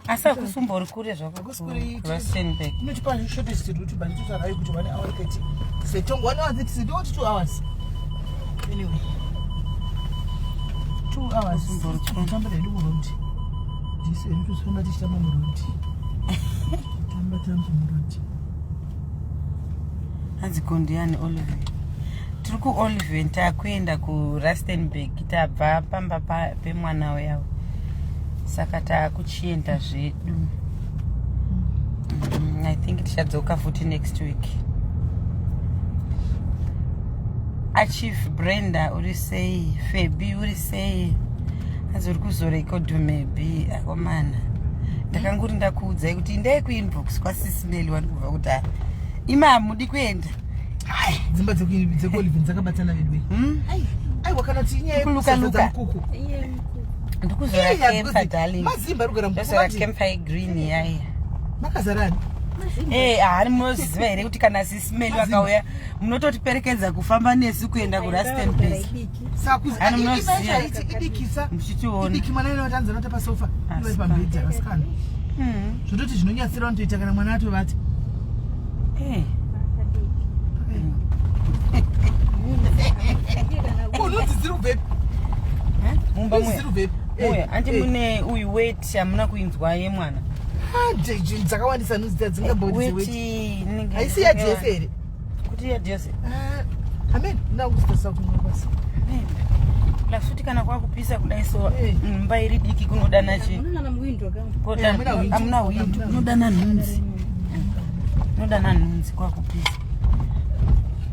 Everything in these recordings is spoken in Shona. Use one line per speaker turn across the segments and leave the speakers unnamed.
Asi hakusumbori kure zvako kuRustenburg.
Inotipa shortest route but itotarai kuti 1 hour 30. Setongo 1 hour 30 sedoti 2 hours. Anyway. 2 hours. Tamba redu muroad. Disi redu tusifamba tichitamba muroad. Tamba tamba muroad.
Hanzi Gondiani Oliver. Tiri kuOliven takuenda kuRustenburg tabva pamba pemwana uya. Saka takuchienda zvedu. I think tichadzoka futi next week. Achief Brenda uri sei? Febi uri sei? Hanzi uri kuzorekodha maybe akomana. Ndakanguri ndakuudzai kuti indai kuinbox kwasisi Meli wani kubva kudhara. Imi hamudi kuenda.
Dzimba dzekuolivin dzakabatana veduwe. Hmm? Aiwa kana kuti inyaya yekuluka
mukuku. Ndikuzora kempa darling.
Mazimba ari kugara mukuku.
Ndozora kempa yegreen yaya.
Makazarani?
Eh, haani munoziva here kuti kana sisi Meli vakauya munototiperekedza kufamba nesu kuenda kuRustenburg.
Ani munoziva idikisa
muchitiona.
Idiki mwana ino tanza nota pasofa. Iwe pambedha vasikana. Zvototi zvinonyatsira vanotoita kana mwana atovata.
Eh.
Unonzi dziri kubvepi?
Mumba
muya. Dziri kubvepi?
Muya, anti mune uyu weti hamuna kuinzwa yemwana.
Dzakawandisa nhunzi dziya dzingambodzi weti. Haisi yaJese here?
Kuti yaJese.
Amen. Ndakuzosa kumwe kwasi.
Lafuti kana kwakupisa kudai so imba iri diki kunodana chi. Hamuna window. Kunodana nhunzi. Kunodana nhunzi kwakupisa.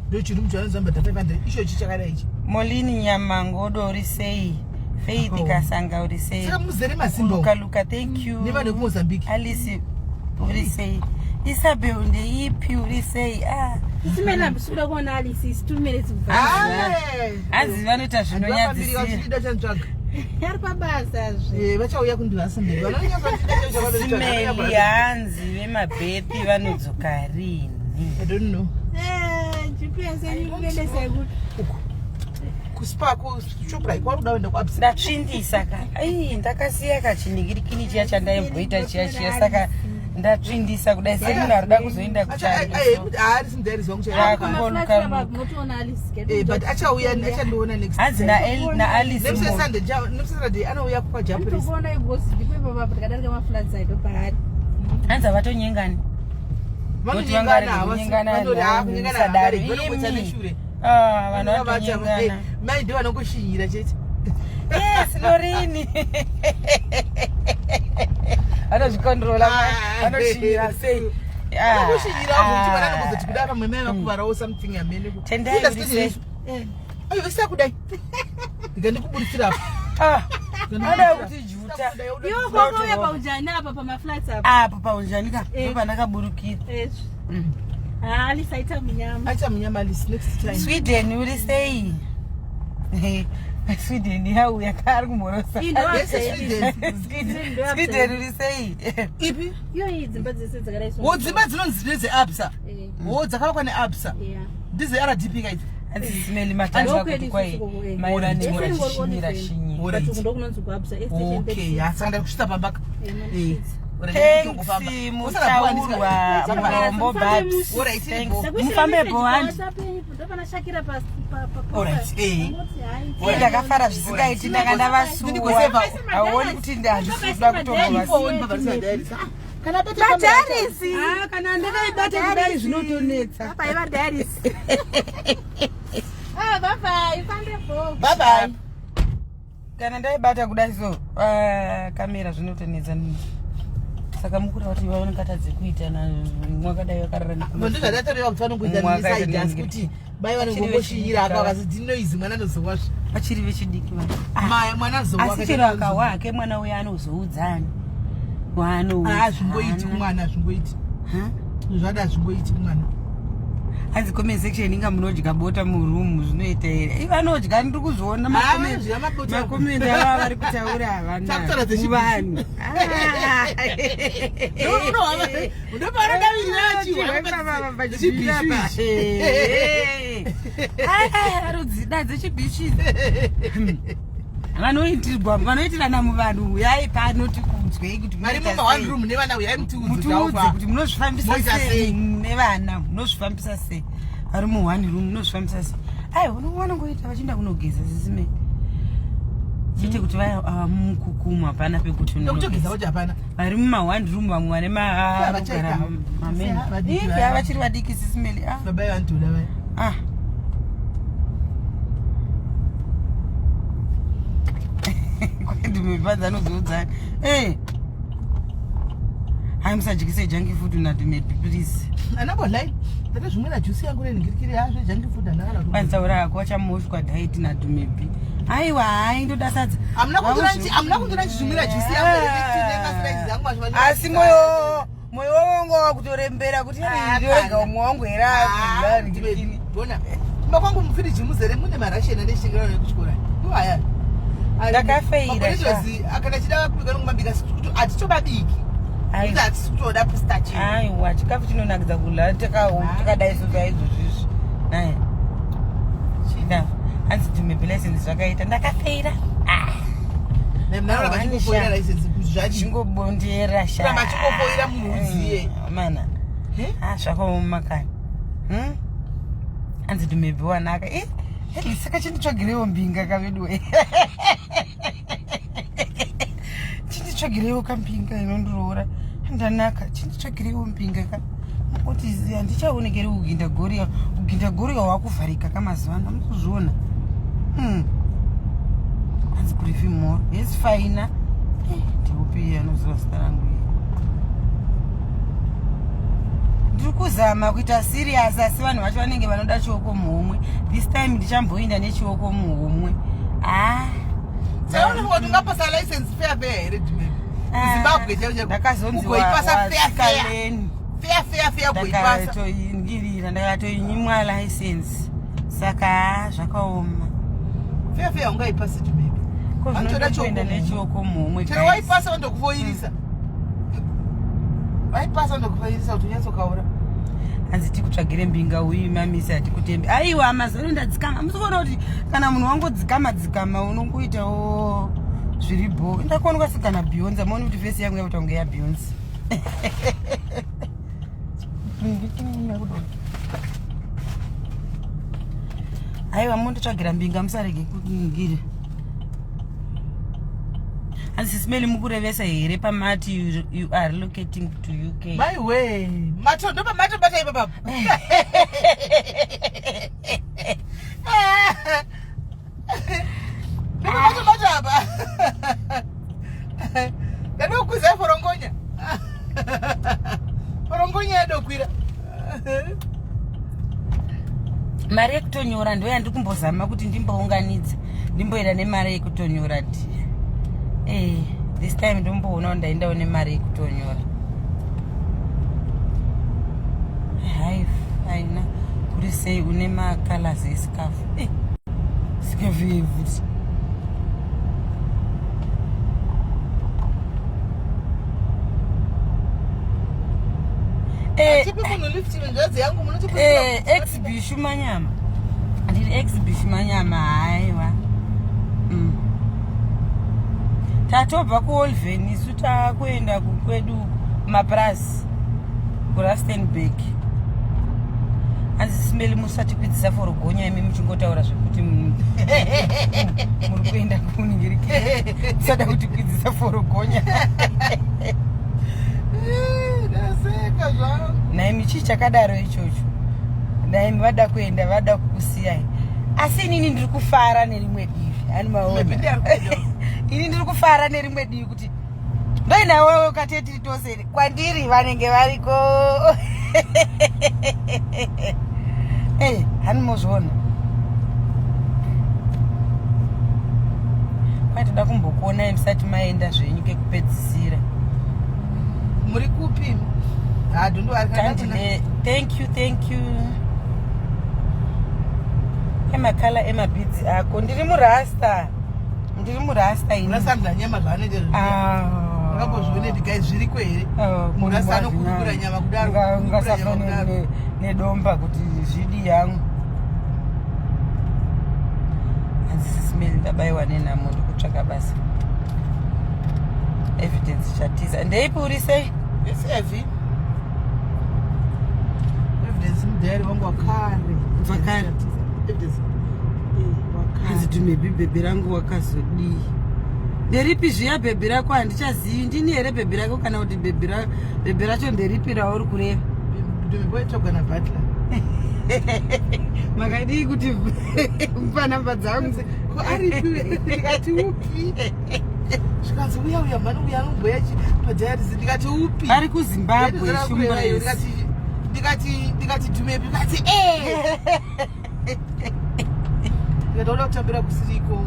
Ndochirumu chavanozamba 500 icho ichi chakadai ichi.
Molini Nyamangodo uri sei? Faith oh. Kasanga uri sei?
Saka muzere masimba.
Luka Luka thank you.
Nevanhu vekuMozambique.
Alice uri sei? Isabel ndeipi uri sei? Ah.
Isimela ndisikuda kuona Alice is 2 minutes kubva.
Hanzi vanoita zvinonyadzisira.
Ari pabasa zve.
Eh, vachauya kundirasa mberi.
Simeli hanzi vemabhepi vanodzoka rini?
I don't know.
Eh, GPS yenyu kuendesa ikupi?
Uku. Kuspa kushoprite kwari kuda kuenda kuabsa.
Ndatsvindisa ka. Ai, ndakasiya kachinhikirikini chiya chandaimboita chiya chiya saka ndatsvindisa kudai semunhu arikuda kuzoenda
kuchaarisi mudiaries wangu but achauya achandiona next
hanzi naalice
next anouya kwajapanese
hanzi havatonyengani vanhu vanotonyengana
mai ndo vanongoshinyira chete
yes lorini vanozvikontrola vanoshinyira sei
vanoshinyira kuti vananogozoti kudai vamwe mai vakuvarawo something amene
tendai
ayo isa kudai ndikandikuburitsira
apa anoda kuti juta
iwe kwakauya paunjani apa pamaflats apa
apo paunjani ka ndopandakaburukira
Alice aita munyama.
Aita munyama Alice next time.
Sweden uri sei? Sweden yauya kaari kumhorosa. Sweden uri sei?
Ipi?
Iyo iyi dzimba dzese dzakadai.
Wo dzimba dzinonzi ndedzeAbsa. Wo dzakavakwa neAbsa. Ndeze RDP ka idzi.
Simeli matanga kuti kwai mai vanenge vachishinyira shinyira.
Okay, ya saka ndakusvitsa pamba.
Thanks mutaurwa murombo babs. Mufambe bho handi. Ndakafara zvisingaiti ndanga ndavasuwa. Hauoni kuti handisi kuda kutombovasuwa.
Kana
Badarisi.
Ah, kana ndakaibata kudai zvinotonetsa.
Bye bye Badarisi. Ah, bye bye. Fambe bho.
Bye bye.
Kana ndaibata kudai so kamera zvinotonetsa. Saka mukura kuti vanongatadze kuita na mwakadai vakarara
ndozvandataurira kuti vanongoita nesaidi asi kuti mai vanongongoshinyira apa vakazoti dinoizi mwana anozowazve
vachiri vechidiki
mwana azowa
asi chero akawa hake mwana uya anozoudzani
waanozvingoiti kumwana hazvingoiti zvada hazvingoiti kumwana
hanzi comment section inga munodya bota muroom zvinoita here vanodya ndiri kuzviona makomenti ava vari kutaura havana muvanhu rudzida dzechibhishi. Vanoitirwa, vanoitirana muvanhu, uyai pano tikunzwei kuti
Vari
munoita
muma one
sei.
room nevana, uyai mutiudze.
Mutiudze kuti munozvifambisa
Moita
sei
sei?
nevana, munozvifambisa sei vari mu one room, munozvifambisa sei? Aiwa, vanongoita vachienda kunogeza sisimeni chete, kuti vaya ava mukukumu hapana pekuti
Nekutogeza
unogeza.
kuti hapana.
Vari muma one room, vamwe vane
Vachaita. Vadiki vaya.
mameni, vachiri vadiki sisimeli, ah.
Baba vanotoda vaya.
Ah. Kwendimibadza anozoudza. Eh. Hai, musadyise junk food naDumebi, please.
Anambolai ndate zvimwe najuice yangu nenhingirikiri yazvo, junk food handakana kuti.
Kwanitaura hako, wachamoshwa diet naDumebi. Aiwa, hai, ndoda sadza.
Hamuna kundiona ndichizvimwira juice yangu here nemaslides angu
Asi moyo wangu wakutorembera kuti
Ah,
ndiwega
kana.
umwe wangu here akudya.
Bona kumba kwangu mufiriji muzere mune marasheni andechitengerano ekuchikora iwaya.
Ndakafeira, sha.
Akana chida kubika nongomabika, hatitobabiki.
Aiwa.
Kuti hatisi kutoda pistachio.
Aiwa, chikafu chinonakidza kudya takadai so saizvozvizvi naye chikafu hanzi Dumebi license zvakaita, ndakafeira.
Mnaona vachingofoira license kuti zvadii?
Chingobondera sha.
Kuramba achingofoira munhu uziye.
Mana.
Eh?
Ah, zvakaoma kani. Hanzi Dumebi wanaka. Eh, eh, saka chinditsvagirewo mbinga kaveduwe, chinditsvagirewo kambinga inondiroora, ndanaka, chinditsvagirewo mbinga ka kuti handichaonekeri kuginda goria, kuginda goria wakuvharika kamazuva ano, amukuzviona. Hanzi kurifi moro, yes, faina. Eh, ndeupi anoziva zita rangu iyi? Ndiri kuzama kuita serious, asi vanhu vacho vanenge vanoda chioko muhomwe. This time ndichamboinda nechioko muhomwe, ah.
Saka unofunga kuti ungapasa license fair fair here, Dumebi? Zimbabwe chaiyo chaiyo.
Ndakazonzi
Ugoipasa fair fair.
wasikaleni.
Fair fair fair ugoipasa.
Ndakatoingirira, ndakatoinyimwa license, saka zvakaoma.
Fair fair ungaipasi, Dumebi.
Ko
Vanotoda
zvinoda kuenda
chioko muhomwe.
nechioko muhomwe,
Chero
guys.
waipasa vandokufoirisa. Waipasa vandokufoirisa kuti unyatsokaura.
Hanzi tikutsvagire mbinga uyu mamisi, hatikutembi. Aiwa, mazano ndadzikama, musikuona kuti kana munhu wangodzikama dzikama unongoitawo zviri bho. Ndakuonekwa sekana Beyonce, maoni kuti face yangu yakuita kunge yaBeyonce. Aiwa, monditsvagira mbinga, musarege kuningira. Hanzi sisimeli mukurevesa here pamati you are relocating to UK?
Maiwe. Mato ndo pamato bata ipapo. Ndo pamato bata apa. Ndadokwiza forongonya. Forongonya yadokwira.
Mari yekutonyora ndo yandiri kumbozama kuti ndimbounganidza, ndimboenda nemari yekutonyora dia. Eh, this time ndomboona ndaendawo nemari yekutonyora. Hai, aina kuri sei, une macolors escarf. Eh, scarf yevuti. Eh,
Tipi munhu lift, nzvadzi yangu munoti.
Eh, exibishu manyama, ndiri exibishu manyama. Haiwa. Tatobva kuOlven isu, takuenda kwedu kumapurasi kuRustenburg. Hanzi simeli musatikwidza forogonya imi muchingotaura zvekuti muri kuenda kuningiriki, tisada kutikwidzisa forogonya.
Ndaseka zvangu.
Naimi, chii chakadaro ichocho? Naimi vada kuenda, vada kukusiyai, asi inini ndiri kufara nerimwe divi, ani maona?
Maybe ari kuenda.
Ini ndiri kufara nerimwe divi kuti ndoinawewe kate tiri tose kwandiri vanenge variko. Eh, hani mozviona kwai toda kumbokuonai musati maenda zvenyu kekupedzisira.
Muri kupi?
Tandile, thank you, thank you. Emakala emabhidzi ako, ndiri murasta, ndiri murasta ini.
Murasandla nyama zvaanoita.
Ah.
Makambozvionepi guys, zviriko here?
Ah,
Murasta anokurukura nyama kudaro, kurukura
Ungasafa
nyama kudaro.
nedomba kuti zvidi yangu. Hanzi Sis Melly, ndabayiwa nenhamo, ndikutsvaka basa. Evidence chatiza ndeipi? Uri sei?
Yes, Evi. Evidence mudhayari wangu wakare.
Wakare.
Evidence. Eh, wakare.
Hanzi Dumebi, bhebhi rangu wakazodii? Nderipi zviya bhebhi rako? Handichazivi, ndini here bhebhi rako kana kuti bhebhi racho nderipi rauri kureva?
Dumebi waitsvagwa naButler.
Makadii kuti mupa namba dzangu?
Ko aripi? Ndikati upi? Zvikanzi uya uya mhani uya anomboya padhayarisi. Ndikati upi?
Ari kuZimbabwe.
Shumba. Ndikati Dumebi. Ndikati e. Ndikati uda kutambira kusiriko.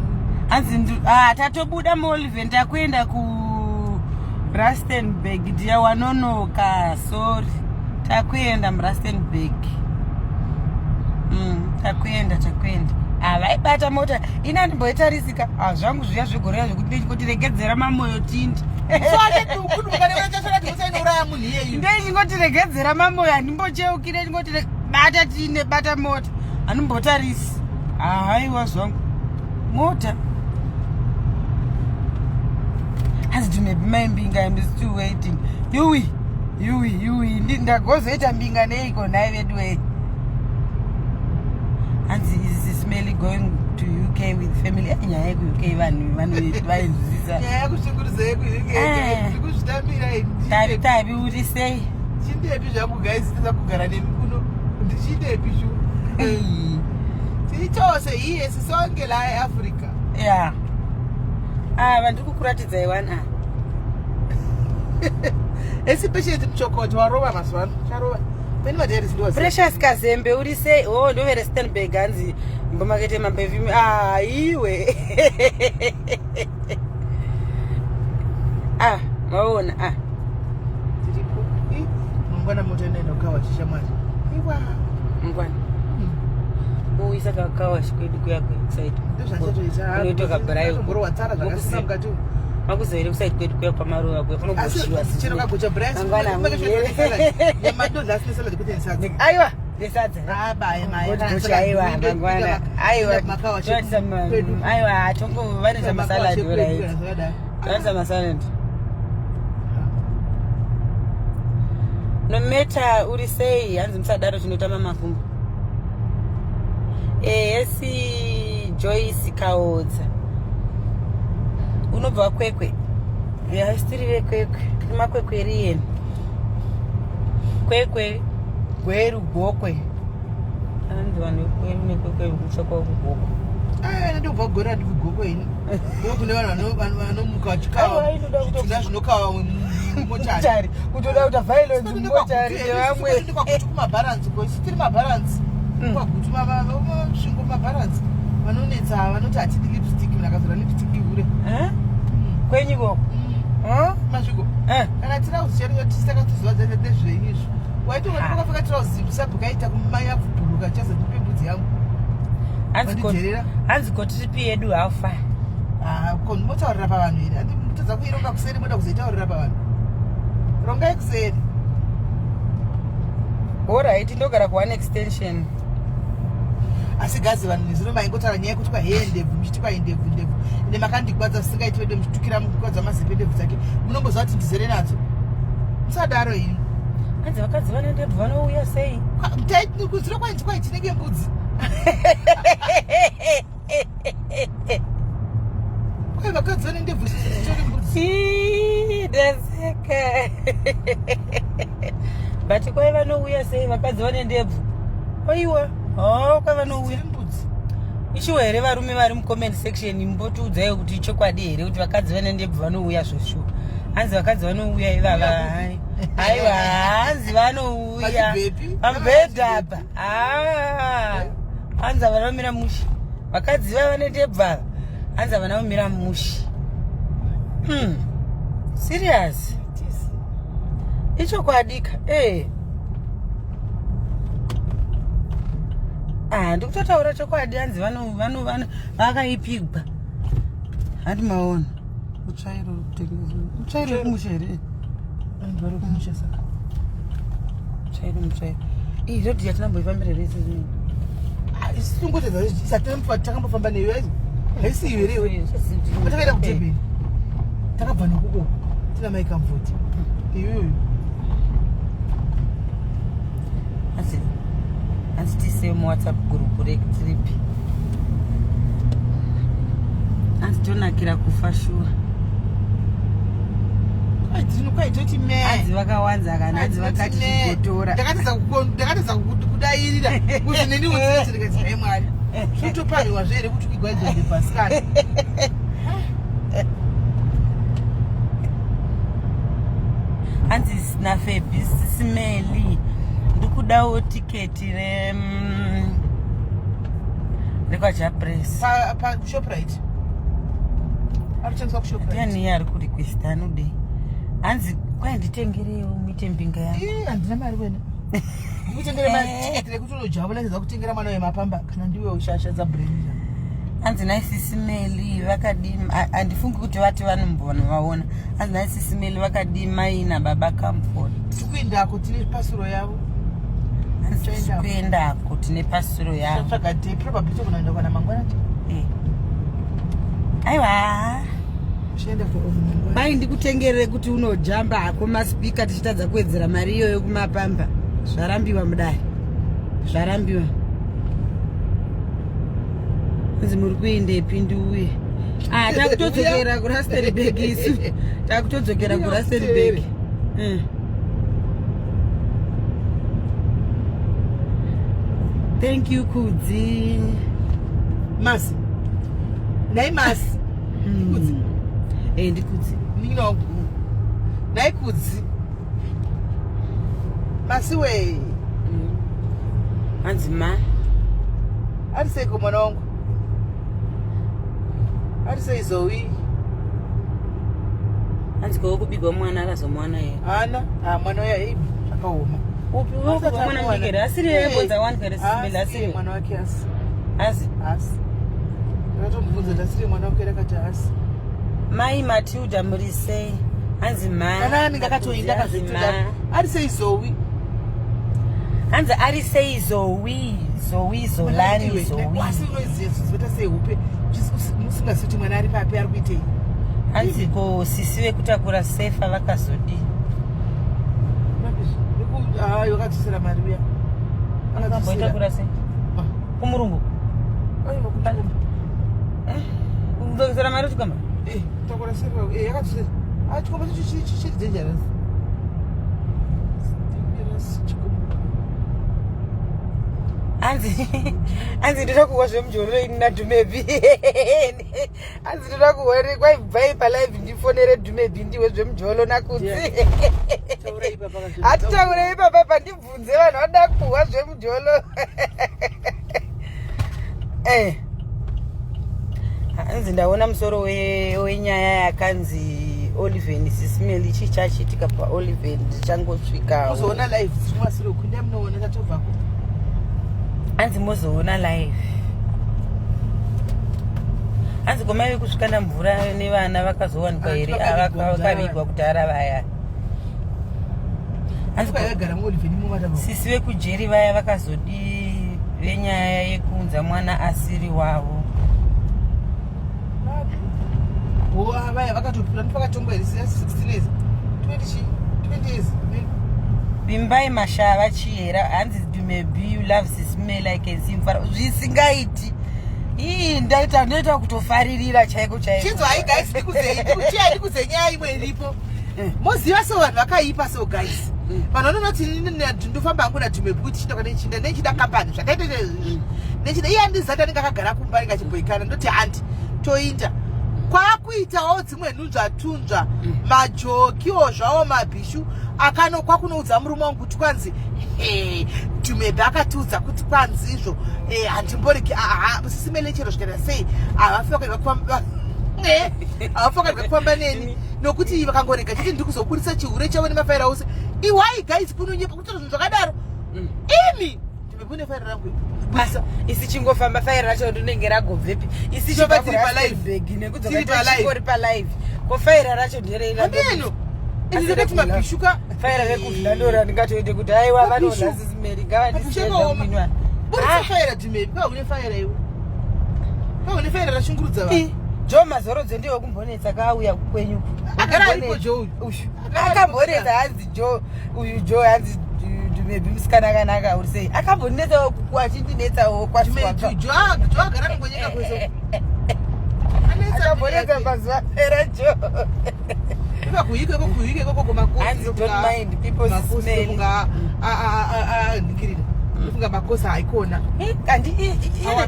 Hanzi ah, tatobuda muOliven, takuenda kuRustenburg. Ndiya wanonoka, sorry, takuenda muRustenburg. Takuenda, takuenda. Ah, vaibata mota ina ndimboitarisika. Ah, zvangu zviya zvegorera zvekuti ndechingoti regedzera mamoyo tindi.
Inouraya munhu iyeyu.
Ndechingoti regedzera mamoyo, handimbocheukire, chingoti bata tine, bata mota, handimbotarisi. Haiwa zvangu mota. Hanzi Dumebi, mai mbinga, I'm still waiting. Yuwi yuwi yuwi, ndagozoita mbinga neiko nhai vedu wei? Hanzi is Smelly going to UK with family? Nyaya yekuUK vanhu vainzwisisa.
Nyaya yekushungurudza.
Eh.
Yekuzvitambira.
Tavi tavi, uri sei?
Chindepi zvangu guys, tinoda kugara nemi kuno, ndichindepi shu? Tiri iye sisonke la eAfrica.
Ya, ah, vandiri kukuratidzai one, ah.
Esi Patient Muchokoto warova mazuva ano, charova peni madhairis ndiwa.
Precious Kazembe, uri sei? O, ndoveRustenburg. Hanzi mbomakete mambevimi. Ah, iwe, ah, maona, ah.
Tiripo. Ih, mangwana mota inoenda kukawa chishamwari iwa.
Mangwana uisa kakawashi kwedu kuya kusaidi.
Ndozvachatoita.
Unoita kabhurayi.
Tomborowa tsara zvakasimba mukati umu.
Makuzoere kusaidi kwedu kuya kwamaruva kuya kunogoshiwa.
Asi chero kagocha braai.
Mangwana.
Nyama ndodla asine salad, kwete nesadza.
Aiwa, nesadza.
Abaya.
Aiwa, mangwana, aiwa, aiwa, tongo vanoisa masalad. Right, vanoisa masalad. Nometa, uri sei? Hanzi musadaro, tinotamba makumbo. Esi Joyce Kaodza, unobva Kwekwe? Yaisitiri veKwekwe, tiri makwekwerieni, Kwekwe.
Gweru, Gokwe.
Anzi vanhu vekweru neKwekwe kutsvakwa kuGokwe.
Ndobva Gweru, handibvi Gokwe ini. Kune vanhu vanomuka vachikawa
Aiwa, inoda
zvitunha zvinokawa mumotari.
Motari, kutoda kuita violence mumotari nevamwe.
Kwagutu kumabharanzi ko, isu tiri mabharanzi. KwaGutu svingo mabharanzi vanonetsa, vanoti hatidi lipstick, munhu akazora lipstick ihure.
Eh? Kwenyu ikoko?
Masviko.
Eh.
Kana tirauzi chero tisakatizuva nezvenyu izvo, waitongoti wakapfeka tirauzi sabhukaita kumanya kubhuruka chazondipe mbudzi yangu. Vandidherera.
Hanzi ko trip yedu haufa?
Ah, ko motaurira pavanhu here? Handi mutadza kuironga kuseri, moda kuzoitaurira pavanhu. Rongai kuseri.
Alright, ndogara kuone Extension.
Asi gazi vanhu nezuro maingotaura nyaya yekuti kwaheye ndebvu, muchiti kwahi ndebvu ndebvu, ende makandikwadza zvisingaiti vedu, muchitukira mukwadza mazepe ndebvu dzake. Munomboziva kuti ndizere nadzo? Musadaro ini.
Hanzi vakadzi vane ndebvu vanouya sei?
Kuziro kwainzi kwai tinenge mbudzi, kwai vakadzi vane ndebvu titori mbudzi.
Ii, ndaseka, but kwai vanouya sei vakadzi vane ndebvu? Aiwa, o, kwai vanouya.
Tiri mbudzi.
Ishuwa here? Varume vari mucomment section, mbotiudzai kuti ichokwadi here kuti vakadzi vane ndebvu vanouya zveshuwa? Hanzi vakadzi vanouya ivava. Hai, aiwa, hanzi vanouya.
Pachibhepi?
Pamubhedha apa. Ah, hanzi havana kumira mushe vakadzi vava nendebvu ava, hanzi havana kumira mushe. Serious, ichokwadika e. Ah, ndikutotaura chokwadi. Hanzi vakaipigwa. Handi maona mutsvairo kutengeswa, mutsvairo wekumusha here?
Vanhu vari kumusha saka.
Mutsvairo, mutsvairo. Iyi rodhi yatinamboifambira rese.
Isingotedza takambofamba neyo. Haisi iyo here iwe? Patakaenda kuDurban takabva nekuko tina mai Comfort. Iyoyo.
Asi tise muWhatsApp group retrip. Asi tonakira kufa shuwa.
Kwaitoti me.
Hanzi vakawanza kana hanzi vakati chigotora.
Ndakatadza kudairira kuti neni udzidzi ndikati hai Mwari. Zvotopariwa zve here kuti kuigwa idzo ndebhasikani.
Hanzi naFebi Simeli ndikudawo tiketi re rekwaJapres.
Pa Shoprite. Arikutengeswa kuShoprite.
Ndiani iye ari kurequesta anodei? Hanzi kwai nditengereiwo muite mbinga yangu.
Ii, handina mari wena. Ndikutengere mari tiketi rekuti unojavula ndidza kutengera mwana wemapamba kana ndiwe ushasha dzabreni.
Hanzi naisisimeli vakadii? Handifungi kuti vati vanombovaona. Hanzi naisisimeli vakadii mai nababa Comfort?
Tikuendako tine pasuro yavo.
Hanzi tikuendako tine pasuro yavo.
Tsvaga day probably tokunoenda kwana mangwana.
Aiwa.
Tienda kwa mangwana.
Mai ndikutengerere kuti unojamba hako masipika tichitadza kuwedzera mari iyoyo kumapamba. Zvarambiwa mudare. Zvarambiwa. Hanzi muri kuendepi ndiuye? Ah, takutodzokera kuRustenburg isu. Takutodzokera kuRustenburg. Thank you Kudzi.
Masi. Nhai Masi. Kudzi.
Ndikudzi.
Munin'ina wangu. Nhai Kudzi. Masi we.
Hanzi ma.
Ari seiko mwana wangu? Ari sei Zoe?
Hanzi kowo kubigwa mwana akazomuwana here?
Haana. Ah, mwana uya ei zvakaoma.
Upi wokubva mwana mudiki here? Asiri yebodza wani here Simeli asiri?
Mwana wake asi.
Asi?
Asi. Ndakatomubvunza kuti asiri mwana wake akati asi.
Mai Matilda muri sei? Hanzi ma.
Kana anenge akatoinda akazvituda. Ari sei Zoe?
Hanzi ari sei Zoe? Zoe Zolani Zoe.
Asi unoziva zvinoita sei upe musingazivi kuti mwana ari papi ari kuitei.
Hanzi ko sisi vekutakura sefa vakazodii?
Hayi wakadzosera mari uya.
Akamboitakura sei? Kumurungu. Kudzosera mari chikomba?
Takura sefa yakadzosera. Ah, chikomba chacho chiri dangerous. Dangerous chikomba.
Hanzi ndoda kuhwa zvemujolo ini naDhumebi. Hanzi ndoda kuhwa kwaibvai palive ndifonere Dhumebi ndiwe zvemujolo naKudzi. Hatitaurei ipapa pandibvunze vanhu vanoda kuhwa zvemujolo. Hanzi ndaona musoro wenyaya yakanzi Oliven Sisimeli chii chachiitika paOliven ndichangosvika.
Muzoona live zvimwasiro kuenda munoona tatobvako.
Hanzi mozoona live. Hanzi komai vekusvikana mvura nevana vakazowanikwa here? Vakavigwa kudhara vaya. Hanzi
vagara muOliven imomo.
Sisi vekujeri vaya vakazodii venyaya yekuunza mwana asiri wavo?
Vaya vakatopira ndipakatongwa here 16 years 20 years.
Vimbai Mashava Chihera hanzi Dumebi you love Sisimeli I can see mfara zvisingaiti. Ii ndoita kutofaririra chaiko chaiko.
Chinzwa hai guys ndikuzei nyaya imwe iripo. Moziva so vanhu vakaipa so guys. Vanhu vanonoti ndofamba hangu naDhumebi kuti chinda kwane chinda nechida company zvakaita nechida iye andizati anenge akagara kumba anenge achimboikana ndoti handi toinda kwakuitawo dzimwe nhunzva tunzva majokiwo zvawo mabhishu akano kwakunoudza murume wangu kuti kwanzi Dhumebi akatiudza kuti kwanzi izvo handimboreki sisimele chero zvikaita sei havafi vakarega kufamba neni nokuti vakangorega chete ndiri kuzoburitsa chihure chavo nemafaira ose. Iwai guys kunonyepa kutora zvinhu zvakadaro. Imi Dhumebi une faira rangu
isi chingofamba faira racho rinenge ragobvepi isi
Tobva tiri palive.
Tiri palive palive ko faira racho nderei
hameno ini ndakati mabhishuka
faira rekudla ndora ndingatoende kuti aiwa vanoda Sisimeli ngavandisiye
buritsa faira Dhumebi kwa une faira iwe. Pamwe nefaira rashungurudza vanhu.
Jo mazorodzo ndiwo kumbonetsa kaauya kwenyu.
Agara aripo Joe uyu.
Uyu. Akambonetsa hanzi Jo uyu Jo hanzi maybe musikana akanaka uri sei. Akambonetsawo kuku achindinetsawo kwasiwa.
Jo Jo agara anongonyeka kwese. Anetsa
Akambonetsa mazuva apera Jo.
Iva kuhike ko kuhike ko ko makosi.
Hanzi don't mind people
makosi
smell.
kunga a a a a ndikirira. Kufunga makosi haikona.
Kandi
Awa,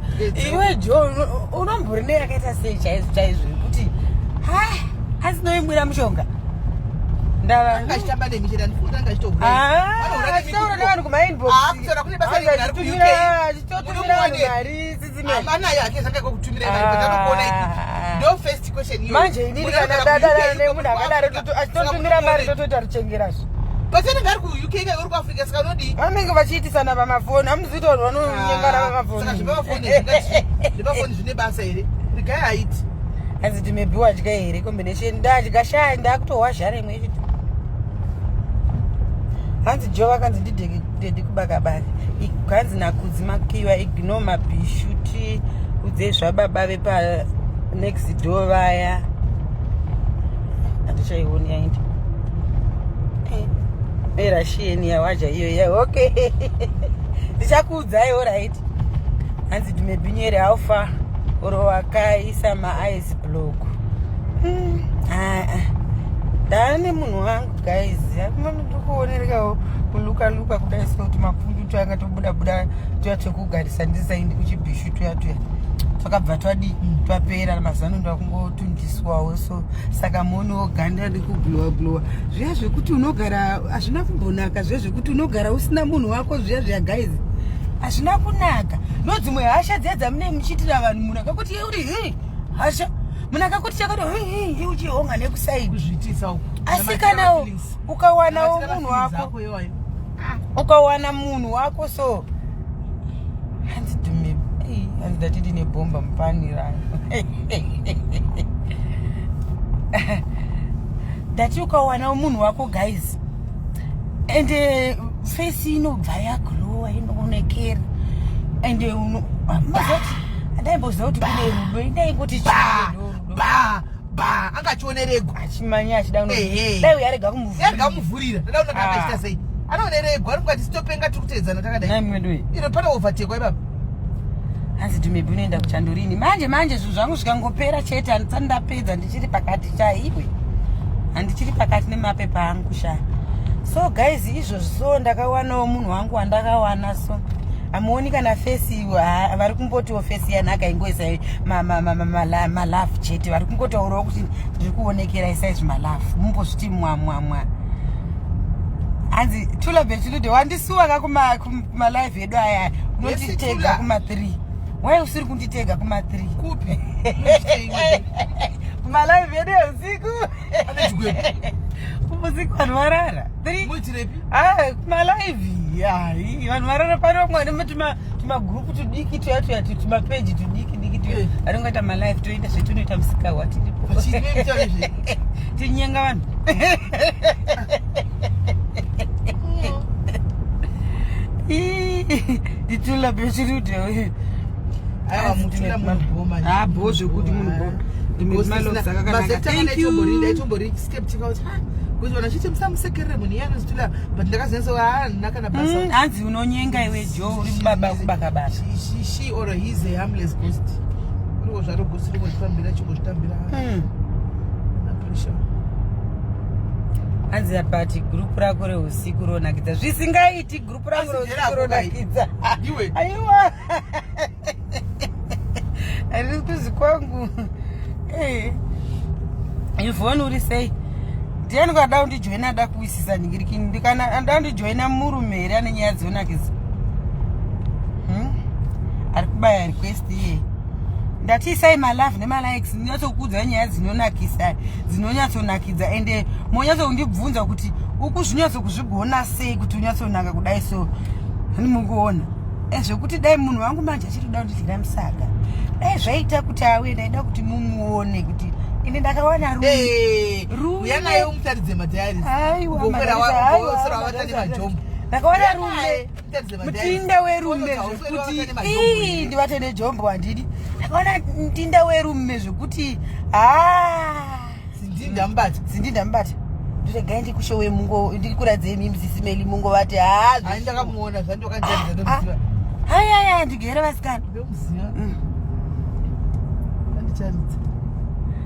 iwe Jo unombori nei yakaita sei chaizvo chaizvo yekuti ha asinoimwira mushonga. Ndava
Anga achitamba nemichina ndifunga anga achitohura.
Ah, achitaura nevanhu kumainbox.
Ah, kutaura kune basa rei ari kuUK.
Achitotumira vanhu mari sisime.
Amanayo hake zvanga kukutumira mari but anokuona ikupi. Ndo first question iyoyo.
Manje inini kana dadana nemunhu akadaro achitotumira mari totoita ruchengerazvo.
But anenge ari kuUK ka uri kuAfrica saka unodii?
Vanenge vachiitisana pamafoni, hamuzivi kuti vanhu vanonyengana pamafoni.
Saka zvepamafoni zvepamafoni zvine basa here? Regai haiti.
Hanzi ti maybe wadya here combination ndadya shaya ndakutohwa zhara imwe chete. Hanzi Jo vakanzi ndidedi kubaka baka. Hanzi nakudzi makiwa ignore mabhishu ti udze zvababa vepa next door vaya. Handichaioni yaindi. Erashiyeni yawadya iyo iya okay. Ndichakuudzai alright. Hanzi maybe how far or wakaisa maice block. Ah, ah. Ndane munhu wangu guys. Ndikuonerekawo kuluka luka kudai so kuti mapundu tuya tobuda buda tuya twekugarisa ndisaindi kuchibhishu tuya tuya twakabva twadi twapera mazuva ano ndakungotundiswawo so saka muonewo ganda rikuglowa glowa zviya zvekuti unogara hazvina kumbonaka zviya zvekuti unogara usina munhu wako zviya zviya guys hazvina kunaka ndodzimwe hasha dziya dzamunee muchiitira vanhu munhu akakuti iye uri hi hasha munhu akakuti chakati hi hi uchihonga nekusaidi
Kuzviitisa uku.
asi kana ukawanawo munhu wako ukawana munhu wako so hanzi dhume hanzi ndati ndine bhomba mupani rayo ndati ukawanawo munhu wako guys ende fesi inobva yaglowa inoonekera ende mazoti andaimboziva kuti kune rudo indaingoti
Ba ba ba anga achioneregwa.
achimanya achida
Ehe.
dai uyo arega kumuvhurira
Yarega kumuvhurira. Ndada kuona kana achiita sei. Anoneregwa ari kungati sitopenga tiri kuteedzana takadai.
Nhai mwedu
Iro pane overtake ipapa.
hanzi maybe unoenda kuchandorini manje manje zvinhu zvangu zvikangopera chete handisati ndapedza ndichiri pakati chaiwe handichiri pakati nemapepa angu sha so guys izvozvi so ndakawanawo munhu wangu wandakawana so hamuoni kana fesi vari kumbotiwo fesi yanaka ingoisai malove chete vari kungotaurawo kuti ndiri kuonekera isai zvimalove mumbozviti mwamwamwa hanzi tula bechilude wandisuwa ka kumalive edu aya unonditega
Tula.
kuma3 wai usiri kunditega kuma3
Kupi?
kumalive edu eusiku
Anechigwepo.
usiku vanhu varara 3
Muitirepi?
Ah, kumalive hai vanhu varara pano vamwe vane tumagurupu tudiki tuya tuya tumapeji tudiki diki tuya anongoita malive toita zvetinoita musikawa tiripo
Pachine mitauro izvi.
tinyenga vanhu nditula bechirude
Aiwa mutula munhu bho manje.
Ah, bho zvekuti munhu bho.
Ndaitombori skeptical kuti ha kuti vanhu vachiti musamusekerere munhu iye anozitula but ndakazonyatso haana kana basa.
Hanzi unonyenga iwe Jo uri baba kubaka baka.
She or he is a harmless ghost. Uriko zvaro ghost ringozvifambira chingozvitambira. Na pressure.
Hanzi apati gurupu rako reusiku ronakidza zvisingaiti gurupu rangu
Asi
reusiku
nderako kai.
ronakidza.
Iwe.
Aiwa, handisi kuzi kwangu. Ivhoni uri sei? Ndiani kada kundijoina ada kuwisisa ningirikini kana ada kundijoina murume here ane nyaya dzonakidza? Ari kubaya request iye. Ndati isai malove nemalikes ndinyatsokuudzai nyaya dzinonakisa dzinonyatsonakidza ende monyatsokundibvunza kuti ukuzvinyatsokuzvigona sei kuti unyatsonaka kudai so hani mukuona zvekuti dai munhu wangu manje achiri kuda kundidyira musaga dai zvaita kuti auye ndaida kuti mumuone kuti ine ndakawana rume.
Eh,
Rume.
uya naye umutaridze madiaries.
Aiwa,
Ugofera
madiaries, aiwa,
ugosera wabatane
madiaries.
majombo.
Ndakaona
Uya
rume
naye, umutaridze madiaries.
mutinda werume
Unoti hausweri
zvekuti
wabatane majombo
ii
here.
ndivate nejombo handidi. Ndakaona ndinda werume zvekuti ha
Zindinda mubata.
Zindinda mubata. Ndiregai ndikushowe mungo ndikuradzei mimi sisimeli mungo vati ha.
Hayi ndakamuona zvandokandiratidza ndomuziva.
Hai hai hai ndigere vasikana.
Ndomuziva. Andicharidza.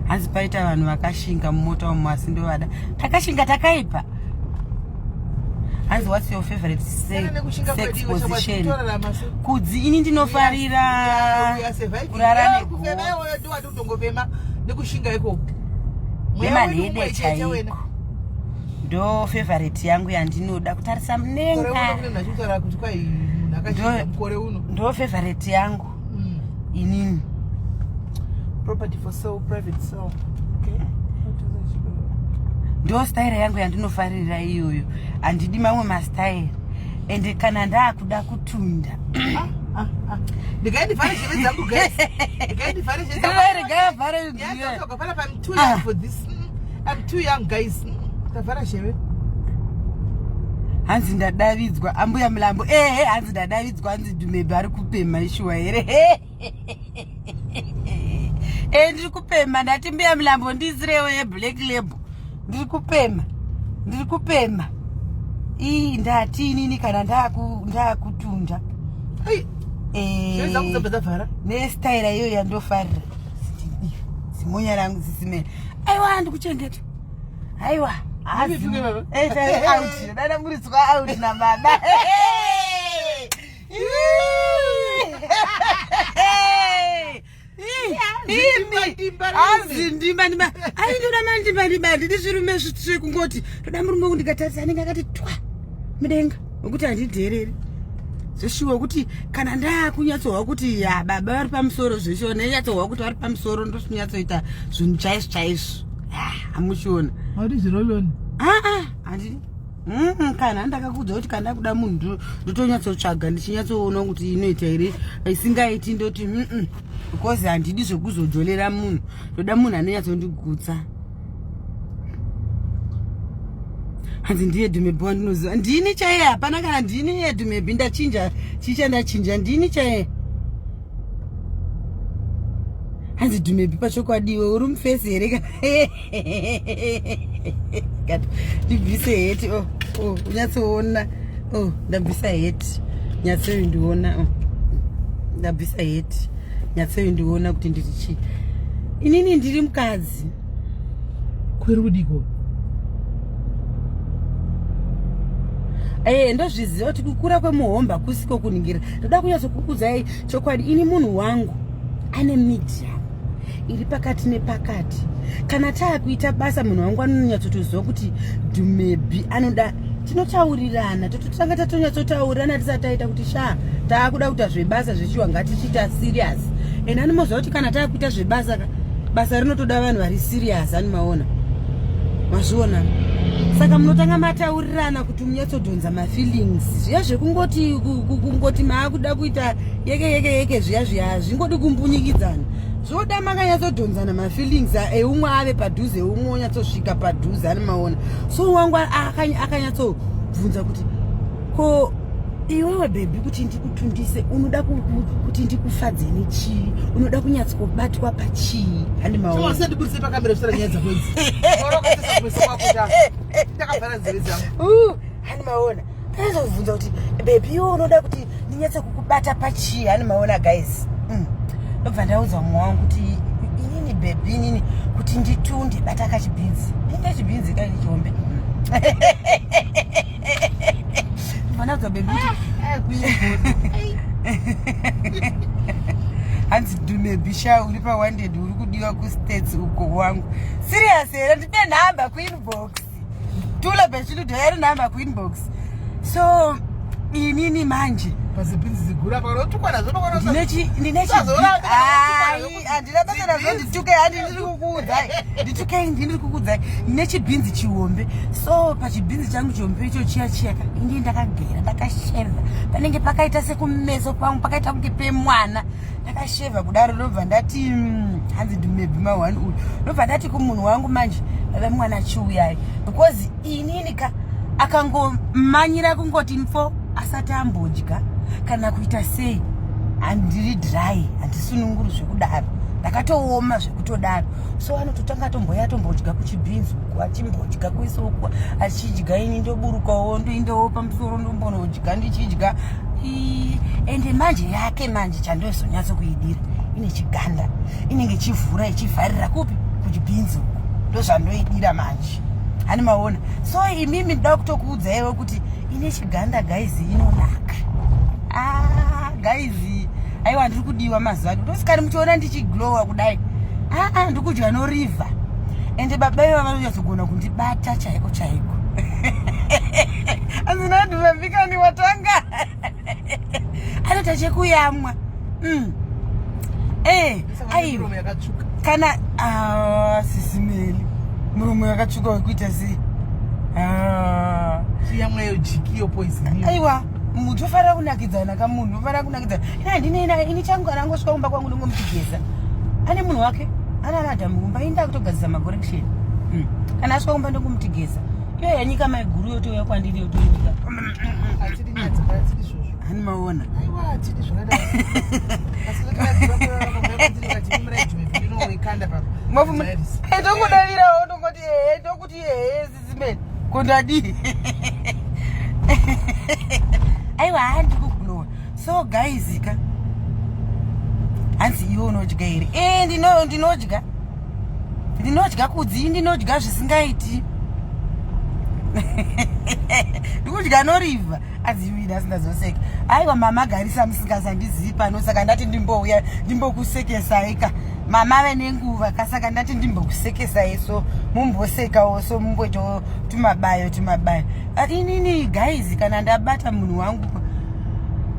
Hanzi paita vanhu vakashinga mumota umu asi ndovada. Takashinga takaipa. Hanzi what's your favorite sex position? Kudzi ini ndinofarira kurara
nekutongofema nekushinga ikoko.
Nemanhede chaiko. Ndo favorite yangu yandinoda kutarisa munenga. Ndo favorite yangu. Inini.
Property for sale, private sale. Okay.
Ndo style yangu yandinofarira iyoyo. Handidi mamwe mastyle. Ende kana ndaakuda kutunda.
Ndikaindivhare zheve dzangu guys. Ndikaindivhare zheve dzangu.
Regai vhare.
Yeah, I'm too young for this. I'm too young guys. Tavhara zheve.
Hanzi ndadavidzwa ambuya Mulambo. Ehe, hanzi ndadavidzwa, hanzi Dhumebhi ari kupema ishuwa here? Eh, ndiri kupema. Ndati mbuya Mulambo ndiisirewo yeblack label. Ndiri kupema, ndiri kupema. Ii, ndati inini kana ndakutunda
Zheve dzangu dzabva dzavhara.
Nestaira iyoyo yandofarira. Zimonya rangu zisimene. Aiwa, ndikuchengeta. Aiwa.
Ndipinge baba.
Out dada muritswa out nababa. Azi ndimba ndimba. Ai, ndoda mandimba ndimba. Handidi zvirume zvekungoti ndoda murume wangu ndikatarisa anenge akati twa mudenga wekuti handidhereri zveshuwa, wekuti kana ndakunyatsohwa kuti ya baba vari pamusoro zveshuwa, neinyatsohwa kuti vari pamusoro, ndosvinyatsoita zvinhu chaizvo chaizvo. Hamuchiona?
Haudi zviroloni?
Aa, handidi. Kana ndakakuudza kuti kana kuda munhu ndotonyatsotsvaga ndichinyatsoona kuti inoita here, isingaiti ndoti because handidi zvekuzojolera munhu. Ndoda munhu anonyatsondigutsa. Hanzi ndiye Dhumebhi wandinoziva. Ndini chaiye, hapana kana ndini iye Dhumebhi. Ndachinja chicha, ndachinja, ndini chaiye. Hanzi Dhumebhi pachokwadi iwe uri mufesi here? Kati ndibvise heti. Oh, unyatsoona. Oh, ndabvisa heti, nyatsoindiona. Oh, ndabvisa heti, nyatsoindiona kuti ndiri chii. Inini ndiri mukadzi.
Kweri kudiko?
Eh, ndozviziva kuti kukura kwemuhomba kusiko kuningira. Ndoda kunyatsokukudzai chokwadi, ini munhu wangu ane medium iri pakati nepakati. Kana taakuita basa, munhu wangu anonyatsotoziva kuti Dhumebhi anoda. Tinotaurirana, tototanga tatonyatsotaurirana tisati taita kuti sha taakuda kuita zvebasa zvechiwa, ngatichiita serious. And anomoziva kuti kana taakuita zvebasa ka, basa rinotoda vanhu vari serious. Animaona, mazviona? Saka munotanga mataurirana kuti munyatsodhonza mafeelings. Zviya zvekungoti kungoti maakuda kuita yeke yeke yeke zviya zviya hazvingodi kumbunyikidzana, zvoda makanyatsodhonzana mafeelings eumwe ave padhuze, umwe onyatsosvika padhuze. Ani maona? So wangu akanyatsobvunza kuti ko iwewe baby, kuti ndikutundise unoda kuti ndikufadze nechii? Unoda kunyatsobatwa pachii? Handi maona?
Usandibudise pakamera zvisara nyaya dzako idzi. Wakatesa kumeso kwako cha. Ndakavhara nzeve dzangu.
Hani maona, akazobvunza kuti baby iwe unoda kuti ndinyatse kukubata pachii? Hani maona guys? Ndobva ndaudza mumwe wangu kuti inini baby, inini kuti nditunde bata kachibhinzi, inde chibhinzi kaini chihombe. Ndobva ndaudza baby kuti hanzi Dhumebi sha uri pa100 uri kudiwa kuStates uko wangu. Serious here? Ndipe nhamba kuinbox. Tula bechiludho nhamba kuinbox. So inini manje
Pazibhinzi ziguru apa unotukwa nazvo pakona.
Ndine
Usazoona
handina basa nazvo. Ndituke, handi ndiri kukuudzai, nditukei, ndiri kukuudzai, ndine chibhinzi chihombe. So pachibhinzi changu chihombe icho chiya chiyaka indi ndakagera, ndakashevha, panenge pakaita sekumeso kwangu pakaita kunge pemwana, ndakashevha kudaro. Ndobva ndati hanzi Dhumebhi ma1 uyu. Ndobva ndati kumunhu wangu manje, baba mwana chiuyai, because inini ka akangomanyira kungoti mfo asati ambodya kana kuita sei. Handiri dry, handisununguri zvekudaro, ndakatooma zvekutodaro. So anototanga atomboya, atombodya kuchibhinzi uku, achimbodya kwese uku achidya. Ini ndoburukawo, ndoindawo pamusoro, ndombonodya, ndichidya. Ende manje yake manje chandozonyatso kuidira, ine chiganda, inenge ichivhura ichivharira kupi? Kuchibhinzi uku. Ndozvandoidira manje, hani maona? So imimi ndoda kutokuudzaiwo kuti ine chiganda, guys, inonaka. Ah, guys, aiwa, ndiri kudiwa mazuva ano. Ndosikani muchiona ndichiglowa kudai. Aa, ndiri kudya norivha. Ende baba iva vanonyatsogona kundibata chaiko chaiko. Azinadhumambikani watanga anoita chekuyamwa. Aiwa. Kana, ah, sisimeli, muromo yakatsvuka wekuita sei? Ah. Aiwa, tofanira kunakidzana kamunhu, tofanira kunakidzana. Ina handine ini changu, kana angosvika kumba kwangu ndongomuchigeza. Ane munhu wake, ana madhamu kumba, inda kutogadzisa macorrection. Kana asvika kumba ndongomutigeza. Iyo yanyika maiguru yotouya kwandiri yotoinyika. Hani maona? Tongodavirawo, tongoti ehe, tokuti ehe, sisimeni kondadii? Aiwa, handi kuglowa. So guys ka, hanzi iwe unodya here? E, ndinodya, ndinodya kudzi, ndinodya zvisingaiti. Ndikudya norivha aziwina asingazoseka. Aiwa, mama garisa musingasandizivi pano, saka ndati ndimbouya ndimbokusekesai ka. Mama ve nenguva ka, saka ndati ndimbokusekesai, so mumbosekawo, so mumboitawo tumabayo tumabayo. Inini guys, kana ndabata munhu wangu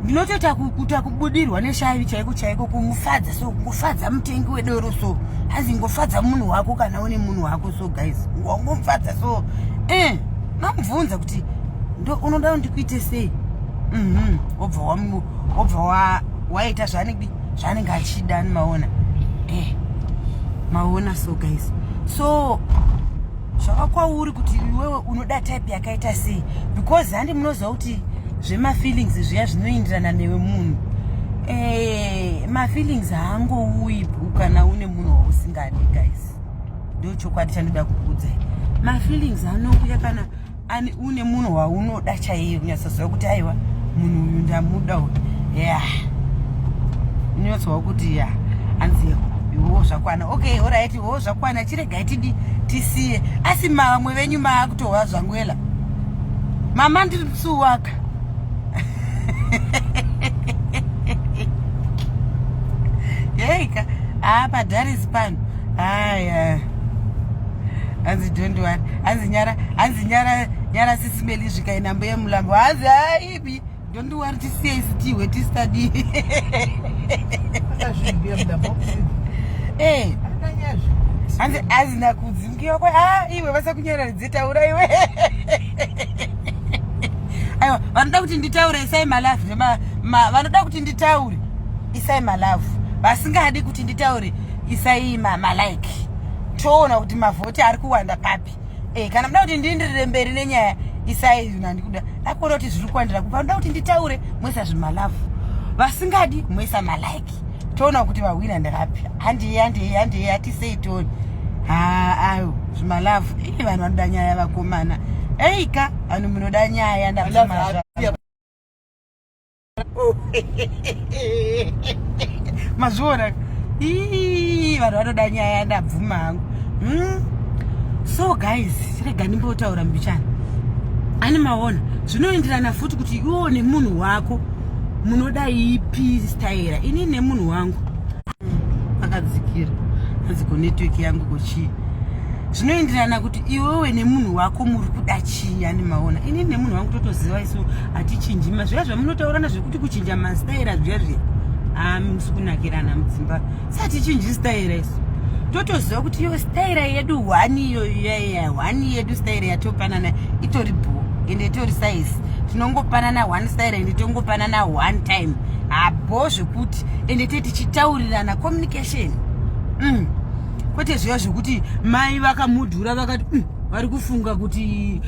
ndinotoita kuta kubudirwa neshavi chaiko chaiko, kumufadza. So kufadza mutengi wedoro, so hanzi ngofadza munhu wako kana une munhu wako. So guys, wangomufadza so mamubvunza kuti ndo unoda kuti ndikuite sei, Wobva waita zvaanenge achida. Maona? Maona? So guys, so zvava kwauri kuti iwewe unoda type yakaita sei, because handi munoziva kuti zvemafeelings zviya zvinoenderana newe munhu. Mafeelings haangouyi kana une munhu wausingadi, guys. Ndo chokwadi chandoda kukuudzai. Mafeelings anouya kana une munhu waunoda chaiye, kunyatsoziva kuti aiwa, munhu uyu ndamuda uyu. Ya, unyatsowa kuti ya, hanzi iwo zvakwana. Okay, alright, iwo zvakwana, chiregai tidi tisiye. Asi mamwe venyu maakutohwa zvangwela. Mama, ndiri musuwaka. Yeika, padharis pano. Aya, hanzi don't worry, hanzi nyara, hanzi nyara, nyara sisimeli svika inambo yemulambo. Hanzi aibi, don't worry, tisiyei sitihwe tisitadii. Hanzi azina kudzimkiwa kwa. Ah, iwe vasakunyararidze, taura iwe. Aiwa, vanoda kuti nditaure, isai malove. Vanoda kuti nditaure, isai malove. Vasingadi kuti nditaure, isai malike. Toona kuti mavhoti ari kuwanda papi. Kana muda kuti ndienderere mberi nenyaya, isai. Nandikuda ndakuona kuti zviri kuwandira kupa. Vanoda kuti nditaure, moisa zvimalove. Vasingadi, moisa malike. Toona kuti vahwina nderapi. Handiye, handiye, handiye, hatisei toni. Ha, ayo zvimalove. Ii, vanhu vanoda nyaya, vakomana. Eika, vanhu munoda nyaya, ndabvuma. Mazviona? Ii, vanhu vanoda nyaya, ndabvuma hangu. So guys, rega ndimbotaura mbichana. Ani maona, zvinoenderana futi kuti iwo nemunhu wako munoda ipi staira. Ini nemunhu wangu akadzikira, hanzi ko network yangu kochii? Zvinoenderana kuti iwewe nemunhu wako muri kuda chii. Yani maona, ini nemunhu wangu totoziva isu hatichinji mazviya zvamunotaurana zvekuti kuchinja mastaira zviya zviya. Musi kunakirana mudzimba, satichinji staira. Isu totoziva kuti iyo staira yedu one, iyo iya one yedu staira yatopanana itori bho, ende itori size. Tinongopanana one staira, ende tongopanana one time habo zvekuti ende te tichitaurirana, communication. Kwete zviya zvekuti mai vakamudhura vakati. Vari kufunga kuti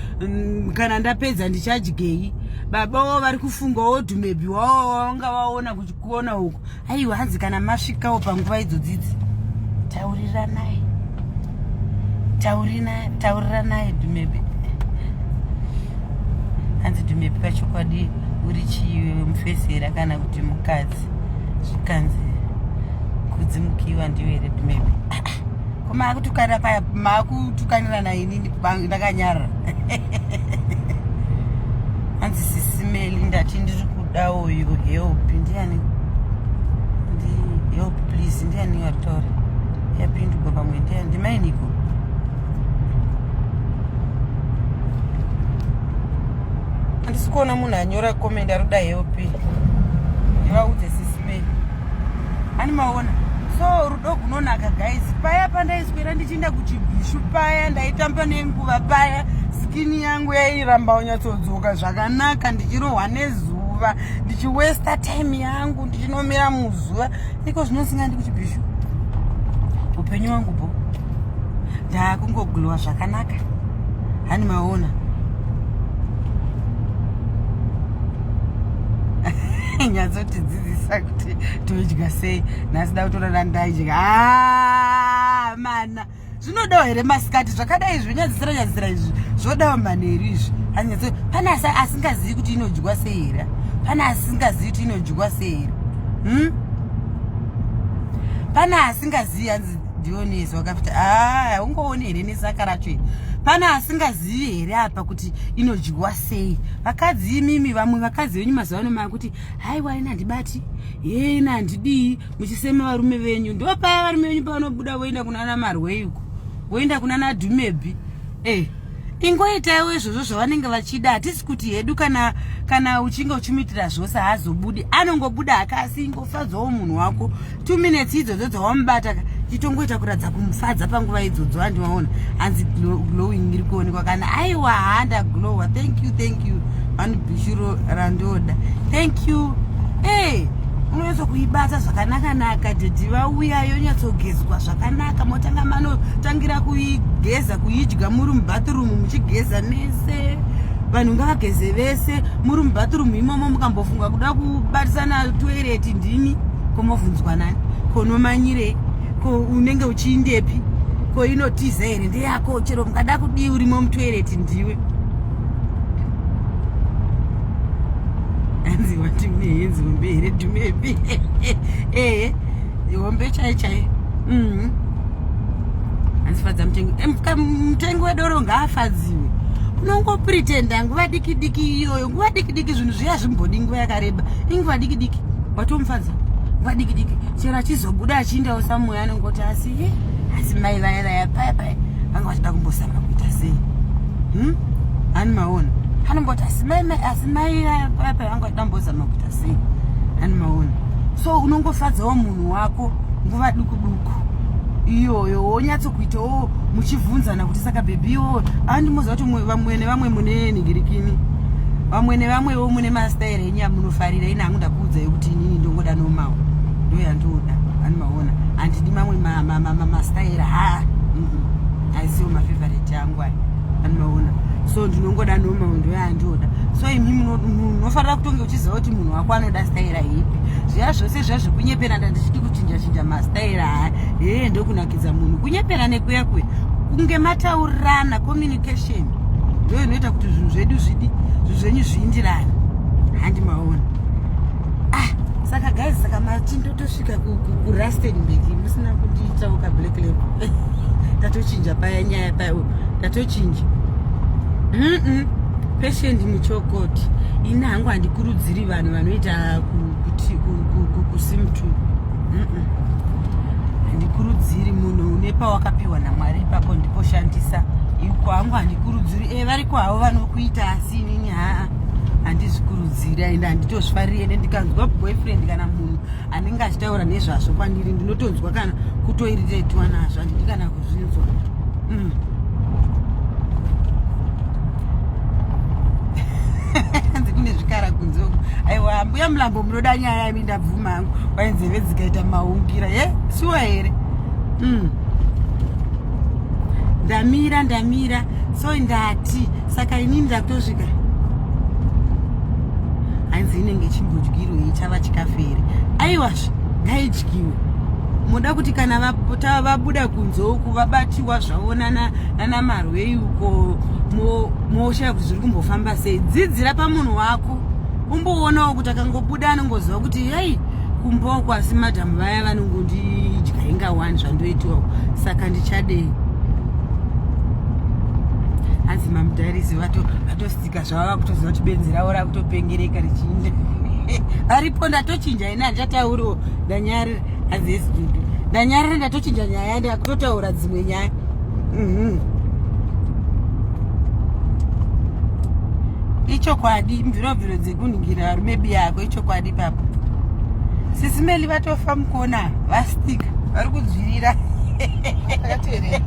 kana ndapedza ndichadyei. Babawo vari kufungawo dhumebi wawo wavanga vaona kuchikuona uko. Aiwa, hanzi kana masvikawo panguva idzodzidzi, tauriranai, tauriranai dhumebi. Hanzi dhumebi, pachokwadi uri chiwe mufesera kana kuti mukadzi? Zvikanzi kudzimukiwa ndiwe here dhumebi? Ko maakutukana paya, maakutukanirana, inini ndakanyarara. Hanzi sisimeli, ndati ndiri kudawo yo help. Ndiani? Ndi help please. Ndiani waritaura? Yapindurwa pamwe. Ndiani? Ndimainiko? Handisi kuona munhu anyora comment ari kuda help. Ndivaudze sisimeli ani maona. So rudo gunonaka guys. Paya pandaiswera ndichienda kuchibhishu paya, ndaitamba nenguva paya, skin yangu yairamba unyatsodzoka zvakanaka, ndichirohwa nezuva, ndichiwesta time yangu ndichinomira muzuva. Iko zvinosinga ndi kuchibhishu, upenyu wangu bo, ndaakungoglowa zvakanaka. Hani maona? Nyatsotidzidzisa kuti todya sei. Nhasi da kutorara ndaidya. Ah, mana zvinodawo here masikati zvakadai izvi? Nyadzisira nyadzisira izvi zvodawo manheru izvi. Anyatso pane asingazivi kuti inodyiwa sei here? Pane asingazivi kuti inodyiwa sei here? Pane asingazivi? Hanzi ndionesi wakafita. Ah, ungooni here nesaka racho iri? Pane asingazivi here apa kuti inodyiwa sei? Vakadzi imimi, vamwe vakadzi venyu mazuva ano maakuti haiwa, ina handibati, ina handidii, muchisema varume venyu. Ndo paya varume venyu pavanobuda voenda kunana marwei uko, voenda kunana dhumebhi. Ingoitaiwo izvozvo zvavanenge vachida. Hatisi kuti hedu kana uchinge uchimuitira zvose haazobudi, anongobuda hake, asi ingofadzawo munhu wako 2 minutes idzodzo dzawamubata, chitongoita kuratidza kumufadza panguva idzodzo. Handimaona? Hanzi glowing iri kuonekwa kana. Aiwa, handa glowa. Thank you, thank you. Vanobhishuro randoda. Thank you. Hey, unonyatso kuibata zvakanaka-naka. Dhedhi vauya, yonyatsogezwa zvakanaka. Motanga manotangira kuigeza, kuidya muri mubathroom muchigeza mese. Vanhu ngavageze vese muri mubathroom imomo. Mukambofunga kuda kubatisana toilet, ndimi komovhunzwa nani? Konomanyirei? Ko unenge uchiindepi? Ko inotiza here? Ndeyako. Chero mukada kudii, urimo mutoilet ndiwe. Hanzi wati une henzi hombe here dhumepi? Ehe, hombe chai chai. Hanzi fadza mutengo. Mutengo wedoro ngaafadziwe. Unongopretenda nguva diki diki iyoyo, nguva diki diki. Zvinhu zviya zvimbodi nguva yakareba, inguva diki diki watomufadza, nguva diki diki. Chero achizobuda achiindawo samuya, anongoti asi asi mai vaya vaya paya paya vanga vachida kumbosama kuita sei? Hani maona? Anomboti asi mai asi mai vaya paya paya vanga vachida kumbozama kuita sei? Hani maona? So unongofadzawo munhu wako nguva duku duku iyoyo, wonyatsokuitawo muchibvunzana kuti saka bhebhiwo andimoziva kuti vamwe nevamwe mune nhingirikini, vamwe nevamwewo mune mastairi enyu amunofarira. Ini hangu ndakuudzai kuti inini ndongoda normal, ndo yandoda. Animaona? Handidi mamwe mastairi, ha, aisiwo mafavourite angu aya. Animaona? So ndinongoda normal, ndo yandoda. So imi munofanira kutonge uchiziva kuti munhu wako anoda staira ipi. Zviya zvose zviya zvekunyepera, ndandichiti kuchinja chinja mastaira, ha, hee, ndokunakidza munhu, kunyepera nekuya kuya. Kunge mataurirana, communication ndo inoita kuti zvinhu zvedu zvidi, zvinhu zvenyu zviindirane. Handi maona? Ah, saka guys, saka mati ndotosvika kuRustenburg musina kundiitawo kablack label. Tatochinja paya nyaya paya, tatochinja. Patient muchokoti, ini hangu handikurudziri vanhu vanoita kusim 2. Handikurudziri. Munhu une pawakapiwa namwari, ipapo ndipo shandisa. Iko hangu handikurudziri. Variko havo vanokuita, asi inini haa, handizvikurudziri ende handitozvifariri. Ende ndikanzwa boyfriend kana munhu anenge achitaura nezvazvo kwandiri, ndinotonzwa kana kutoiritetwa nazvo. Handidi kana kuzvinzwa. Hanzi kune zvikara kunze uku. Aiwa, mbuya Mulambo, munoda nyaya imi. Ndabvuma hangu, wainzeve dzikaita maungira. Ye, shuwa here? Ndamira, ndamira. So ndati saka inini ndakutosvika, hanzi inenge ichimbodyirwei? Chava chikafu here? Aiwazve, ngaidyiwe. Muda kuti kana vabuda kunze uku, vabatiwa zvavo nana marwei uko, moshaya kuti zviri kumbofamba sei. Dzidzira pamunhu wako, umboonawo kuti akangobuda anongoziva kuti hei, kumboko, asi madhamu vaya vanongondidya inga wani zvandoitiwawo, saka ndichadei? Hanzi mamudarisi vatosika zvavava kutoziva kuti benzi ravo rakutopengereka richiinda aripo. Ndatochinja ine, handichatauriwo, ndanyarira. Hanzi yes Dudu, ndanyarira, ndatochinja nyaya, ndakutotaura dzimwe nyaya. Ichokwadi, mvirobviro dzekuningira varume biyako, ichokwadi papo. Sisimeli vatofa mukona, vastika vari kudzvirira.
Takateerera.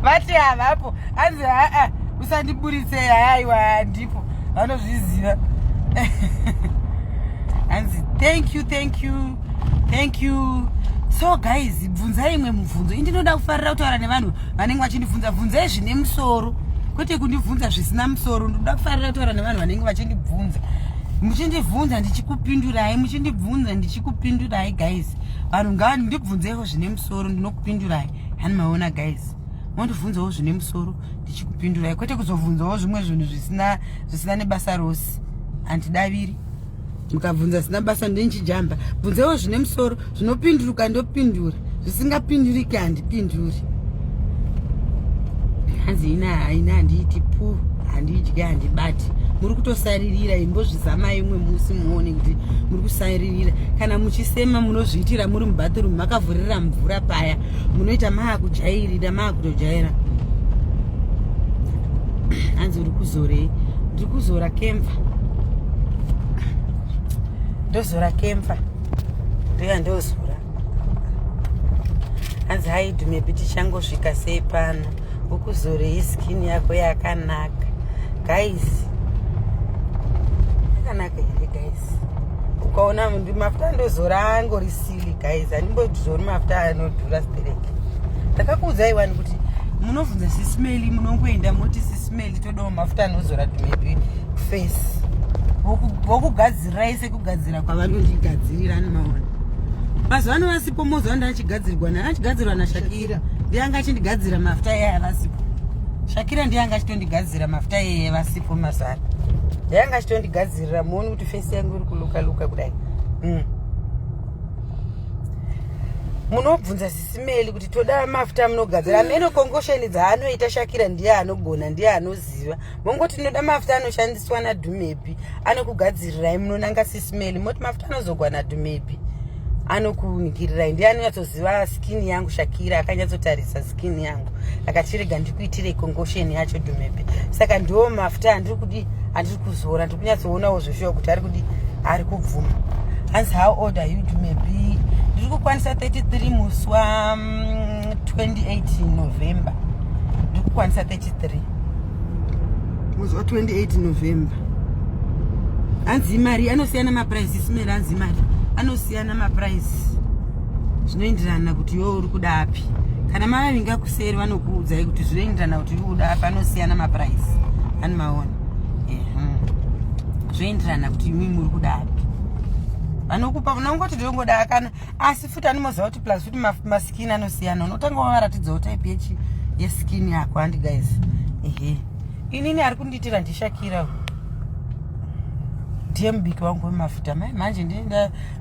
Vati havapo, hanzi haa, usandiburitse, haiwa, ndipo vanozviziva. Hanzi thank you, thank you, thank you. So guys, bvunzai imwe mubvunzo. Indinoda kufarira kutaura nevanhu vanenge vachindibvunza. Bvunzai zvine musoro, kwete kundibvunza zvisina musoro. Ndinoda kufarira kutaura nevanhu vanenge vachindibvunza, muchindibvunza ndichikupindurai, muchindibvunza ndichikupindurai. Guys, vanhu ngavandibvunzeiwo zvine musoro, ndinokupindurai. Hani maona guys, mondibvunzawo zvine musoro ndichikupindurai, kwete kuzobvunzawo zvimwe zvinhu zvisina nebasa rose. Handidaviri mukabvunza zvisina basa, ndinichijamba. Bvunzaiwo zvine musoro, zvinopinduruka ndopindura, zvisingapinduriki handipinduri. Hanzi ina ina handiiti pu, handidyi, handibati. Muri kutosaririra, imbozvizamai imwe musi muone kuti muri kusaririra. Kana muchisema, munozviitira muri mubathroom makavhurira mvura paya, munoita maakujairira, maakutojaira. Hanzi uri kuzorei? Ndiri kuzora camphor, ndozora camphor, ndoya ndozora. Hanzi haidhu, maybe tichangosvika sei pano. Ukuzorei? Skin yako yakanaka guys, yakanaka here guys? Ukaona mafuta andozora angori sili guys, handimbozori mafuta anodhura stereki. Ndakakuudzai wani kuti munobvunza Sisimeli, munongoenda moti, "Sisimeli, todawo mafuta anozora maybe face." Vokugadzirirai sekugadzira kwavanondigadzirira. Anomaona mazuva ano vasipo, mozuva ndachigadzirwa achigadzirwa naShakira, ndiye anga achindigadzira mafuta iyaya vasipo. Shakira ndiye anga achitondigadzira mafuta iyaya vasipo mazara, ndiye anga achitondigadzirira. Muoni kuti face yangu iri kuluka luka kudai. Munobvunza Sisimeli kuti toda mafuta munogadzira ameno concoction dzaanoita. Shakira ndiye anogona, ndiye anoziva. Mongoti tinoda mafuta anoshandiswa naDhumebi, anokugadzirirai. Munonanga Sisimeli moti mafuta anozogwa naDhumebi, anokuningirirai. Ndiye anonyatsoziva skin yangu. Shakira akanyatsotarisa skin yangu, akachirega ndikuitire concoction yacho Dhumebi. Saka ndiwo mafuta andiri kudi, andiri kuzora. Ndiri kunyatsoonawo zveshuwa kuti ari kudi, ari kubvuma. Hanzi how old are you, Dhumebi? Ndiri kukwanisa 33 musi wa 28 November. Ndiri kukwanisa 33 musi wa 28 November. Hanzi mari anosiyana maprice, Simera. Hanzi mari anosiyana maprice, zvinoenderana kuti iwe uri kuda api. Kana mavavinga kuseri, vanokuudzai kuti zvinoenderana kuti uri kuda api, anosiyana maprice. Ani maona, zvoenderana kuti imi muri kuda api. Vanokupa, unongoti ndinongoda kana, asi futi animoziva kuti plus futi maskini anosiyana. Unotanga wavaratidzawo type yechi yeskin yako, handi guys? Ehe, inini ari kundiitira ndiShakira, ndiye mubiki wangu wemafuta. Mai manje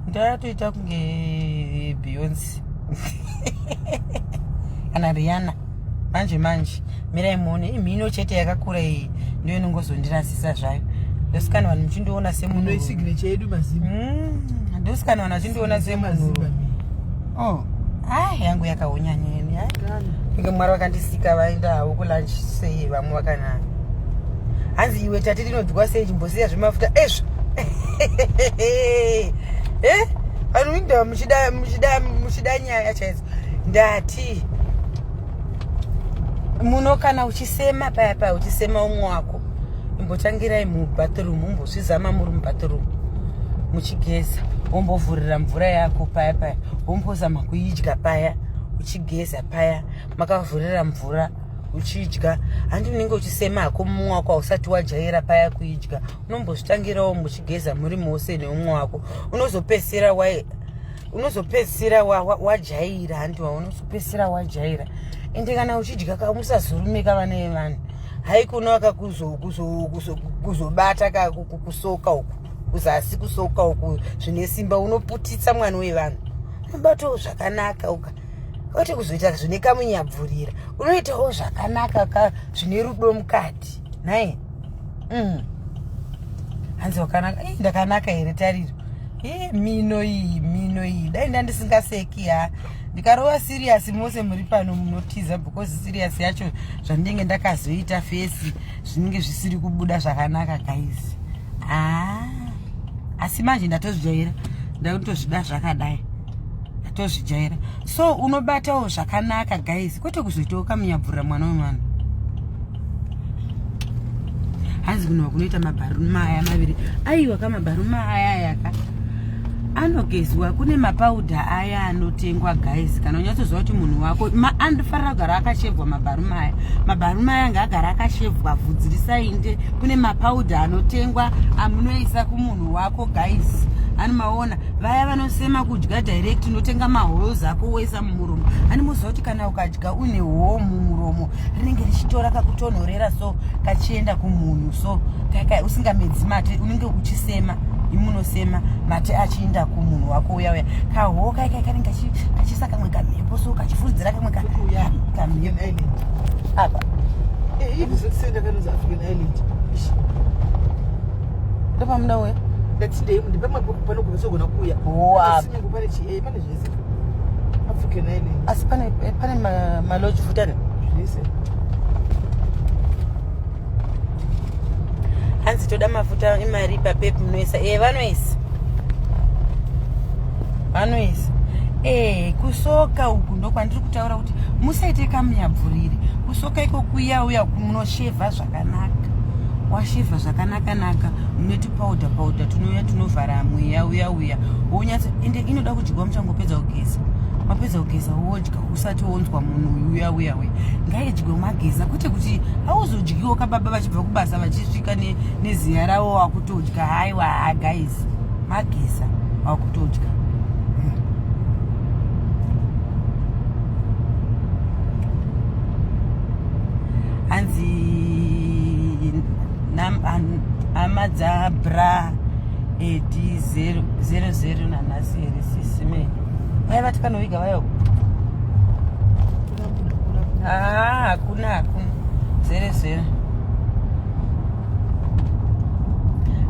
ndatoita kunge Beyonce kana Rihanna manje manje. Mirai muone, imhino chete yakakura iyi ndiyo inongozondirasisa zvayo. Ndosikana vanhu muchindiona semunhu
Inoisignature yedu mazimba.
Ndosikana vanhu vachindiona semunhu. Oh, ah, yangu yakaonyanyeni. Kunge Mwari vakandisika vaenda havo kulunch sei, vamwe vakanaka. Hanzi iwe tati rinodyiwa sei? Chimbosiya zvemafuta ezvo. Eh, vanhu inda muchida muchida muchida nyaya chaidzo. Ndati muno kana uchisema paya paya, uchisema umwe wako, imbotangirai mubathroom, umbozvizama muri mubathroom muchigeza, wombovhurira mvura yako paya paya, wombozama kuidya paya uchigeza paya makavhurira mvura. Uchidya handi unenge uchisema hako mumwe wako hausati wajaira paya kuidya. Unombozvitangirawo muchigeza muri mose neumwe wako, unozopedzisira wai unozopedzisira wajaira handiwa, unozopedzisira wajaira. Ende kana uchidya ka, musazorumeka vana vevanhu. Haikuna kuzobata ka kusoka uku kuzasi, kusoka uku zvine simba, unoputitsa mwana wevanhu. Unobatawo zvakanaka uka, kwete kuzoita zvine kamunyabvurira. Unoitawo zvakanaka ka, zvine rudo mukati. Nhai. Hanzi wakanaka. Ii, ndakanaka here Tariro? Ii, mino iyi, mino iyi, dai ndandisingaseki ha, ndikarova serious mose muri pano munotiza, because serious yacho zvandinenge ndakazoita face zvinenge zvisiri kubuda zvakanaka, guys. Ah, asi manje ndatozvijaira, ndakutozvida zvakadai, ndatozvijaira. So unobatawo zvakanaka, guys, kwete kuzoitawo kamunyabvurira mwana wemwana. Hanzi kunova kunoita mabharuma aya maviri. Aiwa, kamabharuma aya ayaka anogezwa. Kune mapowder aya anotengwa, guys. Kana unyatsoziva kuti munhu wako anofanira kugara akashevhwa mabharuma aya, mabharuma aya ngaagara akashevhwa, vhudzi risainde. Kune mapowder anotengwa amunoisa kumunhu wako, guys. Anomaona vaya vanosema kudya direct, unotenga maholes ako woisa mumuromo. Anomoziva kuti kana ukadya une hoo mumuromo, rinenge richitora kakutonhorera, so kachienda kumunhu. So kaka usingamedzi mate, unenge uchisema, imunosema mate achiinda kumunhu wako uya uya. Kahoo kaikai kanenge kachiisa kamwe kamhepo, so kachifuridzira kamwe
Kuya.
kamhepo.
African Island.
Apa.
Eh, ivisit center kanonzi African Island. Ish.
Ndopamuda uya.
Ndati ndei ndipamwe panogona sogona kuuya.
Oh, apa.
Swimming, pane chi pane zvese. African Island.
Asi pane malodge futani.
Zvese.
Hanzi toda mafuta imari papepi munoisa. E, vanoisa, vanoisa. E, kusoka uku ndokwandiri kutaura kuti musaite kamunyabvuriri. Kusoka iko kuya uya munoshevha zvakanaka. Washevha zvakanaka naka, mune tupowder powder tunouya tunovhara mweya uya uya, wonyatso. Ende inoda kudyiwa muchangopedza kugeza. Mapedza kugeza wodya, usati wonzwa munhu uya uya uya. Ngaidyiwe mageza, kwete kuti hauzodyiwo kababa vachibva kubasa, vachisvika neziya ravo wakutodya. Haiwa guys, mageza wakutodya. Hanzi hama dzabra edi 00 nanhasi here sisime vaya vati kanoviga vayoko? Ah, hakuna, hakuna 00.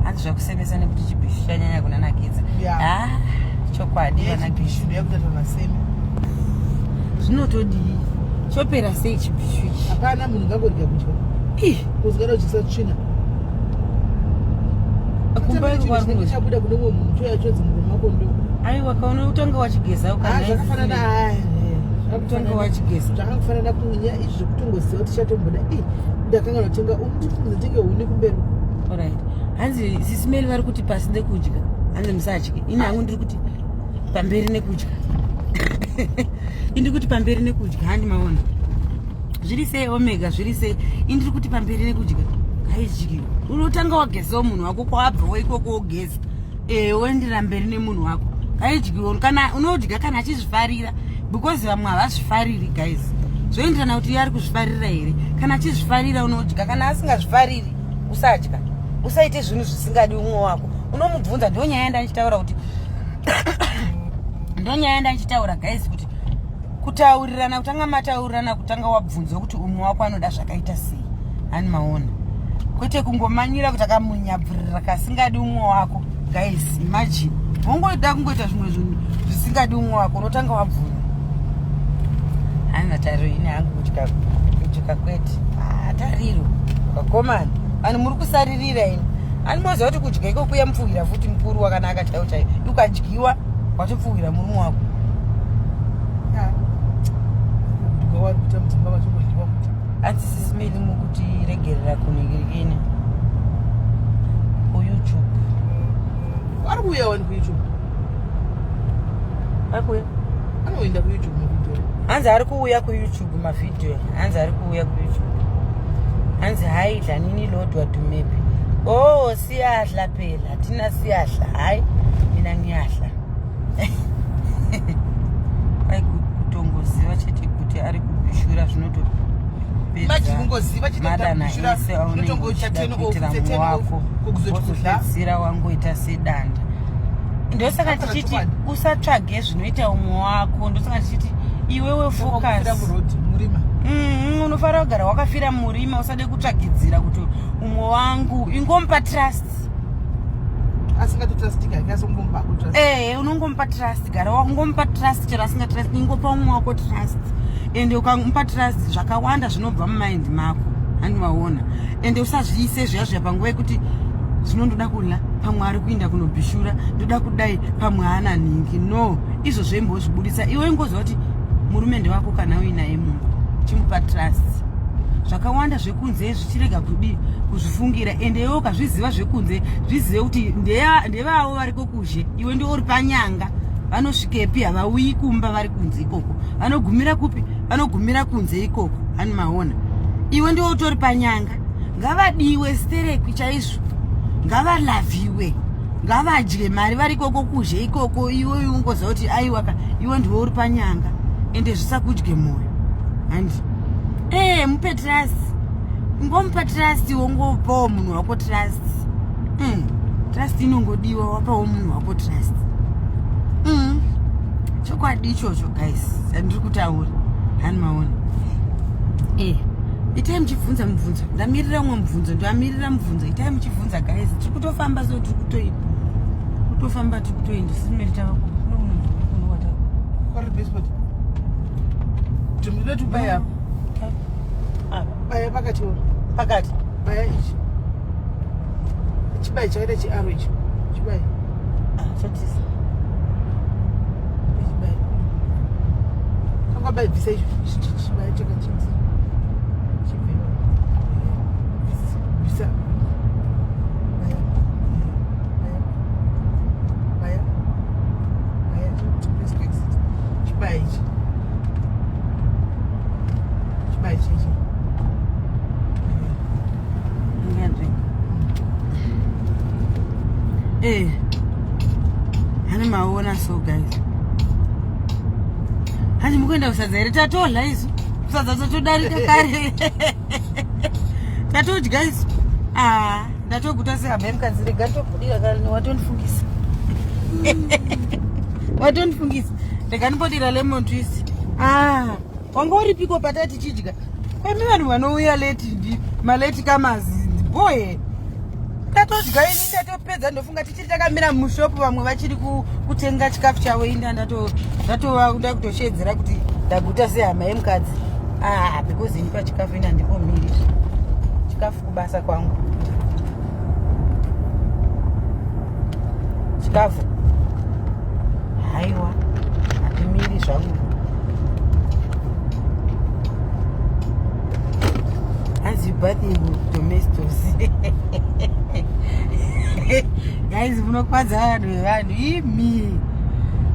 Hanzi zvakusemesa nekuti chibhishu chanyanya kunanakidza.
Yeah.
Ah, chokwadi
Ye
vana.
chibhishu ndoyakuti vaseme.
Zvinotodii, chopera sei chibhishu ichi?
Hapana, munhu ngangorya kudya.
Ih,
Kuzogara uchisa tsvina.
Kumba iko kwari kungozi.
Chabuda kune mumwe munhu choya chodzi muromo wako ndo.
Aiwa, kaona utanga wachigeza.
Ah, zvakafanana.
Utanga wachigeza.
Zvakafanana kunya izvi zvekutongoziva kuti chatomboda i ndakanga ndatenga nditenge huni kumberi.
Alright. Hanzi sisimeli vari kuti pasi nekudya. Hanzi musadye. Ini hangu ndiri kuti pamberi nekudya. Indiri kuti pamberi nekudya. Handi maona zviri sei omega, zviri sei? Indiri kuti pamberi nekudya, ngaidyiwe. Unotanga wagezawo munhu wako kwawabvawo ikoko, wogeza, woendera mberi nemunhu wako. Ngaidyiwe kana unodya, kana achizvifarira, because vamwe havazvifariri, guys. Zvoenderana kuti iye ari kuzvifarira here. Kana achizvifarira unodya, kana asingazvifariri usadya. Usaite zvinhu zvisingadi umwe wako. Unomubvunza. Ndonyaya yandandichitaura kuti, ndonyaya yandandichitaura, guys, kuti kutaurirana, kutanga mataurirana, kutanga wabvunza kuti umwe wako anoda zvakaita sei. Hani maona? Kwete kungomanyira kuti akamunyabvurira kasingadi umwe wako. Guys, imagine wongoda kungoita zvimwe zvinhu zvisingadi umwe wako. Unotanga wabvunza. Hanina tariro ini hangu kudya, kudya kwete. Ah, Tariro vakomana, vanhu muri kusaririra ini. Ani moziva kuti kudya iko kuya mupfuhwira futi mukuru wakanaka chaiwo chaiwo. Ukadyiwa watopfuhwira murume wako.
Kudya wari kuita mudzimba vachingoryiwa kuti.
Hanzi sisimeli mukutiregerera kunhingirikini kuYouTube.
Ari kuuya wani kuYouTube.
Ari kuuya.
Anoenda kuYouTube nekutora.
Hanzi ari kuuya kuYouTube mavhidhiyo. Hanzi ari kuuya kuYouTube. Hanzi hayi dlanini lodwa dumebi. Oh, siyadla phela. Thina siyadla. Hayi, mina ngiyadla. Kwai kutongoziva chete kuti ari kubishura
Imagine kungoziva chete kuti ari
zvinotopedza
kubishura,
ese aunenge
zvinotongota
uchida
10 off,
kuitira
10 off,
wako
kuzoti kudya.
wozopedzisira wangoita sedanda. Ndosaka
Ataura
tichiti
chokwadi.
usatsvage zvinoita umwe wako. Ndosaka tichiti iwewe
Wakafira
focus.
muroad murima.
Unofanira kugara wakafira murima, usade kutsvagidzira kuti umwe wangu. Ingomupa trust.
Asingatotrustika akasongomupa trust.
Ehe, unongomupa trust. Gara wakungomupa trust chero asingatrust. Ingopa umwe wako trust, ende ukamupa trust zvakawanda zvinobva mumind mako, handiwaona. Ende usazviise zviya zviya panguva yekuti zvino ndoda kudya, pamwe ari kuinda kunobhishura, ndoda kudai, pamwe haana nhingi. No, izvo zveimbozvibudisa. Iwe ingoziva kuti murume ndewako kana uinaye mumba, chimupa trust. Zvakawanda zvekunze zvichirega kudi kuzvifungira. Ende iwe ukazviziva zvekunze, zvizive kuti ndevavo variko kuzhe, iwe ndiwe uri panyanga. Vanosvikepi? Havauyi kumba, vari kunze ikoko. Vanogumira kupi? Vanogumira kunze ikoko. Hani maona, iwe ndiwe utori panyanga. Ngavadiwe stereki chaizvo, ngavalavhiwe, ngavadye mari vari ikoko kuzhe ikoko. Iwe ungoziva kuti aiwaka, iwe ndiwe uri panyanga. Ende zvisakudye mwoyo, handi? Ee, mupe trust, ngomupa trust, wongopawo munhu wako trust. Trust inongodiwa, wapawo munhu wako trust. Chokwadi ichocho guys, chandiri kutaura, hani maona? Itai muchibvunza mubvunzo. Ndamirira umwe mubvunzo, ndamirira mubvunzo. Itai muchibvunza guys, tiri kutofamba. So tiri kutoita kutofamba, tiri kutoenda simeri tava.
Kori passport. Tinoda tubaya. Baya pakati wo.
Pakati.
Baya ichi. Chibayi chakaita chiaro ichi. Chibayi.
Chatisa.
Chibayi. Kanga bayi bvisa ichi. Chibayi chakachiti. Chibve. Bvisa. Baya. Baya. Baya. Baya. Press exit. Chibayi ichi. Chibayi chichi.
Ngiyadzinga. Hani maona? So guys, hani mukuenda kusadza here? Tatodya isu kusadza, tatodarika kare, tatodya isu. Ah, ndatoguta sehama yemukadzi. Rega nditobudira kare. Watondifungisa, watondifungisa. Rega ndibodira lemon twist. Ah, wanga uripiko patati chidya? Kwemi vanhu vanouya late, ndi malate comers boy. Tatodya ini, ndatopedza. Ndofunga tichiri takamira mushopu, vamwe vachiri kutenga chikafu chavo. Inda ndatova ndakutoshedzera kuti ndaguta sehama yemukadzi. Ah, because ini pachikafu ini handipomiri. Chikafu kubasa kwangu, chikafu haiwa, handimiri zvangu. Hanzi bathing Domestos. Guys, munokwadza vanhu vevanhu imi.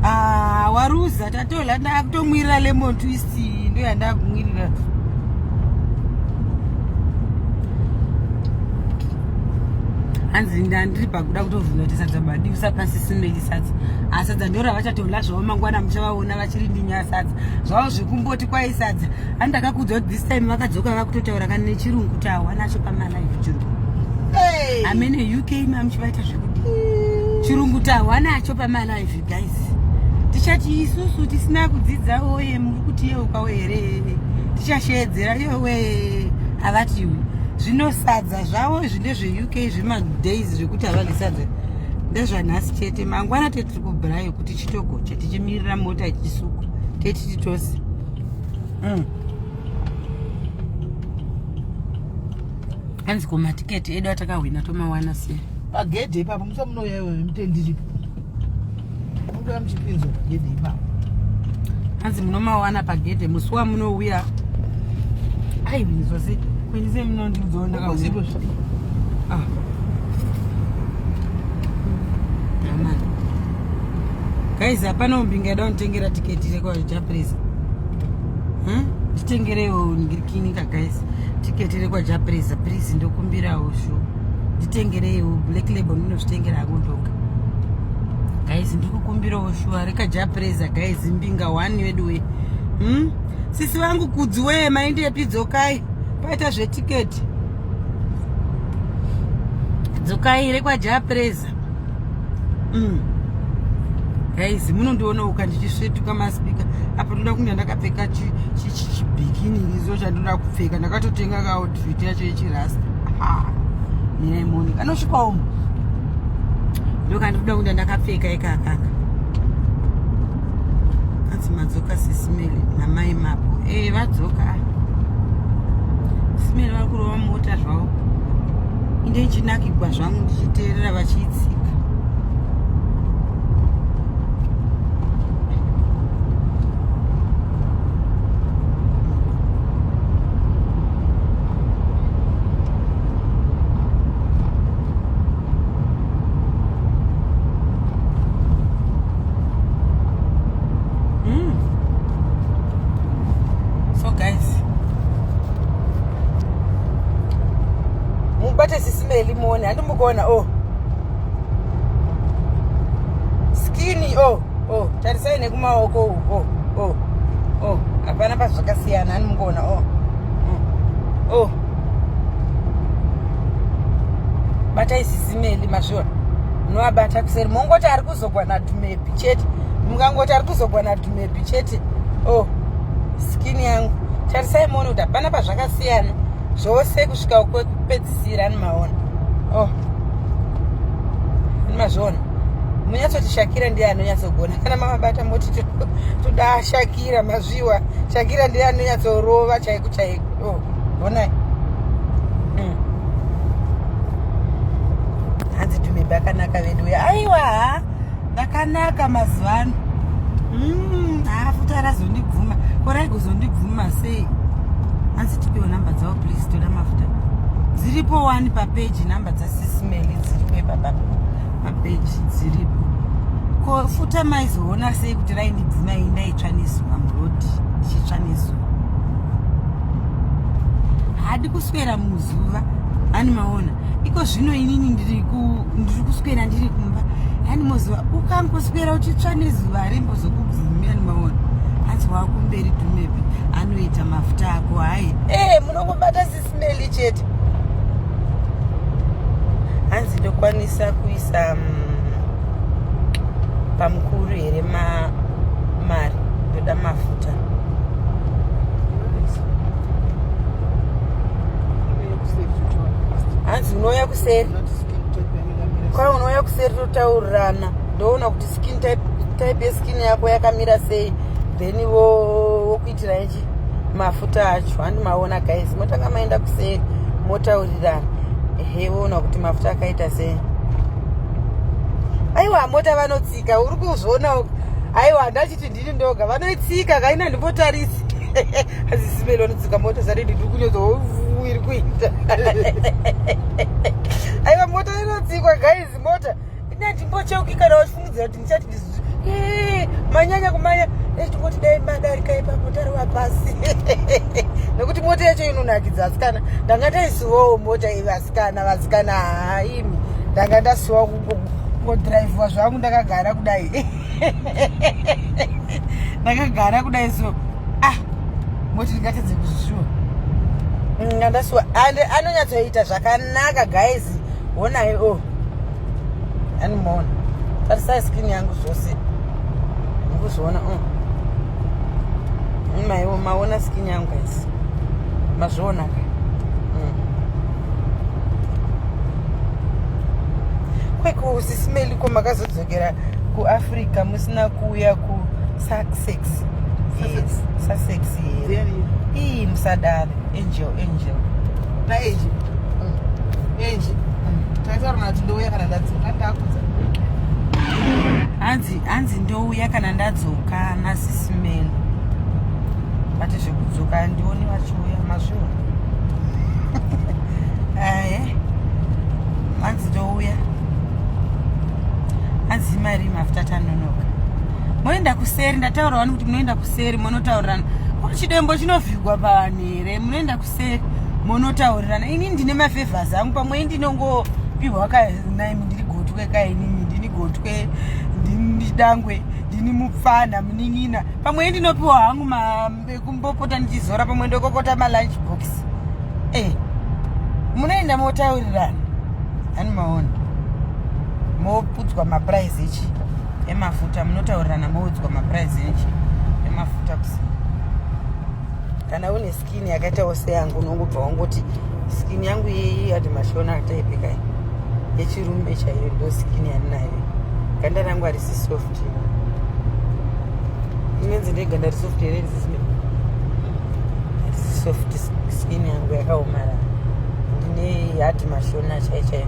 Ah, waruza, tatola. Ndakutomwirira lemon twist, ndo yandakumwirira. Hanzi ndandiri pakuda kutovhunza kuti sadza badi usapasi simeli sadza. Asadza ndo ravachatola zvavo mangwana, muchavaona vachiri ndinya sadza zvavo zvekumboti kwai sadza. Hani ndakakuudza kuti this time vakadzoka vakutotaura kana nechirungu kuti hawanacho pamalive chirungu.
Hey!
Amene UK mamuchivaita zvekudi chirungu tahwanacho pamalive guys. Tichati isusu tisina kudzidza oye, muri kutiyeukawo here? Tichasheedzera iyowe. Havati zvino sadza zvavo izvi ndezveUK, zvemadays zvekuti havadyi sadza ndezvanhasi chete. Mangwana tetiri kubhurayo kuti chitogocha, tichimirira mota ichisukwa tetiti tose. Hanzi ko matiketi edu atakahwina tomawana sei?
Pagedhe ipapo musa munouya iwewe mutendiripo. Munoda muchipinzwa pagedhe ipapo.
Hanzi munomawana pagedhe musi wamunouya. Aiwinzwa se kwenyise munondiudzawo.
Uzipo.
Ndakahwina. Ah. Amana. Guys, hapana umbinga yada kunditengera tiketi rekwajaprisa. Nditengereiwo ngirikinika guys, tiketi rekwaJapreza please, ndokumbirawo sho, nditengereiwo Black Label, ndinozvitengera hangu ndoga. Guys, ndiri kukumbirawo shuwa rekaJapreza guys, mbinga one wedu we? Sisi vangu Kudzi wee, maindepi? Dzokai, paita zvetiketi, dzokai rekwaJapreza. Guys, munondionawo ndichisvetuka maspeaker apo. Ndoda kunge ndakapfeka chibikini izo chandoda kupfeka. Ndakatotenga kaoutfit yacho yechirasta ninaimoni anosvika umo, ndokandinoda kunge ndakapfeka ikakaka. Anzi madzoka sisimeli namai Mapo. E, vadzoka simeli, vari kurova mota zvavo. Inde ichinakigwa zvangu ndichiteerera vachiitsika. So guys, mubate sisimeli muone, handimukuona. Oh, skin, oh oh, tarisai nekumaoko. Oh oh oh, hapana pazvakasiyana, handimukuona. Oh oh, batai sisimeli, mazviona, munovabata kuseri, mongoti ari kuzogwa nadhumepi chete, mukangoti ari kuzogwa nadhumepi chete. Oh, skin yangu, tarisai muone kuti hapana pazvakasiyana zvose kusvika kwekupedzisira. Animaona? Oh, animazviona? Munyatsoti Shakira ndiye anonyatsogona. Kana mamabata moti toda Shakira, mazviwa, Shakira ndiye anonyatsorova chaiko chaiko. Oh, honai. Hanzi Tumebe akanaka vedu. Aiwa, ha, ndakanaka mazuva ano. Ha, futa razondibvuma, korai kuzondibvuma sei? Hanzi tipiwo namba dzavo please, toda mafuta. Dziripo wani papeji, namba dzasisimeli dziripo ipapa papeji, dziripo. Ko futa maizoona sei kuti raindibvuma? Iyi ndaitsva nezuva murodhi, ndichitsva nezuva, haadi kuswera muzuva. Ani maona iko zvino inini ndiri kuswera ndiri kumba. Hani moziva, ukangoswera uchitsva nezuva rimbozokubvumi. Ani maona? Hanzi wakumberi Dumebi anoita mafuta ako. Hai e, munongobata sisimeli chete. Hanzi ndokwanisa kuisa pamukuru here mari? Ndoda mafuta. Hanzi unouya kuseri kwa, unouya kuseri totaurirana, ndoona kuti skin type, type yeskin yako yakamira sei, then wokuitira ichi mafuta acho. Handi maona guys, motanga maenda kuseri motaurirana, ehe, woona kuti mafuta akaita sei. Aiwa, mota vanotsika, uri kuzviona? Aiwa, ndachiti ndini ndoga vanoitsika kaina, ndimbotarisi azisimeli vanotsika mota zari, ndiri kunyodza iri kuita. Aiwa, mota inotsikwa guys, mota inandimbocheuki kana vachifungidzira kuti ndichati manyanya kumanya, echingoti dai madarika ipapo tarova pasi, nekuti mota yacho inonakidza. Asikana, ndanga ndaisuwawo mota ivi. Asikana, vasikana, haimi, ndanga ndasuwa kungodhiraivhiwa zvangu ndakagara kudai, ndakagara kudai. So ah, moti ndingatadze kuzvishuwa? Ndasuwa and anonyatsoita zvakanaka guys. Honai, o, oh, animaona? Tarisai skin yangu zvose, mukuzviona? Maiwo maona skin yangu guys, mazviona ka? Kweko sisimeli, ko makazodzokera kuAfrica musina kuuya kuSussex? Sussex here? Ii, musadaro. Angel, Angel.
Naangie, Angie, taitaura nati ndouya kana ndadzoka, ndakudza.
Hanzi, hanzi ndouya kana ndadzoka nasisimeli, but zvekudzoka handioni vachiuya, mazviona? Aye, hanzi ndouya, hanzi imari mafuta, tanonoka. Moenda kuseri, ndataura wani kuti munoenda kuseri monotaurirana. Kuti chidembo chinovhigwa pavanhu here? Munoenda kuseri monotaurirana. Ini ndine mafavors angu, pamwe ndinongopihwa kanaimi, ndiri gotwe kainini, ndini gotwe, ndini dangwe, ndini mupfana munin'ina. Pamwe ndinopiwa hangu kumbopota ndichizora, pamwe ndokokota malunch box. Munoenda motaurirana, hani maona mopudzwa maprice echi emafuta, munotaurirana moudzwa maprice echi emafuta kusi. Kana une skin yakaitawo seyangu, unongobva wangoti skin yangu iyi ati mashona ataipeka yechirume chaiyo, ndo skin yandinayo. Ganda rangu harisi soft. Inenzi ndeganda risoft here? Harisi soft, skin yangu yakaomara. Ndine hati mashona chai chaiyo,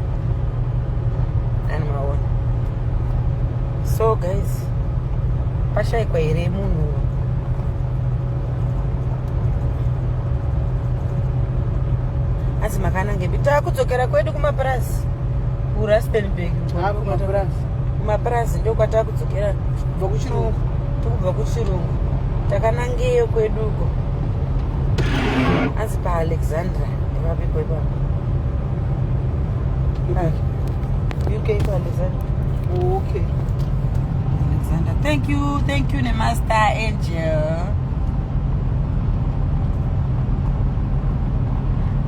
ani maona. So guys, pashaikwa here munhu? Hanzi makanangepi? Takudzokera kwedu kumapurazi, kuRustenburg.
Kumapurazi.
Kumapurazi ndokwatakudzokera.
Kubva kuchirungu.
Tikubva kuchirungu, takanangeyo kweduko. Hanzi paAlexandra ndevapiko ipapo? UK paAlexandra.
Okay.
Alexander, thank you, thank you, Nemaster Angel.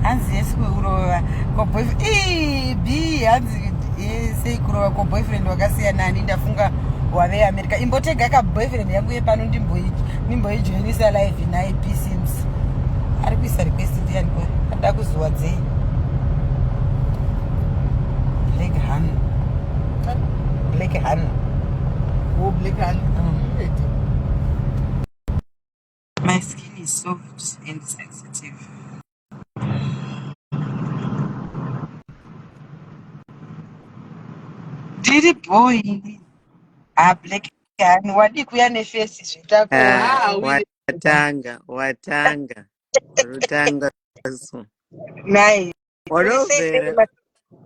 Hanzi yesi kurova kwaboyfriend b, hanzi sei kurova kwaboyfriend wakasiyana nani? Ndafunga wave America. Imbotega kaboyfriend yangu yepano, ndimboijoinisa live nai P Sims. Ari kuisa request ndiani? Ada kuzuwa dzei? Black Han, Black Han.
Oh, Black Han. Ready.
My skin is soft and sensitive. Ndiri boy. Ah, Black Han, wadi kuya neface zvitako.
Ah,
Ah, watanga, watanga rutanga so.
Nai.
Wadovhera.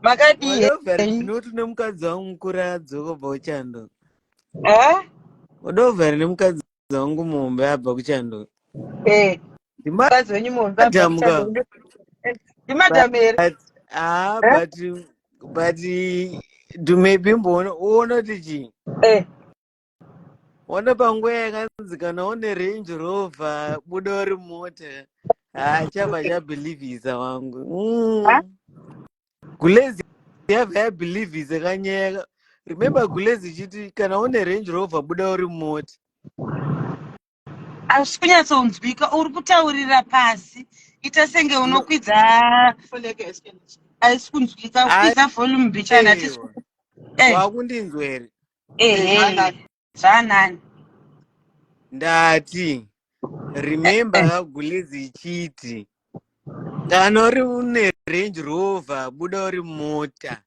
Makadii?
Wadovhera.
Henyu?
Ndinoti nemukadzi wangu mukuru adzoka kubva kuchando.
Ah?
Wadovhera nemukadzi wangu muhombe abva kuchando.
Mukadzi wenyu muhombe abva
Ndimadam ka.
kuchando. Ndimadam here?
But ah,
Eh?
but do maybe mboona uona kuti chii. Ona panguva yakanzi kana une Range Rover buda uri mota, haachabva chabhilivhisa wangu.
Ah?
Gulezi yabva yabhilivhisa kanyaya. Remember Gulezi ichiti kana une Range Rover buda uri mota.
Hazvisi kunyatsonzwika, uri kutaurira pasi. Ita senge
No.
unokwidza.
Phone yake haisi kuenda.
Haisi kunzwika, kwidza volume bichana, hatisi.
Aiwa.
Eh.
Wakundinzwa here?
Ehe.
Zvanani.
Zvanani.
Ndati remember kaGulezi ichiti kana uri une Range Rover buda uri mota.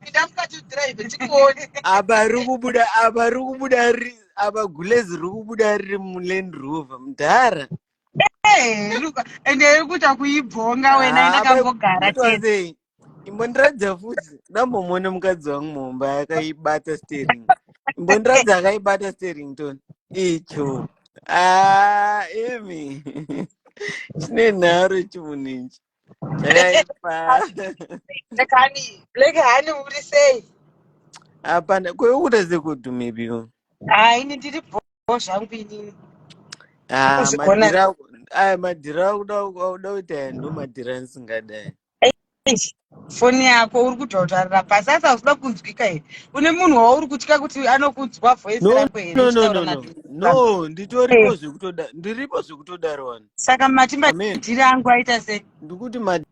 Pinda mukati udhiraivhe tikuone.
Apa riri kubuda, apa riri kubuda, apa Gulezi riri kubuda riri muLand Rover, mudhara.
Ende iri kuita kuibvonga wena.
Ah,
Ndakambogara
kuitwa
tete.
sei? Imbondiratidza futi, ndambomuona mukadzi wangu muhombe akaibata steering. Imbondiratidza akaibata steering toni icho. Ah, imi chine nharo chimunhu ichi chakaipa.
Black Honey, Black Honey, uri sei?
Hapana kwekuita sekuti maybe.
Hai, ini ndiri bho zvangu inini.
Ah,
Kuzvigona.
madhira aya, madhira akuda akuda kuita aya ndo madhira andisingadai.
Foni yako uri kutaurira pasi, asi hausida kunzwika here? Une munhu wauri kutya kuti anokunzwa voice
No.
rako here?
No, no.
Uchitaura
No, no.
na
No, nditoripo zvekutoda, ndiripo zvekutodaro wani.
Saka mati
Amen.
madhiri angu aita sei?
Ndikuti madhira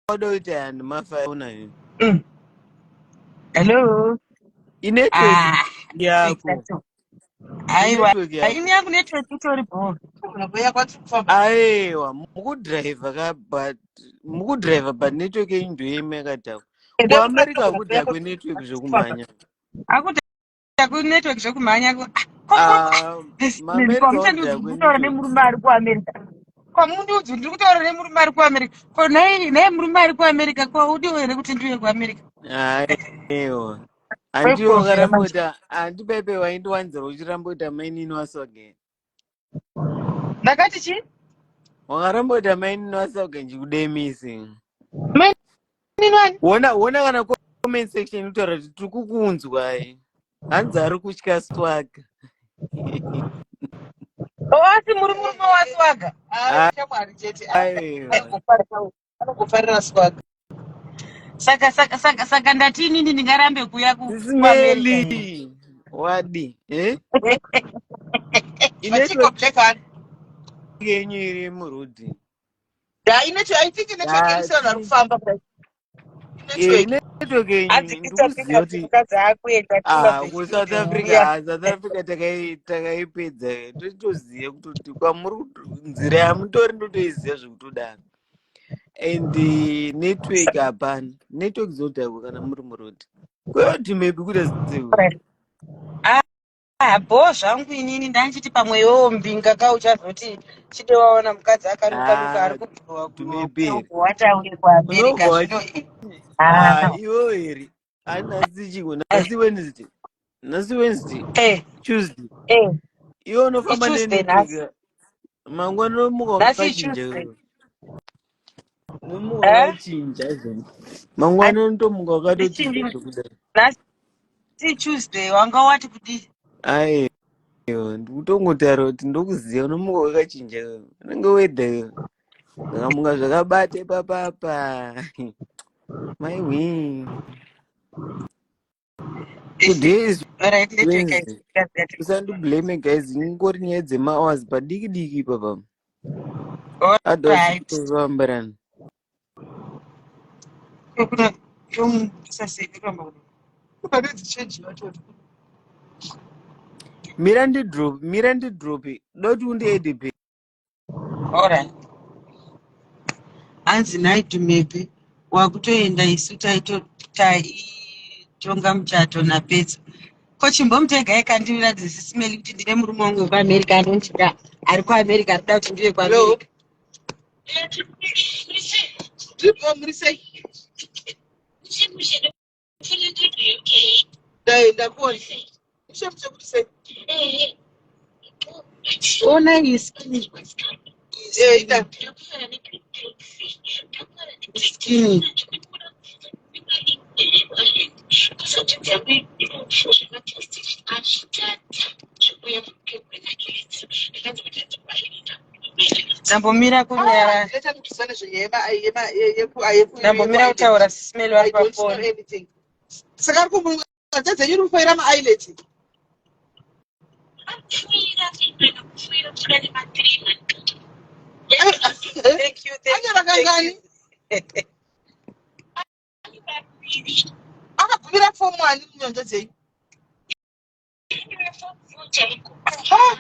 auda kuita aya ndimafaona ini.
Hello?
Inetwork
Ah,
yako.
Aiwa.
Inetwork yako.
Ini yangu network itori bho.
Kuya kwatiri kufamba.
Aiwa, mukudhiraivha ka, but mukudhiraivha, but network yenyu ndoyemi yakadhakwa. KuAmerica hakudhakwe network zvekumhanya.
Akuti kunetwork zvekumhanya.
Ah, maAmerica
Kwamuchandiudzi
hakudhakwe
kutaura
network.
Nemurume ari kuAmerica, kwamundiudzi ndiri kutaura nemurume ari kuAmerica. Ko nhai, nhai murume ari kuAmerica, kwaudiwo here kuti ndiuye kuAmerica?
Aiwa, handiwo wakaramba kuita, handi pepe waindiwanzira uchiramba kuita mainini waswageni.
Ndakati chii?
Wakaramba kuti amainini vaSauga ndikudemisi.
Mainini wani?
Wona wona kana comment section kutaura kuti tiri kukunzwa eh. Hanzi ari kutya Swaga.
Oh, asi muri murume waSwaga?
Ah, shamwari chete.
Aiwa.
Anongofarira Swaga.
Saka ndati inini ndingarambe kuuya kuAmerica here?
Smelly. Wadi, eh?
Machiko
Inetwork
black one.
yenyu iri murudhi.
Yeah, inetwork, I think inetwork yedu sevanhu vari
Ndati
kufamba kudai.
eh,
Inetwork.
network yenyu
Hanzi
ndikuziva
tisapinda
kuti
mukadzi akuenda
ah, kuSouth Africa,
kuuya.
ah, South Africa takaipedza totoziva kutoti kwamuri nzira yamutori ndotoiziva zvekutodaro and network hapana, network dzinodhakwa kana muri murodhi kweyoti maybe kuita sei.
Ah, bho zvangu inini ndanchiti pamwe iwewo mbinga ka uchazoti chide waona mukadzi akaruka ruka ari
Ah,
kubhuruwa bhuruwa
maybe here
wati auye kuAmerica.
Unobva
Zvino
ah,
ah,
iwo here nhasi chiko? Nhasi Wednesday, nhasi Wednesday, Tuesday. Iwe unofamba
iTuesday nhasi.
nenetwork, mangwana unomuka
Nhasi
wakachinja.
iTuesday.
Iwe unomuka
Eh?
wakachinja izvoni, mangwana unotomuka wakatochinja
Handichinji.
zvekudai.
Nhasi Tuesday, wanga wati kudii?
Aiwa, ndikutongotaura kuti ndokuziva, unomuka wakachinja iwe, unenge wedha iwe zvakamuka zvakabata ipapapa, maiwi. Today is
Alright, network.
Wednesday. Usandiblame guys, ingori nyaya dzemahours padiki diki ipapa, otherwise tofambarana.
Alright.
Pane dzichenji vacho.
Mira ndidrop, mira ndidrope, doti undiedhe.
Alright. Hanzi nhai maybe wakutoenda, isu taitonga muchato napetso. Ko chimbomutegai kandiratidze sisimeli kuti ndine murume wangu wekuAmerica anondida, ari kuAmerica, ari kuda kuti ndive
Hello.
kuAmerica.
Ndiripo, muri sei? Dai ndakuona. Mushe mushe, kuti sei?
Ona iskini.
Eh, ita.
Skinny. Ndambomira kunyara.
Ndinoita kuti nezvenyaya yeku
Ndambomira kutaura, sisimeli
I
vari
don't know
pafoni.
anything. Saka ari kumunza dzenyu iri kufoira maIELTS.
Thank you, thank
Anyora
you, thank
kangani?
you.
Akagumira form one munyonzo dzenyu. Ah,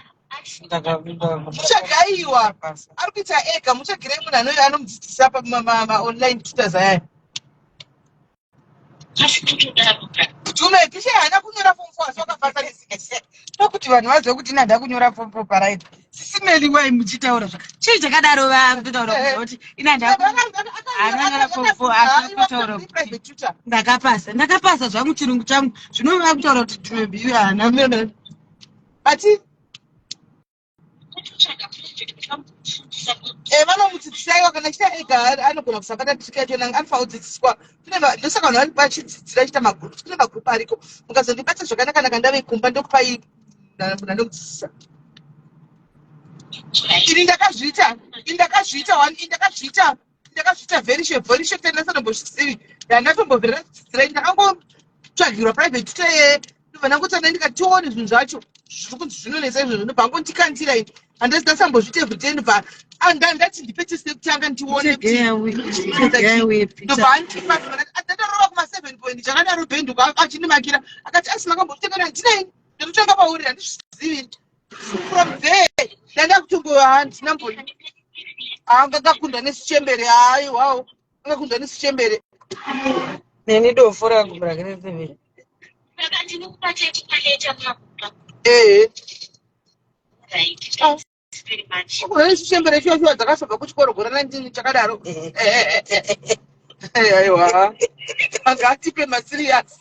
muchagayiwa. Ari kuita ega, muchagirei munhu anoyo anomudzidzisa pamaonline tutors ayaya. Jume tishe haana kunyora form four asi wakapasa nesikisi.
Tokuti vanhu vazive kuti inada kunyora form four paraiti. Sisimeli, wai muchitaura zva chii chakadaro? Vakutotaura kuti inanda anonyora form four, asi kutaura kuti
Private tutor.
Ndakapasa, ndakapasa zvangu chirungu changu. Zvinova kutaura kuti tumebi haana.
Ati vanomudzidzisa iwa kana achita ega anogona kusabata trick yacho, anofanira kudzidziswa. Ndosaka vanhu vari vachidzidzira achiita magroups, kune magroup ariko. Mukazondibata zvakanaka naka ndave kumba, ndokupai munhu anokudzidzisa. Ini ndakazviita, ini ndakazviita one, ini ndakazviita, ndakazviita very short, very short. Ndasatombozvizivi, ndandatombobvira ndadzidzira. Ndakangotsvagirwa private tutor ye, ndobva ndangotanga ndikati tione zvinhu zvacho zviri kunzi zvinonetsa izvozvo, ndobva angondikandira. Ini handisi ndasambozviita everyday, ndobva ndati ndipe test yekutanga ndione kuti zvinonetsa chii. Ndobva andipa, ndatorova kuma 7 point chakadaro, bhenduka achindimakira akati, "Asi makambozvitengera?" Handina, ini ndinotenga pauri, handizvizivi. From there ndanda kutongo handina mboni angakakunda nesichembere. Haiwawo, angakunda nesichembere.
Neni dofo rangu rakirezeveri.
Ehe, nesichembere shuwa shuwa dzakasvobva kuchikoro gore 19 chakadaro. Aiwa, ngatipe maserious.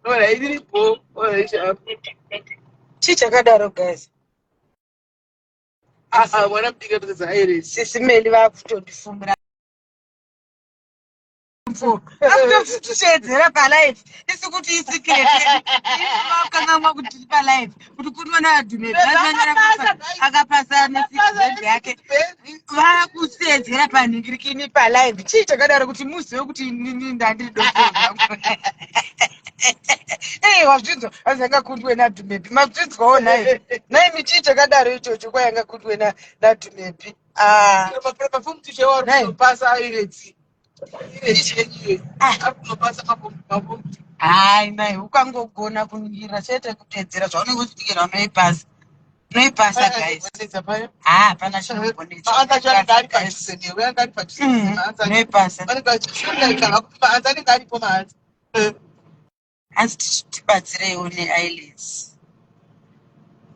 Alright, iripo. Alright.
Chii chakadaro guys?
Ah, mwana mudiki atotedza airesi.
Sisi Meli vakutondifumura. Akutotisheedzera palive isu kuti isecret vakangamwa kuti tiri palive kuti kunona adhume akapasa nesixband yake vakuseedzera panhingirikini palive. Chii chakadaro kuti muzive kuti inini ndandiri dofo? Ei, wazvinzwa? Anzi angakundwe nadhumepi. Mazvinzwawo nhai nhaimi? Chii chakadaro ichocho? Kwai angakundwe nadhumepi. Ah.
Mafomu ticha wari
Nhai.
kunopasa airesi. Iresi yenyu
Ah.
ari kunopasa mafomu.
Hai mai, ukangogona kuningira chete, kuteedzera zvaunenge uchiningira, unoipasa, unoipasa guys. Ha, hapana chinombonetsa.
Maanza acho anenge ari padhuze newe, anenge ari padhuze. Maanza acho
Unoipasa.
vanenge vachishondaika, maanza anenge aripo maanza.
Hanzi tibatsireiwo neIELTS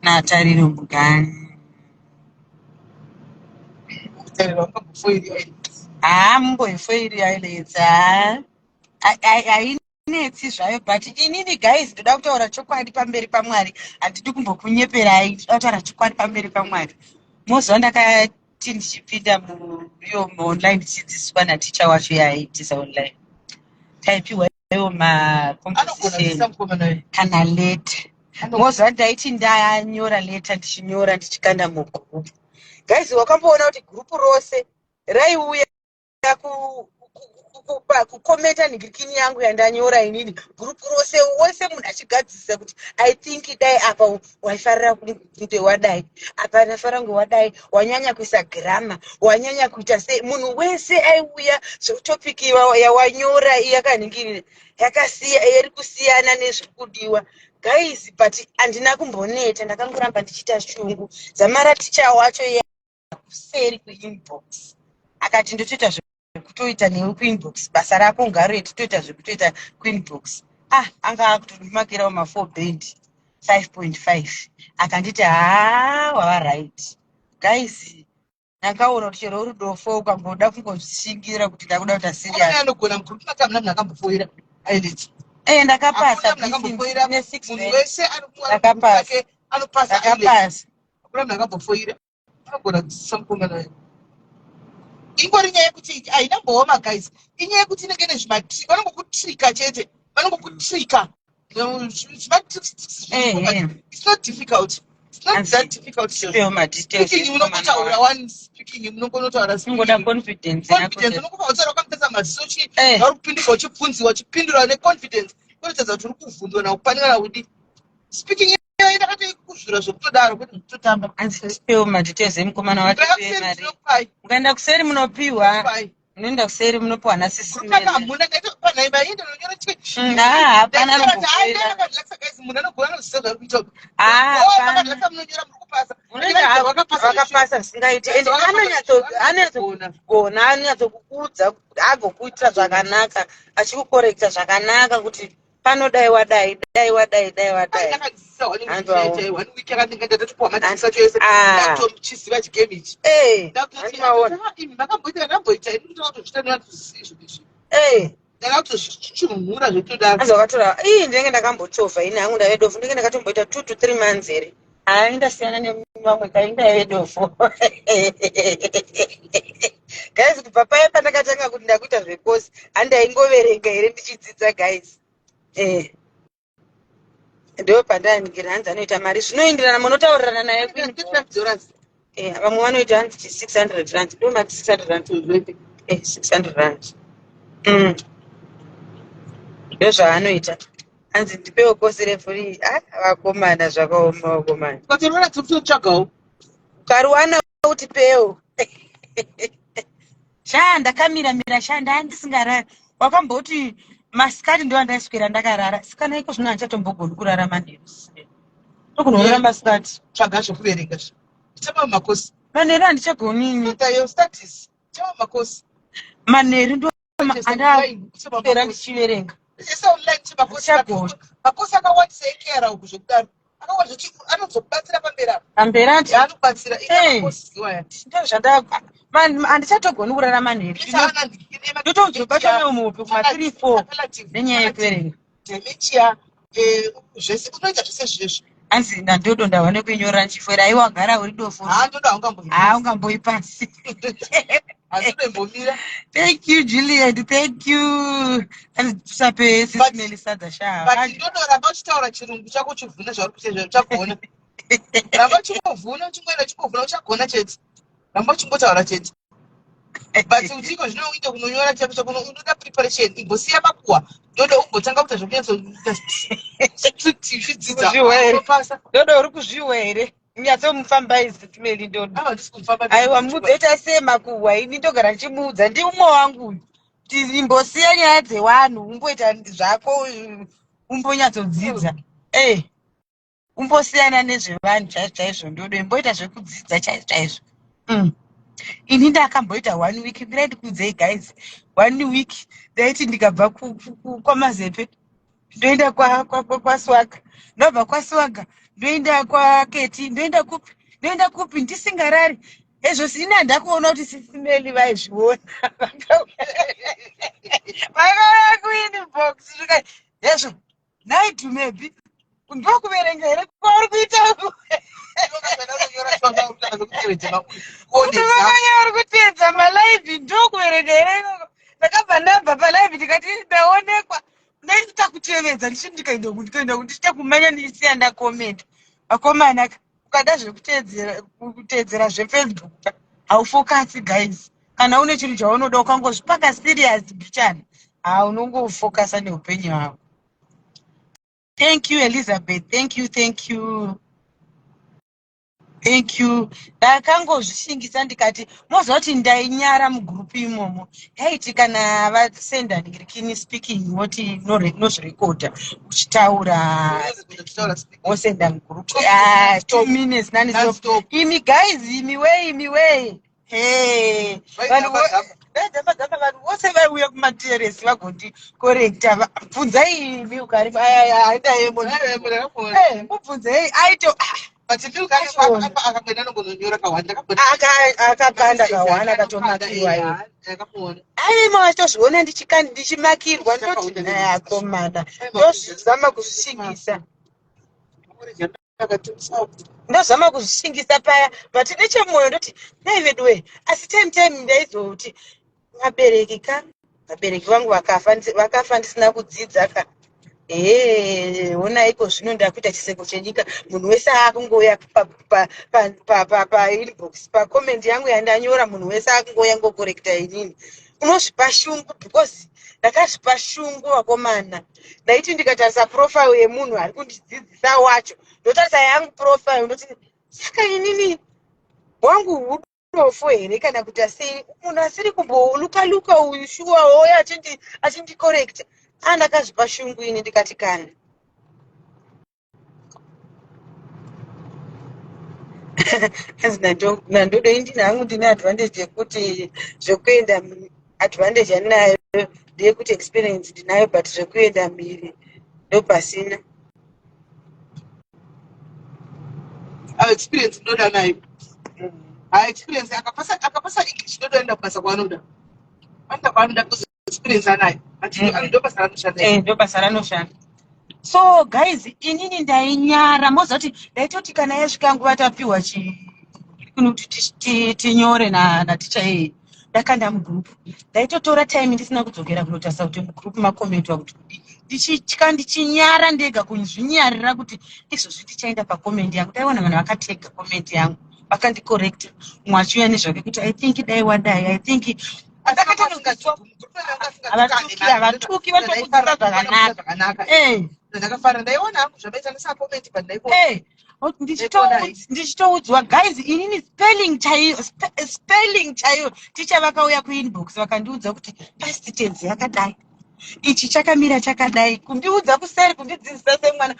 naTariro Mugani.
Kutarira ungambofoiri.
Haa, mumboifoiri IELTS. Haa, hainetsi zvayo, but inini guys, ndoda kutaura chokwadi pamberi paMwari. Handidi kumbokunyeperai, ndoda kutaura chokwadi pamberi paMwari. Mozuva ndakati ndichipinda muiyo muonline ndichidzidziswa naticha wacho yaiitisa online, taipiwa iwo
Anogona
macomposition
kuisa mukomana uyu.
Kana letter, mozuva ndaiti ndanyora letter, ndichinyora ndichikanda mugroup. Guys, wakamboona kuti gurupu rose raiuya kukomenta nhingirikini yangu yandanyora inini? Gurupu rose, wese munhu achigadzirisa kuti I think dai apa waifarira kunge wadai, apa ndafarira kunge wadai, wanyanya kuisa grammar, wanyanya kuita sei. Munhu wese aiuya zvetopic yawanyora yakanhingirira yakasiya iri kusiyana nezviri kudiwa guys. But handina kumboneta, ndakangoramba ndichiita shungu dzamara ticha wacho kuseri kuinbox akati ndotoita zvekutoita newe kuinbox, basa rako ngaroe, totoita zvekutoita kuinbox. Ah, anga akutondimakirawo ma4 band 5.5, akanditi haa, wava right. Guys, ndakaona kuti chero uri dofo, ukangoda kungozvishingira kuti ndakuda kuita
Mukomana
serious.
anogona. Mugroup make hamuna munhu akambofoira IELTS.
E, ndakapasa.
Hakuna munhu akambofoira.
Ne6.
Munhu wese ari
Ndakapasa.
make anopasa IELTS.
Ndakapasa.
Hakuna munhu akambofoira. Anogona kudzidzisa mukomana uyu. Ingori nyaya yekuti haina mbooma guys, inyaya yekuti inenge ine zvimatrick, vanongokutrika chete, vanongokutrika zvimatricks. It's not difficult, it's not that difficult.
Tipewo madetails.
Speaking unongotaura one, speaking munongonotaura.
Ingoda confidence yako.
Confidence.
Chete.
Unongofa utaura wakamutasa maziso chi vari kupindurwa, uchibvunziwa, uchipindura neconfidence, kuratidza kuti uri kuvhundwa nakupanikana kudi speaking iyoyo ndakati kuzvura zvekutodaro, kwete zvekutotamba.
Hanzi tipewo madetails emukomana wacho, tipe mari. Mukaenda kuseri munopiwa. Munoenda kuseri munopiwa nasisi.
Hamuna panhaimba inde unonyora.
Ah, hapana anombofoira.
Munhu anogona anoziva zvaari kuita.
Ah, hapana.
Vakarelaxa, munonyora, muri kupasa.
Unoita vakapasa zvisingaiti, ende anonyatsogona, anonyatsokuudza, agokuitira zvakanaka, achikukorekta zvakanaka kuti panodai wadai, dai wadai, dai wadai.
Ndakadzidzisa one
Hanzi waona.
week, one week yakandinga ndatopiwa matricks acho ese.
Ah.
Ndatochiziva chigame ichi.
Handimaona.
Imi makamboita, ndamboita ini ndakatozvita ndakatozvizvo izvi. Ndakatozvichunhura zvekutodaro.
Hanzi wakatora ii, ndinenge ndakambochovha ini hangu, ndave dofo. Ndinenge ndakatomboita 2 to 3 months here. Hai, ndasiyana nevamwe kai, ndaive dofo guys. Kubva paya pandakatanga kuti ndakuita zvekosi, handaingoverenga here ndichidzidza guys? Ndo pandaningira. Hanzi anoita mari zvinoenderana, munotaurirana naye kuinbox.
$35.
Vamwe vanoita hanzi R600, ndo mati R600. R600, ndozvaanoita. Hanzi ndipewo kosi refuri. Ah, vakomana, zvakaoma vakomana.
Ukatorora tsokutotsvagawo.
Ukariwana utipewo. Sha, ndakamira mira sha, ndaa ndisingarari. Wakamboti masikati ndo andaiswera ndakarara, sikana iko zvino handichatombogoni kurara manheru, tokunorara masikati.
Tsvaga zvekuverenga zvi. Chama makosi.
Manheru handichagonini.
Further your studies. Chama makosi.
Manheru ndo andaswera ndichiverenga.
Ese online chemakosi.
Handichagoni.
Makosi akawandisa ekera uku zvekudaro. Akawandisa zvekuti anozokubatsira pamberi apo.
Pamberi ati.
Anokubatsira.
Eh.
Makosi iwaya.
Ndozvanda, handichatogoni kurara manheru. Ndotozobatwa neumupi kuma 3 4 nenyaya yekuverenga.
Dementia, zvese unoita zvese zvezvo.
Anzi nandodo ndava nekuinyora ndichifoira. Aiwa gara uri dofo.
Haa, ndodo haungamboipasi.
Haa, ungamboipasi.
Hazvidoimbomira.
Thank you, Juliet. Thank you. Anzi tusape sisimeli sadza sha.
But ndodo ramba uchitaura chirungu chako uchivhuna zvauri kuita izvo uchagona. Ramba uchingovhuna uchingoenda uchingovhuna uchagona chete. Ramba uchingotaura chete. But uchiko zvino uite kunonyora chako chako unoda preparation imbosiya makuwa ndodo umbotanga kuita zvekunyatsoita strict uchidzidza.
Kuzvihwa here?
Unopasa.
Ndodo uri kuzvihwa here? Nyatsomufambai sisimeli ndodo.
Ava handisi kumufamba.
Aiwa mudzoita sei makuhwa ini ndogara ndichimuudza ndiumwe wangu uyu. Kuti imbosiya nyaya dzevanhu umboita zvako umbonyatsodzidza. Eh. Umbosiyana nezvevanhu chaizvo chaizvo ndodo imboita zvekudzidza chaizvo chaizvo. Ini ndakamboita 1 week mirai ndikuudzei guys. 1 week ndaiti ndikabva kwaMazepe ndoenda kwaSwaga, ndobva kwaSwaga ndoenda kwaKeti, ndoenda kupi, ndoenda kupi ndisingarari. Ezvo ini handakuona kuti sisimeli vaizviona. Vakauya kuinbox zvikai ezvo nhai Dumebi ndokuverenga here kwauri kuita uku? Kuti vakanya vari kuteedza malive ndokuverenga here ikoko? Ndakabva ndabva palive ndikati ndaonekwa. Ndaita kutevedza ndichiti ndikaenda uku ndikaenda uku ndichiita kumanya ndichisiya ndakomenta. Vakomana ka ukada zvekuteedzera kuteedzera zveFacebook ka haufokasi guys. Kana une chinhu chaunoda ukangozvipaka serious bichana ha unongofokasa neupenyu hwako. Thank you Elizabeth, thank you, thank you. Thank you. Ndakangozvishingisa ndikati moziva kuti ndainyara mugurupu imomo. Yaiti kana vasenda ndikini speaking voti nozvirekodha uchitaura wosenda mugurupu. 2 minutes nani stop. Imi guys, imi wei, imi wei. Hey, vanhu vaigamba gamba vanhu vose vaiuya kumateresi vagondikorrekta. Bvunzai imi ukari aendaemo. Mubvunzei aito akakanda kawana akatomakiwa iyo. Aima achitozviona ndichimakirwa ndoti akomana ndozvizama kuzvishingisa. Ndozama kuzvishingisa paya but nechemwoyo ndoti dai veduwe asi time time ndaizoti vabereki ka vabereki vangu vakafa ndisina kudzidza ka. Hona iko zvino ndakuita chiseko chenyika munhu wese akungouya painbox pacomment yangu yandanyora munhu wese akungouya ngokorekta inini. Unozvipa shungu because ndakazvipa shungu vakomana. Ndaiti ndikatarisa profile yemunhu ari kundidzidzisa wacho ndotarisa yangu profile ndoti saka inini wangu hudofo here kana kuti asi munhu asiri kumboluka luka uyu shuwa ouya achindicorrecta. Ndakazvipa shungu ini ndikati kana. Nandodo indini hangu ndine advantage yekuti zvekuenda advantage yandinayo ndeyekuti experience ndinayo but zvekuenda mhiri ndopasina.
Experience ndoda nayo. Experience akapasa English ndodoenda kubasa kwaanoda. Anoda kwaanoda because experience anayo. But ndo basa raanoshanda.
Ndo basa raanoshanda. So guys, inini ndainyara moziva kuti ndaitoti kana yasvika nguva tapiwa kuti tinyore naticha iyi ndakanda mugroup. Ndaitotora time ndisina kudzokera kunotarisa kuti mugroup makomentwa kuti kudii. Ndichitya ndichinyara ndega kuzvinyarira kuti izvozvi tichaenda pacomment yangu. Ndaiona vanhu vakatega comment yangu vakandicorrecta. Mumwe achiuya nezvake kuti I think dai wadai, I think havatuki vatokudzidza zvakanaka.
Ndakafara ndaiona hangu zvamaita ndisacomment but ndaiona.
Ndichitoudzwa guys inini spelling chaiyo spelling chaiyo ticha vakauya kuinbox vakandiudza kuti past tense yakadai ichi chakamira chakadai kundiudza kuseri kundidzidzisa semwana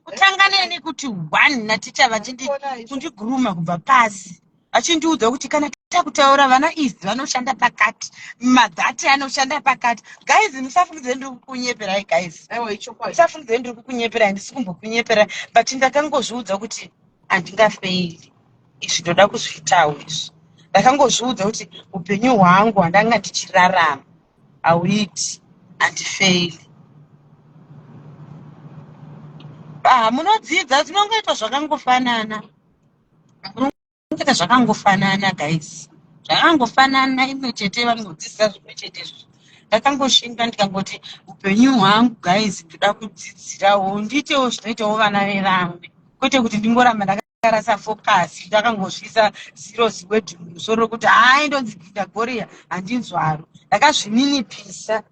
kutanga neni kuti one naticha kundiguruma kubva pasi achindiudza kuti kana takutaura vana izi vanoshanda pakati madhati anoshanda pakati. Guys, musafungidzire ndiri kukunyeperai guys, musafungidzire ndiri kukunyeperai, handisi kumbokunyeperai but ndakangozviudza kuti handingafeili izvi ndoda kuzviitawo izvi. Ndakangozviudza kuti upenyu hwangu handanga ndichirarama hauiti handifeili. Ah, munodzidza zvinongoitwa zvakangofanana. Munongoita zvakangofanana guys. Zvakangofanana imwe chete vanongodzidzisa zvimwe chete izvozvo. Ndakangoshinga ndikangoti upenyu hwangu guys ndoda kudzidzirawo ndiitewo zvinoitawo vana vevamwe. Kwete kuti ndingoramba ndakarasa focus ndakangozviisa zero ziword mumusoro kuti hayi ndonzi Gidha handinzwaro. Ndakazvininipisa.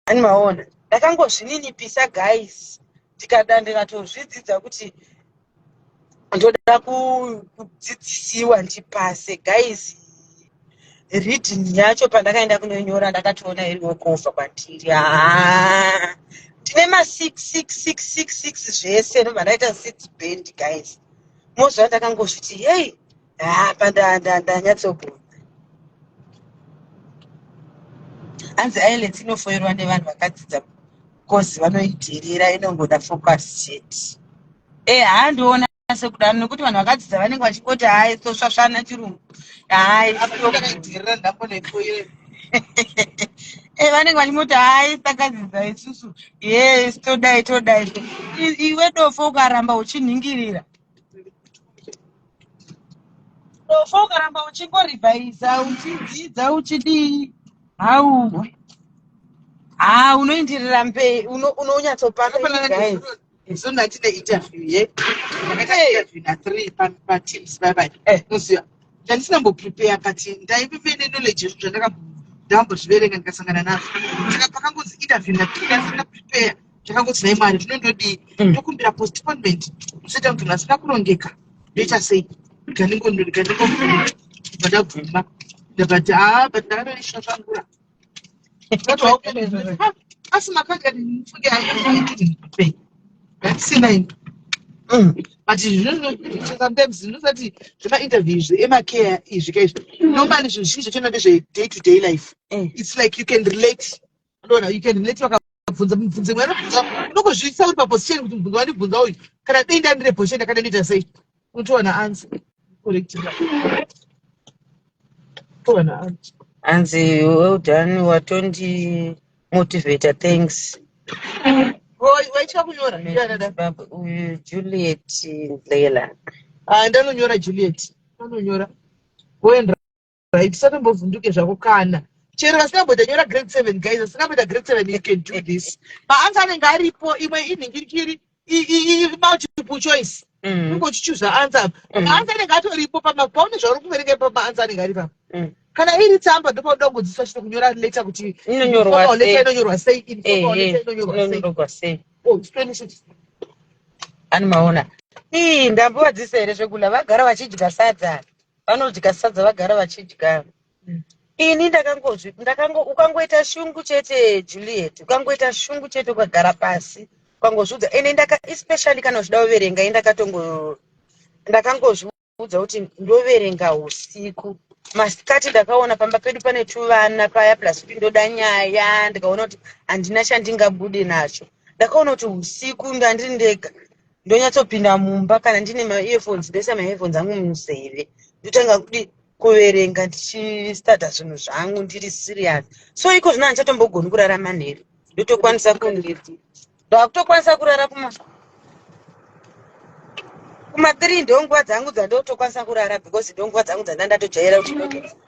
Ani maona ndakangozvininipisa guys ndikada ndikatozvidzidza kuti ndoda kudzidzisiwa ndipase guys reading yacho pandakaenda kunonyora ndakatoona iri wokovha kwandiri haa ndine ma 6 6 6 6 6 zvese ndobva ndaita six band guys moziva ndakangozviti hei apa ndanyatsogona hanzi IELTS inofoirwa nevanhu vakadzidza kozi vanoidhirira inongoda focus chete e haa ndiona sekudaro nekuti vanhu vakadzidza vanenge vachingoti hai tosvasvana chirungu hai e vanenge vachingoti hai takadzidza isusu yes todai todai iwe dofo ukaramba uchinhingirira dofo ukaramba uchingorivhaisa uchidzidza uchidii hau ha unoindirira mbei unonyatsopaka
so ndandine interview ye ndakaita interview na3 pateams bye bye unoziva ndandisina mboprepare but ndaive neknowledge yezvinhu zvandakambozviverenga ndikasangana nazvo. Saka pakangonzi interview na3 ndasina prepare, ndakangoti nhai Mwari, zvino ndodii? Ndokumbira postponement, usaita kuti munhu asina kurongeka, ndoita sei? Ndikandingobvuma, ndabvuma, ndabva haa, but ndakatoisvasvangura. Asi makanga mufunge aididn't ndandisina ini. But sometimes zvinosati zvemainterview izvi emacare izvi kaizvi, normally zvinhu zvizhinji zvachona ndezve day to day life. It's like you can relate, unoona, you can relate. Vakabvunza mubvunzo imwe anobvunza, unongozviisa uri paposition kuti mubvunzo wandibvunza uyu, kana dei ndandire position yakada ndoita sei, unotowana answer correct, towana answer.
Hanzi well done, watondi motivata, thanks.
Waitya kunyora?
Zimbabwe uyu Juliet Ndlela.
Ah, ndanonyora Juliet, ndanonyora. Go and write, usatombovhunduke zvako. Kana chero vasingamboita nyora grade 7, guys, vasingamboita grade 7, you can do this. Maanswer anenge aripo, imwe inhingirikiri multiple choice, unenge uchichuza answer. Maanswer anenge atoripo paune zvauri kuverenga ipapo, maanswer anenge ari papo. Kana iri tsamba, ndopaunoda kungodzidziswa chete kunyora letter kuti
Inonyorwa
informal letter
sei.
Inonyorwa sei? Informal letter inonyorwa sei?
Inonyorwa sei?
Oh, it's 26.
Ani maona ii ndambovadzisa here zvekula vagara vachidya sadza, vanodya sadza vagara vachidya. Ini ndakangozvi ndakango ukangoita shungu chete Juliet, ukangoita shungu chete, ukagara pasi ukangozviudza, ende ndaka especially kana uchida kuverenga, ini ndakatongo ndakangozviudza kuti ndoverenga usiku. Masikati ndakaona pamba pedu pane tuvana paya, plus kuti ndoda nyaya, ndikaona kuti handina chandingabude nacho. Ndakaona kuti usiku ndandiri ndega, ndonyatsopinda mumba, kana ndine maearphones ndoisa maearphones angu munzeve, ndotanga kudi kuverenga ndichistarta zvinhu zvangu ndiri serious. So iko zvino handichatombogoni kurara manheru, ndotokwanisa ndakutokwanisa kurara kuma 3, ndonguva dzangu dzandotokwanisa kurara because ndonguva dzangu dzanda ndatojaira kuti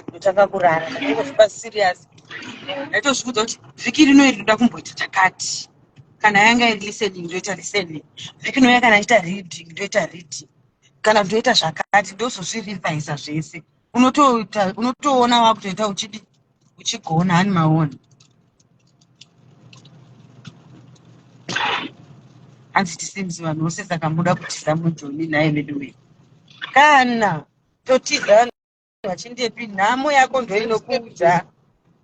ndotanga kurara. Ndakangozvipa serious, ndaitozviudza kuti vhiki rino iri ndoda kumboita chakati. Kana yanga iri listening, ndoita listening. Vhiki inouya kana ichiita reading, ndoita reading, kana ndoita zvakati, ndozozvirivhaisa zvese. Unotoita, unotoona wakutoita uchidi uchigona. Hani maona hanzi tisimisi vanhu vose, saka muda kutiza mujoni naye veduwe? Kana totiza vanhu vachindepi? Nhamo yako ndoinokuudza,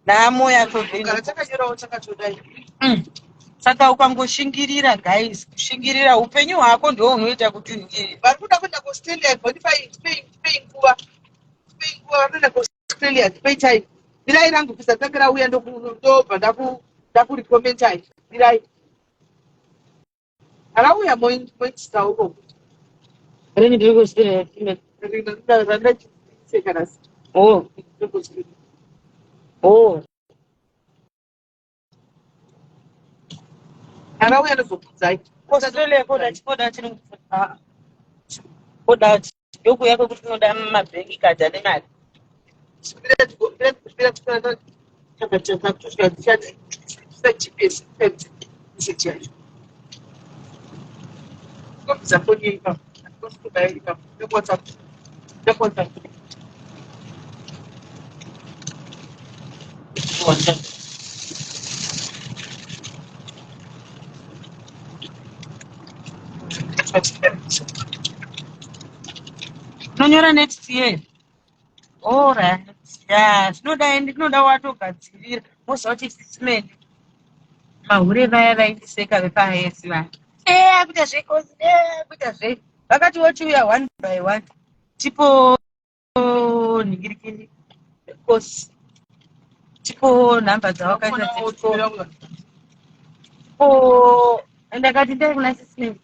nhamo yako
Kana
ndoinokuudza.
Takanyorawo takatodai.
Saka ukangoshingirira guys, kushingirira upenyu hwako ndo unoita kuti
Vari kuda kuenda kuAustralia, bonify, tipei nguva, tipei nguva. Vari kuenda kuAustralia, tipei time. Mirai rangu visa tange rauya, ndobva ndakurekomentai. Mirai rauya, moitisa uko.
Rini ndiri kuAustralia?
Randachiteka.
Oh.
Arauya, ndozokudzai.
Australia koda chikoda chiri ah. Koda ndokuya kwekuti unoda mabhengi kadhi ane mari. Unonyora next year. Alright. Yeah, zvinoda ndinoda watogadzirira. Moziva kuti sisimeni mahure vaya vaindiseka vepahesi vaya. Eh, akuita zvekosi, eh, akuita zve. Vakati wochiuya one by one. Tipo nhingirikini kosi. Tipo nhamba dzawakaita dzechikoro. Tipo ndakati ndai kuna sisimeni.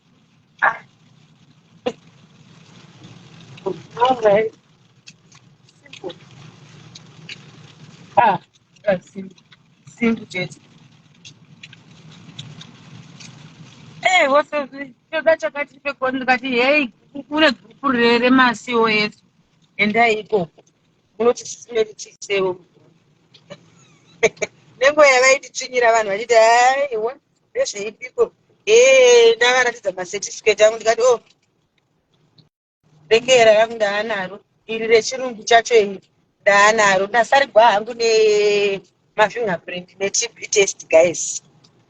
Ah. Alright. Simple. Ah, that's simple. Simple chete. Eh, wose choda chakati pekoni ndikati hey, kune gurupu remaCOS. Endai ikoko. Munoti sisimeri chisewo. Nenguva yavaititsvinyira vanhu vachiti aiwa ndezveipiko. Eh, ndavaratidza macertificate angu ndikati oh Rekera rangu ndaanaro iri rechirungu chacho iri ndaanaro ndasarigwa hangu nemafingerprint netb test guys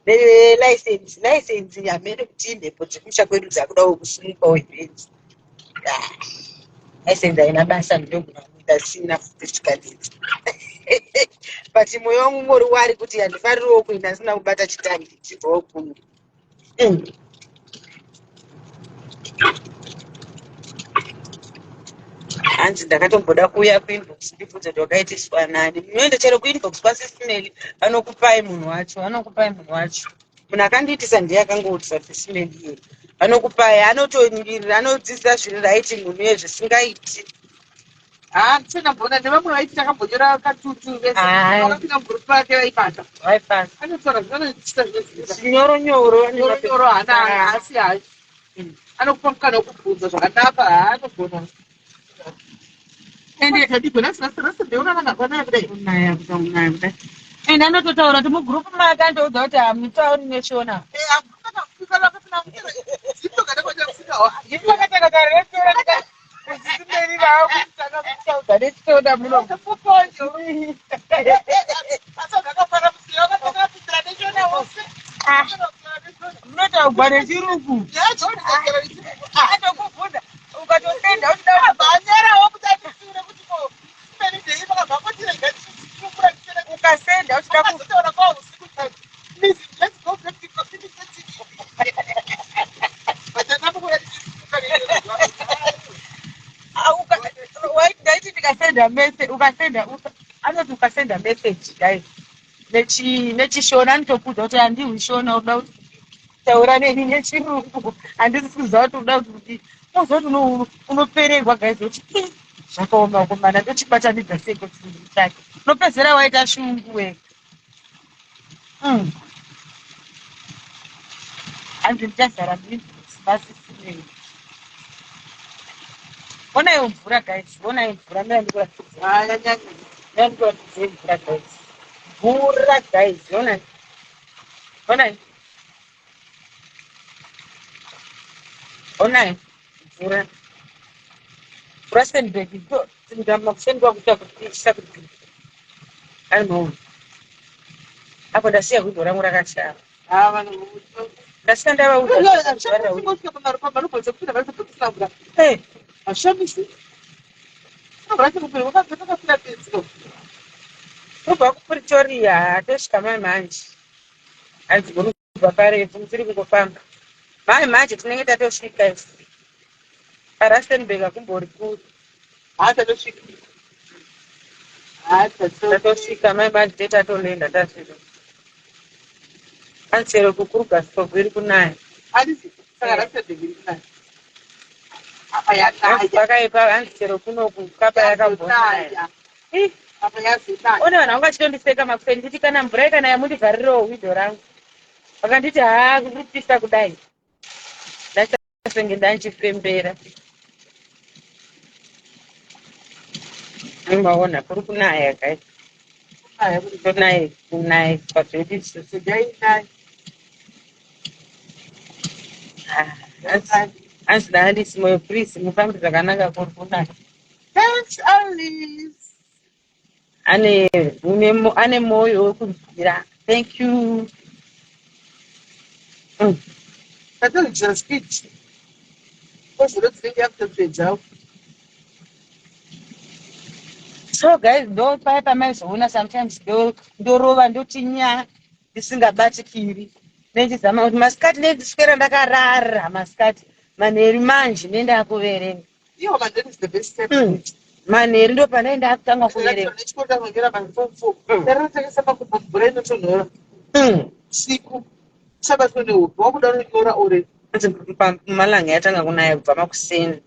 nelicense license hamene kuti imhepo dzekumusha kwedu dzakudawo kusimukawo ipenzi license haina basa ndinogona kuita sina futi but mwoyo wangu ungori wari kuti handifaririwo kuenda ndisina kubata chitangi chibvawo kuno Hanzi ndakatomboda kuuya kuinbox ndibvunze kuti wakaitiswa nani. Munoenda chero kuinbox kwasisimeli vanokupai munhu wacho, vanokupai munhu wacho. Munhu akandiitisa ndiye akangoitisa sisimeli iye. Vanokupai anotonyirira, anodzidzisa zviri right munhu iye zvisingaiti.
Ah, ndichandamboona nevamwe vaiti takambonyora katutu vese
Ai.
vakapinda mugroup vake vaibata
Vaifasa.
anotaura zvinoita zvinoziva
Zvinyoro nyoro.
nyoro haana haasi hayi anokupa mukana wekubvunza zvakanaka haanogona
Ende
tadiko nhasi nhasi nhasi ndeona vanhu hapanaya kudai
kunaya kuda kunaya kudai. Ende anototaura kuti mugroup make andoudza kuti hamutauri neshona. Munotaugwa nechirungu. Atokubvunza ukatosenda uchida ukasenda uchida Ndaiti ndikasenda message ukasenda anoti ukasenda message guys nechishona anotokudza kuti handihwi shona unoda kuti taura neni nechirungu handisi kuziva kuti unoda kuti kudii unoziva kuti unopererwa guys kuti zvakaoma komana ndochibatanidza seiko chirungu chake unopedzera waita shungu wega mm. Hanzi ndichazara masisimei. Onaiwo mvura guys, onai mvura mira ndikuratidze. Mira ndikuratidze mvura guys. Mvura guys, onai. Onai. Onai mvura. Rustenburg ndamakuseni kwakuita kupisa kuti I know. Apo ndasiya hwindo rangu rakashama. Ndasiya ndavaudza. Eh, Kubva kuPretoria tosvika mai manje. Hanzi muri kubva parefu tiri kungofamba. Mai manje tinenge tatosvika isu. PaRustenburg hakumbori kure. Tatosvika mai manje tete tatolenda tasvika. Hanzi chero kuKrugersdorp iri kunaya. Pakaipa hanzi chero kunoku kapa yakambonaya. Ih, One vanhu vanga vachitondiseka makuseni nditi kana mvura ikanaya mundivharirewo hwindo rangu. Vakanditi haa kuri kupisa kudai. senge ndanchifembera. Maona kuri kunaya guys.
Kunaya kuri
Kunaya kunaya zvedu isusu.
Regai
Ah, hanzi hanzi naAlice Moyo, please mufambe zvakanaka kuri kunaya.
Thanks, Alice.
Ane moyo wekunzwira. Thank you.
Tatolidzira speed. Kozoro dzinenge yakutopedzawo.
So guys, ndo paya pamaizoona sometimes ndorova ndoti nya ndisingabatikiri. Nendizama kuti masikati nendiswera ndakarara masikati, manheru manje nendakuverenga.
Iwo manheru is the best time.
Manheru ndo pandaenda kutanga kuverenga.
Nechikoro tanongera ma4 4. Tarinotengesa makumbo mvura inotonhora. Siku. Usabatwe nehope wakuda unonyora ore.
Hanzi Mpumalanga yatanga kunaya kubva makuseni.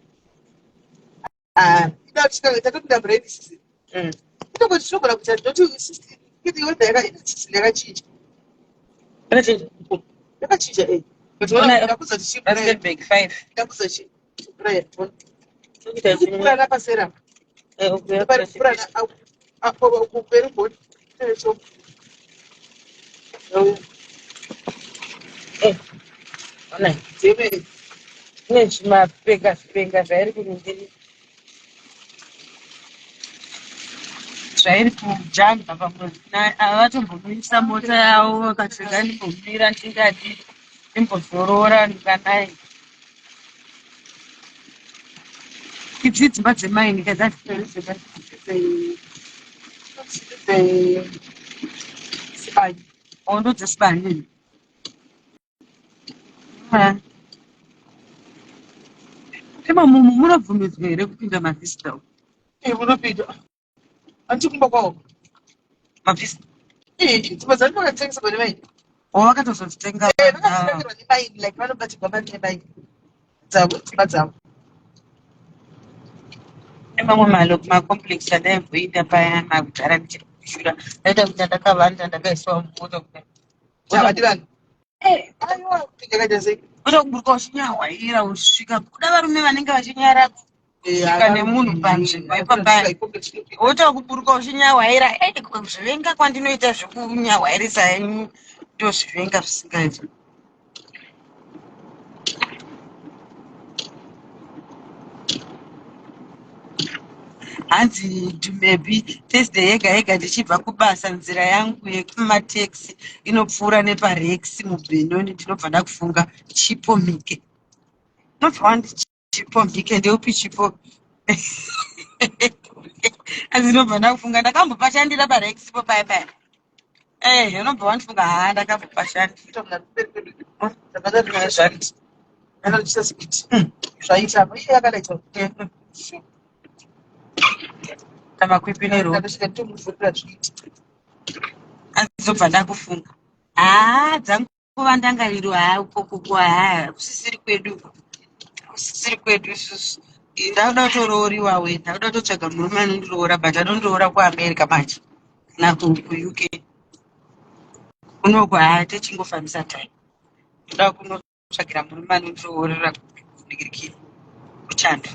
Ah, ida kuti tatopinda muraini season. Kutongoti tinogona kuita ndoti kuti weather yaka season yakachinja.
Yakachinja.
Yakachinja eh. But
Ona-
ndakudza kuti chii Brian.
Rustenburg 5.
Ndakudza chii Brian.
Tokuita chimwe.
Kupurana pasera.
Ukuya
Pari kupurana apo kumberi bodi. Techo.
Ona.
Dzeme.
Kune zvimapenga zvipenga zvairi kuningiri. Zvairi kujamba pamwe avatombomisa mota yavo vakati rega ndimbomira ndingadi ndimbozorora ndikanai. Idzi dzimba dzemaini ka dzazvitori
Sibanye.
Ondo dzesibanye. Imo mumu munobvumidzwa here kupinda mavhista?
Eh, munopinda. Anti kumba kwawo.
Mavhista.
Eh, dzimba dzacho vakatsengeswa nemaini.
O vakatozodzitenga.
Eh, vakatsengerwa nemaini like vanobatirwa mari nemaini. Dzavo, dzimba dzavo.
Nemamwe macomplex andaimboita paya makudhara ndichiri kushura. Ndaita kuti ndakavanda ndakaiswa mumota kudai.
Chavadi vanhu.
Eh,
Aiwa, kupinda kaita sei?
kuita kuburuka uchinyahwaira usvika kuda varume vanenge vachinyara kusvika nemunhu panzvimbo ipapaya. Woita kuburuka uchinyahwaira, kuzvivenga kwandinoita zvekunyahwairisa henyu ndozvivenga zvisingaiti. Hanzi Dumebi, Thursday yega yega ndichibva kubasa nzira yangu yekumatekisi inopfuura nepaRex muBenoni, ndinobva ndakufunga Chipo Mhike. Unobva wandi Chipo Mhike ndeupi Chipo? Hanzi ndinobva ndakufunga ndakambopashandira paRex po paya paya. Eh, unobva wandifunga haa ndakambopashandira.
Zvaita apa iye akadaita.
Kamakwikwi neroad.
Ndakasvika nditomuvhurira zviiti.
Azobva ndakufunga. Haa dzanguva ndangariro haa ukoko haa kusisiri kwedu. Kusisiri kwedu isusu. Ndakuda kutorooriwa we, ndakuda kutotsvaga murume anondiroora but anondiroora kuAmerica manje kana kuUK. Kunoku haa techingofambisa time. Ndoda kunotsvagira murume anondiroorera kuningirikira kuchando.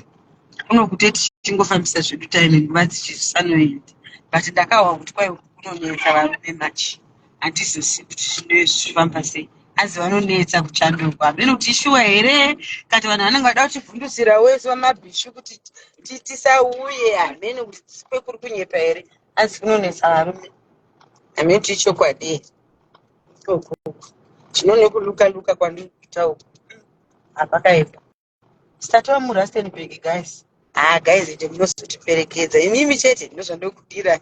Kunoku techingofambisa zvedu time nguva dzichisanoenda. But ndakahwa kuti kwai kunonetsa varume manje. Handizozivi kuti zvinofamba sei. Hanzi vanonetsa kuchandurwa. Hameno kuti ishuwa here kati vanhu vanenge vada kutivhundusira wese vamabhishu kuti tisauye. Hameno kuti kwekuri kunyepa here. Hanzi kunonetsa varume. Hameno kuti ichokwadi here. Ikoko. Zvino nekuluka luka kwandiri kuita uku. Hapakaipa. Tatova muRustenburg guys. Ah guys, ende munozotiperekedza. Imimi chete ndozvandokudira.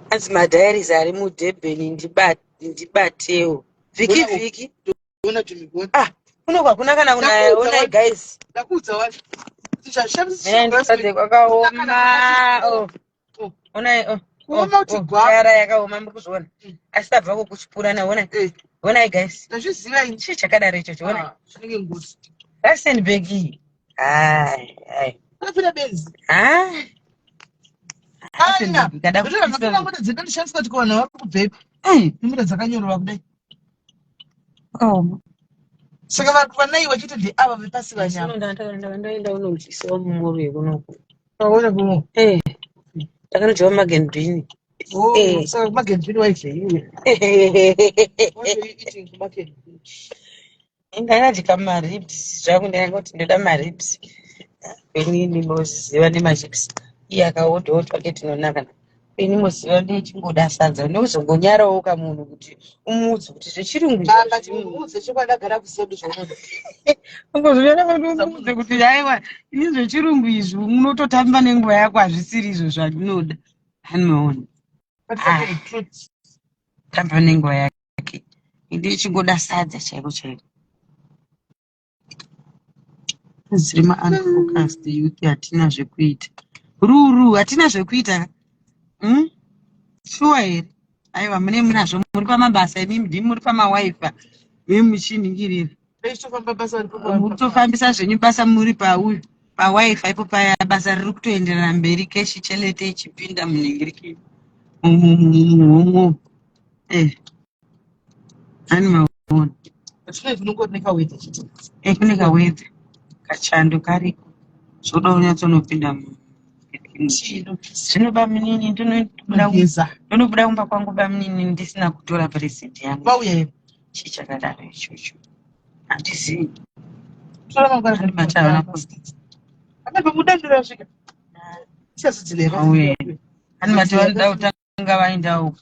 Hanzi madiaries ari muDurban ndibatewo. Vhiki vhiki.
Ona Jimmy.
Ah, kuno hakuna kana kunaya.
Ndakuudza
Onai guys.
Ndakuudza wacho. Kuti zvashamisa
Mene ndikadze kwakaoma. Oh. Onai oh.
Kuoma kuti gwa.
Tayara yakaoma muri kuzviona. Asi tabva kukuchipurana onai. Onai guys.
Ndazviziva ini.
Chii chakadaro ichocho onai.
Ah, zvinenge ngozi.
Rustenburg iyi. Hai, hai.
Unopinda benzi.
Ah. Rustenburg ikada kupisa.
Mota dzinotishandiswa kuti kuvanhu vari kubvepi nemota dzakanyorova kudai.
Akaoma.
Saka vanhu vanaiwa chete ndeava vepasi vanyama.
Ndaenda unodyisiwa mumuru yekunoku.
Vaona kuno.
Eh, takanodyiwa magendrini.
Oh,
Eh.
saka kumagendrini waidleiwe. What were you eating kumagendrini?
Ndakadya maribs zvangu ndakangoti ndoda maribs. Inini moziva nemachips. Iye akaodhawo twake tunonaka. Ini moziva ndichingoda sadza. Ndozongonyarawo kamunhu kuti umuudze kuti zvechirungu izvi
Baba
hazvidi munhu.
timuudze chokwadi agara kuziva kuti zvaunoda.
Ungozviona kuti umuudze kuti haiwa ini zvechirungu izvi unototamba nenguva yako hazvisiri izvo zvandinoda. Anoona.
But
Ah.
the truth.
Tamba nenguva yake. Ndichingoda sadza chaiko chaiko. Dziri maunfocused youth hatina zvekuita. Ruru hatina zvekuita. Shuwa here? Aiwa mune munazvo muri pamabasa imi ndimi muri pamawifi imi muchiningirira.
Vechitofamba basa vari
Muri kutofambisa zvenyu basa muri pauyu pawifi ipo paya basa riri kutoenderera mberi keshi chelete ichipinda munhingiriki muhomwe. Eh. Ani maona.
Zvino zvinongori nekawedza chete.
Eh, kune kawedza kachando kariko zvoda unyatsonopinda
Chino.
zvino bamunini ndinobuda
Kugeza.
ndinobuda kumba kwangu bamunini ndisina kutora present yangu
Vauya here?
chii chakadaro ichocho handizivi
Tora mangwana.
Ani mati havana kuzi
Ame pamuda ndorasvika. Tichazodzilera.
Auye. Ani mati vanoda kutanga vaenda uko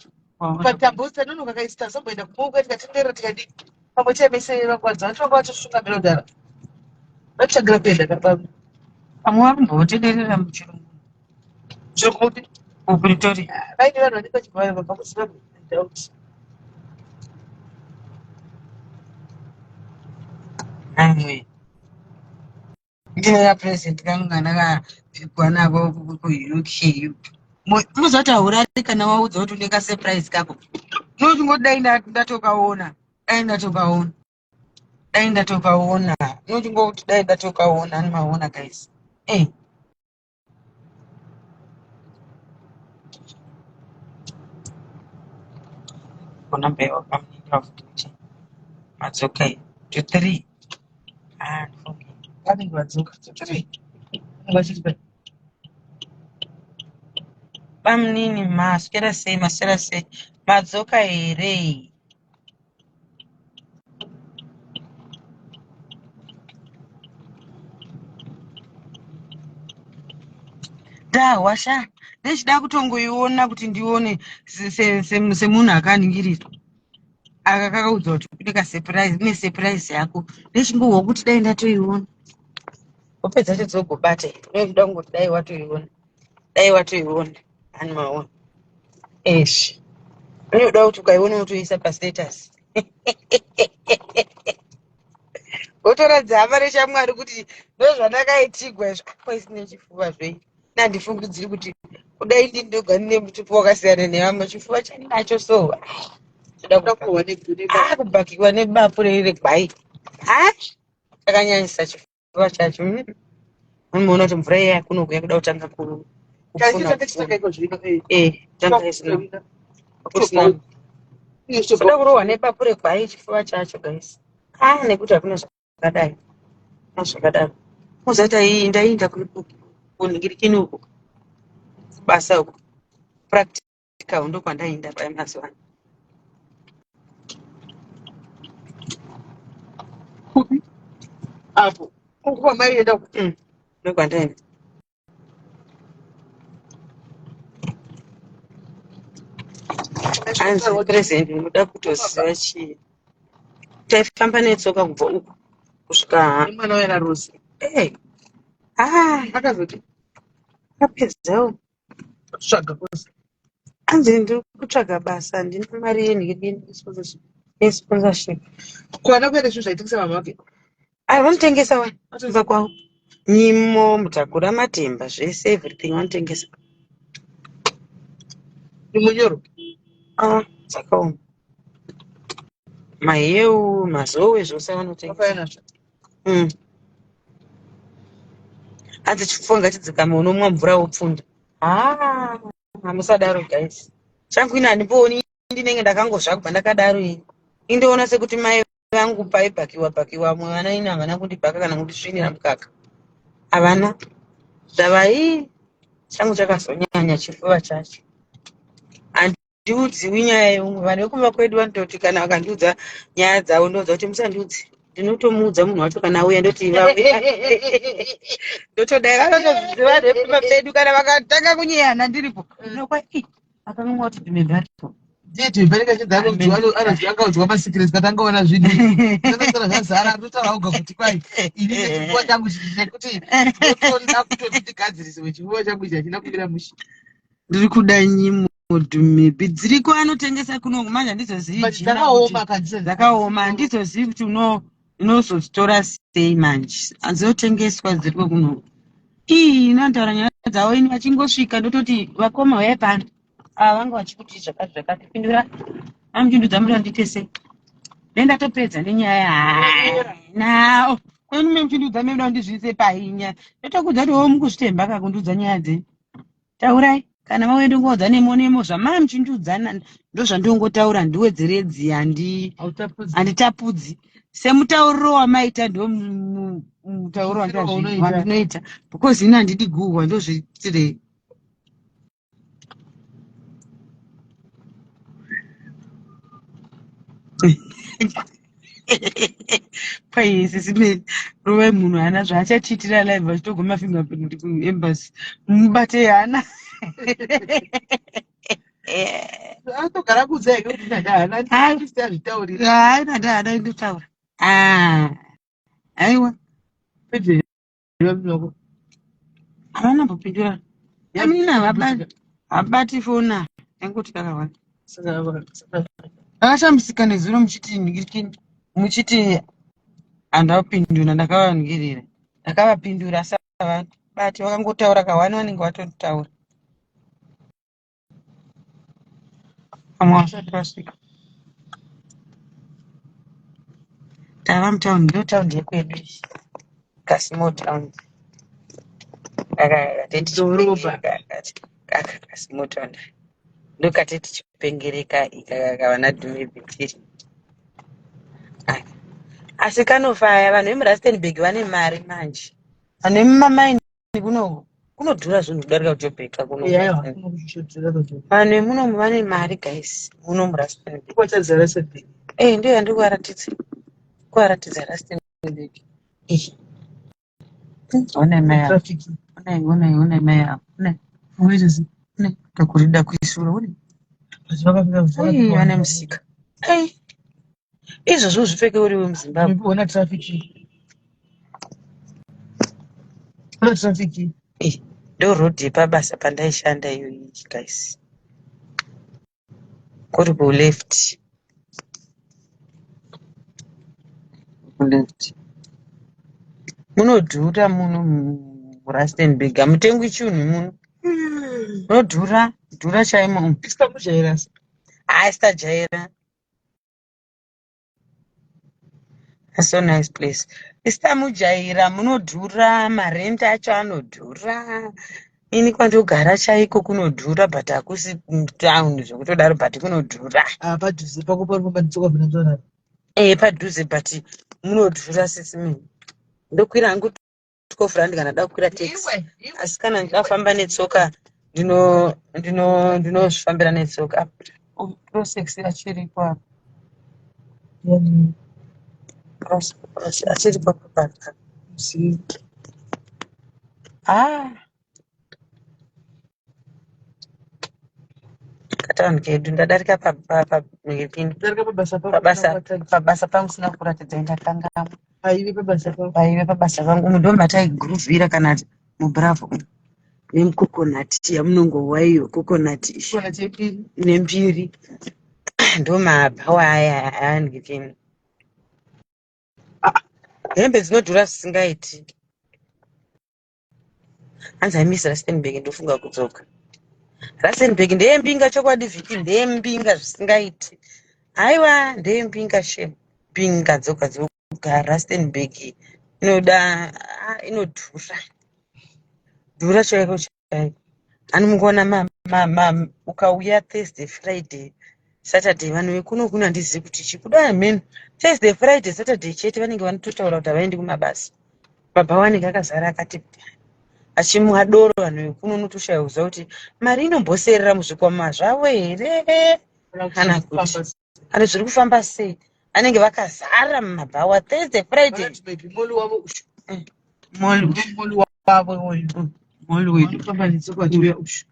Patambosa nonoka kaisi tazomboenda kumouka tikatenderera tikadii. Pamwe chemese vangwadza vati vanga vatosunga mhino dhara. Vatsvagira kuenda kababa.
Pamwe vakumbotenderera muchirungu.
Zvekuti
kuPretoria.
Vaine vanhu vanenge vachibva vabva kuZimbabwe. I doubt.
Amwe ndine kapresent kangu kandakapikwa nako kuUK. Muzoti haurari kana waudza kuti une kasurprise kako. Unochingoti dai ndatokaona, dai ndatokaona, dai ndatokaona. Unochingoti dai ndatokaona, ani maona guys. Eh. Kona mbeu pamunenge vafuti madzoka to 3. Ah, ndifunge.
Vanenge vadzoka. Three. Vanenge vachiti
Bamunini maswera sei, maswera sei, madzoka here? Ndahwa sha ndechida kutongoiona kuti ndione semunhu akaningirirwa. Aka kakaudza kuti kune kasurprise, kune surprise yako. Ndechingohwa kuti dai ndatoiona. Hope dzacho dzogobata here? Unoda kungoti dai watoiona. Dai watoiona. Ani maona. Eish. Unoda kuti ukaiona wotoisa pastatus. Wotoratidza hama neshamwari kuti ndozvandakaitigwa izvi. Apa isine chifuva zvei. Nandifungidziri kuti kudai ndini ndoga ndine mutupo wakasiyana nevamwe chifuva chandinacho so. Toda
kurohwa negune.
Kubhakiwa nebapu regwai. Ha? Chakanyanyisa chifuva chacho. Unoona kuti mvura iya kunoku yakuda kutanga
Kachi
kupfuna.
tanga chitanga iko zvino.
Eh, tanga isina. Kusina. Toda kurohwa nebapu regwai chifuva chacho guys. Ah, nekuti hakuna zvakadai. Hakuna zvakadaro. Muzati ndaenda kunhingirikini uku. Basa uku. Practical ndokwandaenda paya mazuva ano.
Kupi? Apo. Uku kwamaienda uku.
Ndokwandaenda. Hanzi present unoda kutoziva chii. Taifamba netsoka kubva uku kusvika
Nemwana waina Rose.
Eh. Ah,
Akazoti
akapedzawo.
kutsvaga kwose.
Hanzi ndiri kutsvaga basa handina mari yesponsorship.
Kwana kuenda zvinhu zvaitengesa mama vake.
Ah, vanotengesa wani kumba kwavo. Nyimo, mutakura matemba, zvese everything vanotengesa.
Munyoro.
Ah, dzakaoma. Maheu, mazowe zvose vanotengesa.
Vakauya nazvo.
Hanzi chipfuva ngachidzikame unomwa mvura wopfunda. Ah. Hamusadaro guys. Changu ini handimbooni ndinenge ndakangozvagwa ndakadaro ini. Indoona sekuti mai vangu paibhakiwa bhakiwa vamwe vana ini havana kundibhaka kana kundisvinira mukaka. Havana. Zvava ii changu chakazonyanya chifuva chacho. Handiudziwi nyaya yeumwe. Vanhu vekumba kwedu vanototi kana vakandiudza nyaya dzavo ndoudza kuti musandiudze. Ndinotomuudza munhu wacho kana auya ndoti vauya. Ndotodai vanotozviziva vanhu vekumba pedu kana vakatanga kunyeyana ndiripo. Ndinokwa ii akanganwa kuti ndine mbatso.
Ndiye tuibereka chidhako kuti angaudzwa masecrets kana angaona zvinhu. Zvanosara zvazara anotaura oga kuti kwai ini nechipfuwa changu chekuti ndotoda kutoti ndigadzirise chipfuwa changu ichi hachina kumira mushe.
Ndiri kuda nyimo dhumipi dziriko anotengesa kuno manje handizozivi
But
jina
dzakaoma
kuti
kanzi
dzakaoma handizozivi kuti unozodzitora sei manje dzinotengeswa dziriko kuno ii inotaura nyaya dzavo ini vachingosvika ndototi vakoma huyai pano ava vanga vachikuti zvakati zvakati pindura amuchindudza muda ndiite sei dai ndatopedza nenyaya nao kwenu memuchindudza memuda kundizviise painya ndotokudza kuti wo mukuzvitemba kakundudza nyaya dzenyu Taurai kana mauya ndongoudza nemo nemo zvamai muchindiudzana ndozvandongotaura handiwedzeredzi handitapudzi semutauriro wamaita ndo mutauriro wandinoita because ini handidi guhwa ndozviitirei Kwai sisi Mary rovai munhu hana zvaachatiitira live vachitogoma fingerprint kuembassy mubate hana
Anotogara kuudza here kuti ndanda hana ndisati azvitaurira.
Hayi ndanda hana indotaura. Ah. Aiwa.
Pedze Yako.
Havana mbopindura. Amina havabati havabati foni ava. Yangoti kakawanda. Ndakashamisika nezuro muchiti ndigirikini muchiti handapindura ndakavaningirira. Ndakavapindura asi havabati vakangotaura kahwani vanenge vatotaura. Vamwe vasati vasvika. Tava mutaundi ndo taundi yekwedu iyi. Kasmall town.
Dhorobha.
Kaka kasmall town. Ndokati tichipengereka ikaka vana dhume bhitiri. Asi kanofaya vanhu vemuRustenburg vane mari manje. Vanhu vemumamaini kuno kunodhura zvinhu kudarika kuJobheka kuno. Vanhu vemunomu vane mari guys muno muRustenburg. Eh ndiyo yandiri kuvaratidza. Kuvaratidza Rustenburg. Eh. Onai mai ava. Onai onai onai mai ava. Onai. Onai takurida kuisura onai. Oi vane musika. Ei. Izvozvo uzvipfeke uri wemuZimbabwe.
Ona traffic. Ona traffic.
Eh, ndo road yepabasa pandaishanda iyoyi guys. Kuri kuleft. Kuleft. Munodhura muno muRustenburg. Hamutengwi chinhu muno. Munodhura, dhura chaimo.
Istamujaira.
Hayi sitajaira. So nice place. Istamujaira munodhura, marent acho anodhura. Ini kwandogara chaiko kunodhura but hakusi town zvekutodaro but kunodhura.
Ah, padhuze pako pari pamanditsoka mina mzwana.
Eh, padhuze but munodhura sisi mimi. Ndokwira hangu 12 rand kana da kukwira taxi asi kana ndafamba netsoka ndino ndino ndinozvifambira netsoka oh, prosex achiripo apa achiripo apa ah Katauni kedu ndadarika pabasa pangu sina kuratidza ndakangamwa
paive pabasa pangu
paive pabasa pangu umu ndomataiguruvhira kana mubravo umu nemukokonati yamunongohwa iyo kokonati nembiri ndomabhawa aya aandikini hembe dzinodhura zvisingaiti Hanzi I miss Rustenburg ndofunga kudzoka. Rustenburg ndeyembinga chokwadi vhiki ndeyembinga zvisingaiti. Haiwa ndeyembinga shem. Mbinga dzoga dzoga Rustenburg inoda ah, inodhura. Dhura chaiko chaiko. Ani mukuona ma ukauya Thursday, Friday, Saturday, vanhu vekuno kuno handizivi kuti chikuda hameno. Thursday, Friday, Saturday chete vanenge vanototaura kuti havaendi kumabasa. Mabhawa anenge akazara akati achimwa doro. Vanhu vekuno unotoshaya kuziva kuti mari inomboserera muzvikwama zvavo here kana kuti ane zviri kufamba sei. Vanenge vakazara mumabhawa Thursday, Friday.
Vanoti maybe mall wavo ushu.
Mall ushu.
Mall wavo uyu.
Mall wedu.
Vanofamba netsoka vachiuya ushu.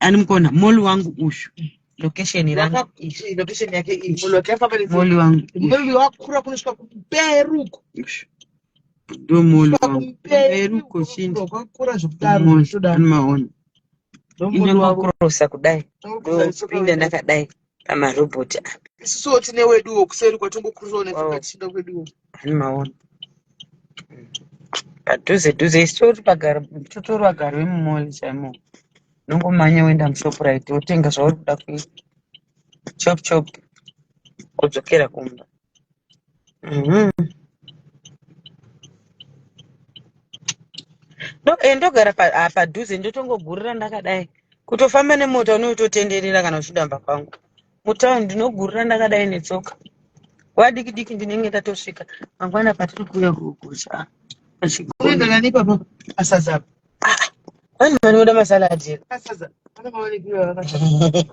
Ani mukuona mall wangu ushu, location rangu
Waka- location yake iyi, mall wake afamba netsoka.
Mall wangu ushu.
Mall wakura kunosvika kumberi uko.
Ushu ndo mall
Kusvika
wangu.
kumberi
Kumberi
uko.
uko chindi.
Kwakura zvekudaro.
Mall.
Zvekutodaro.
Ani maona?
Ndo mall wavo.
Inongokrosa kudai.
Tongokuza netsoka
Ndopinda
wedu.
ndakadai pamarobhoti apa.
Isusuwo tine weduwo kuseri kwatongokurirawo netsoka tichienda kweduwo.
Ani maona padhuze dhuze isu tori pagaro, totori vagari vemumall chaimo. Unongomhanya woenda muShoprite, wotenga zvauri kuda kuita, chop chop, wodzokera kumba. Ndogara padhuze, ndotongogurira ndakadai. Kutofamba nemota unototenderera kana uchidamba kwangu mutaundi. Ndinogurira ndakadai netsoka wadiki diki, ndinenge ndatosvika. Mangwana patiri kuuya kugocha pachigoni.
Unoenda nani ipapa pasadza apa?
Vanhu vanoda masaladhi here?
Pasadza pane maonekero avakashata.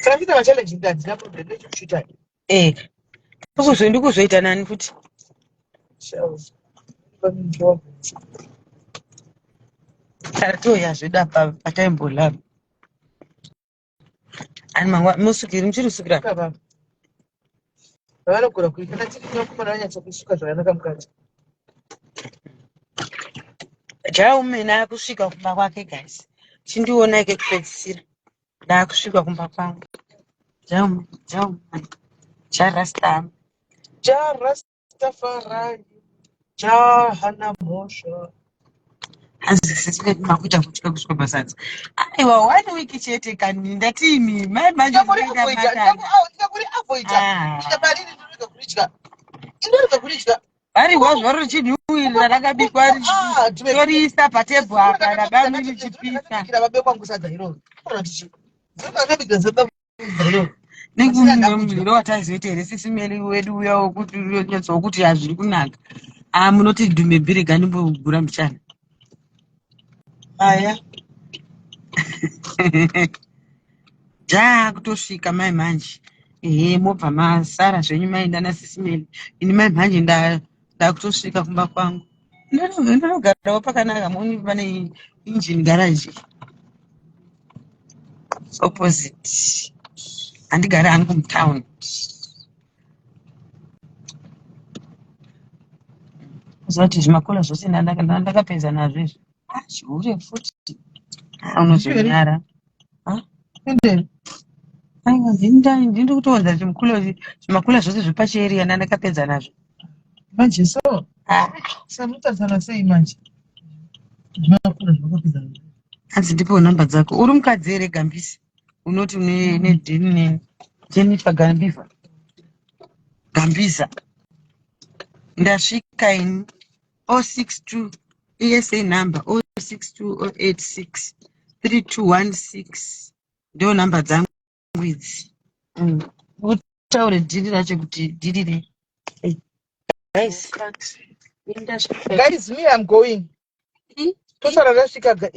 Saka kuita machallenge ndi handina problem nechokushuta.
Eh, ndikuzoita nani futi?
Shells.
Tatoya zvedu apa pataimbolava. Ani mangwa musukiri, muchiri kusukira?
Baba vanogona kuita kana tiri vakomana vanyatsa kusuka zvakanaka mukati.
Jaumene akusvika kumba kwake. Guys, chindionai kekupedzisira, ndaakusvika kumba kwangu. Jaume, Jaume, Jarastam.
Jah Rastafari, Jah hana mhosva.
Hanzi sisi makuita kutya kusvika pasadza. Aiwa, one week chete kani. Ndatini mai manje?
Ndingakuri avoida, ndingakuri avoida.
Ah.
Kusvika pariri ndinorega kuridya, inorega kuridya.
Variwa zvaro chinhuwirira rakabikwa.
Ah,
toriisa patebho apa rabami richipisa.
Ndakabikira babe kwangu sadza iroro. Kana tichi ndakabikira sadza iroro.
Nekumwe muriro wataizoita here, sisi Meri wedu uya wokuti nyatsokuti hazviri kunaka? A, munoti dhume bhirega, ndimbogura muchana.
Aya.
Jaa kutosvika mai manje. Ehe, mobva masara zvenyu maenda nasisi Meri. Ini mai manje ndakutosvika kumba kwangu. Ndinogarawo pakanaka muni, pane engine garage opposite. Handigari hangu mutown. Kuzoti zvimakula zvose ndakapedza nazvo izvi. Ah, chihure futi. Ah, unozonyara.
Endeni.
Aiwa, ndiri kutowanza zvimakula zvose zvepachieriya ndandakapedza nazvo.
Manje so
Ah,
samutarisana sei manje zvimakura zvakapedza?
Hanzi ndipewo namba dzako. Uri mukadzi here, Gambisi? Unoti une nedhini neni. Jennifer Gambiza. Gambiza. Ndasvika ini. 062 ESA number 062 086 3216 ndo namba dzangu idzi. Utaure dhiri racho kuti dhiri rei. Hey, guys, ini ndasvika.
Guys, me, I'm going. Tosara ndasvika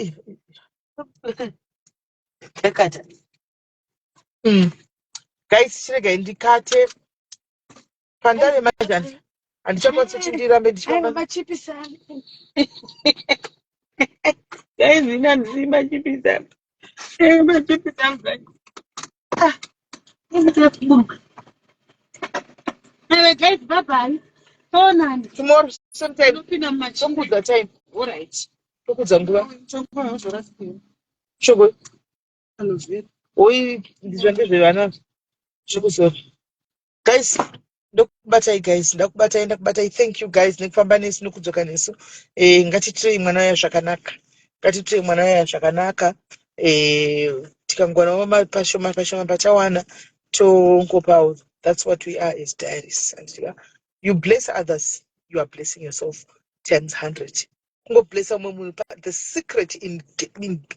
Yakata.
Guys, chiregai ndikate pandave manje. Handichakwanisi kuti ndirambe
Aiwa,
ndichifamba.
machipisa.
Guys, ini handisi machipisa. Eh, machipisa. Ah, kuburuka.
Aiwa guys, bye bye, toonani.
Tomorrow same time.
Tinopinda mumachipisa.
Tokudza time.
Alright.
Tokudza nguva.
Chokwa uzorasikiwa.
Shoko.
Anozvera.
Oi, ndizvo ndezvevana zvekuzora. Guys, ndokubatai. Guys, ndakubatai, ndakubatai. Thank you guys nekufamba nesu nekudzoka nesu. Ngatitirei mwana waya zvakanaka, ngatitirei mwana waya zvakanaka. Tikangwanawo pashoma pashoma pachawana tongopawo. That's what we are as diaries. And you bless others, you are blessing yourself times 100. Kungoblessa umwe munhu, the secret in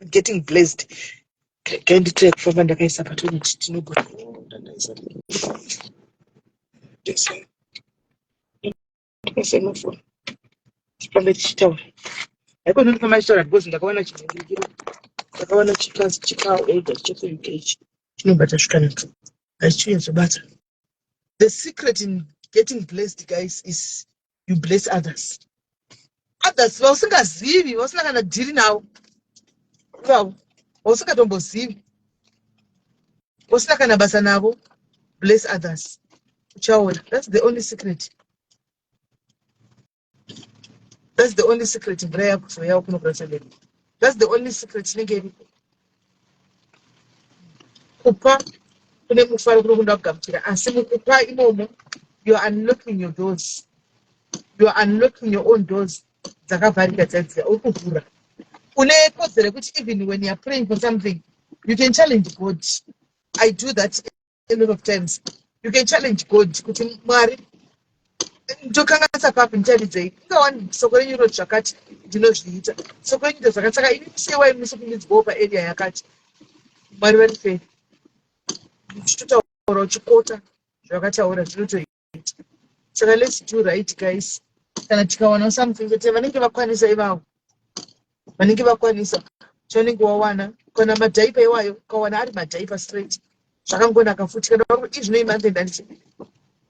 getting blessed. Regai nditire kufamba ndakaisa patoilet, tinogona ndaisa ndakaisa mafoni, tifambe tichitaura. Haikona ndifamba tichitaura because ndakawana chinhingirikiro, ndakawana chikaorder chekuUK ichi chinobva tasvika nacho, hachinyatsobata. The secret in getting blessed, guys, is you bless others, others vausingazivi, vausina kana dhiri navo, ivavo vausingatombozivi, usina kana basa navo. Bless others, uchaona. That's the only secret, that's the only secret. Mvura yakuzoyawo kuno kurasabeni. That's the only secret inenge iripo. Kupa kune mufaro kunokunda kugamuchira, asi mukupa imomo you are unlocking your doors, you are unlocking your own doors dzakavharika dzadziya, uri kuvhura. Une kodzero yekuti even when you are praying for something, you can challenge God. I do that a lot of times. You can challenge God kuti, "Mwari, ndokanganisa papi? Nditaridzei. Ingawani soko renyu ro zvakati, ndinozviita. Soko renyu ndo zvakati, saka ini musewai musi kundidzwawo paarea yakati." Mwari vari fair. Uchitotaura uchikota zvakataura, zvinotoita. Saka let's do right, guys. Kana tikawana something chete, vanenge vakwanisa ivavo, vanenge vakwanisa chaunenge wawana, kana madiaper iwayo, ukawana ari madiaper straight, zvakangonaka futi. Kana izvino imonth end, handiti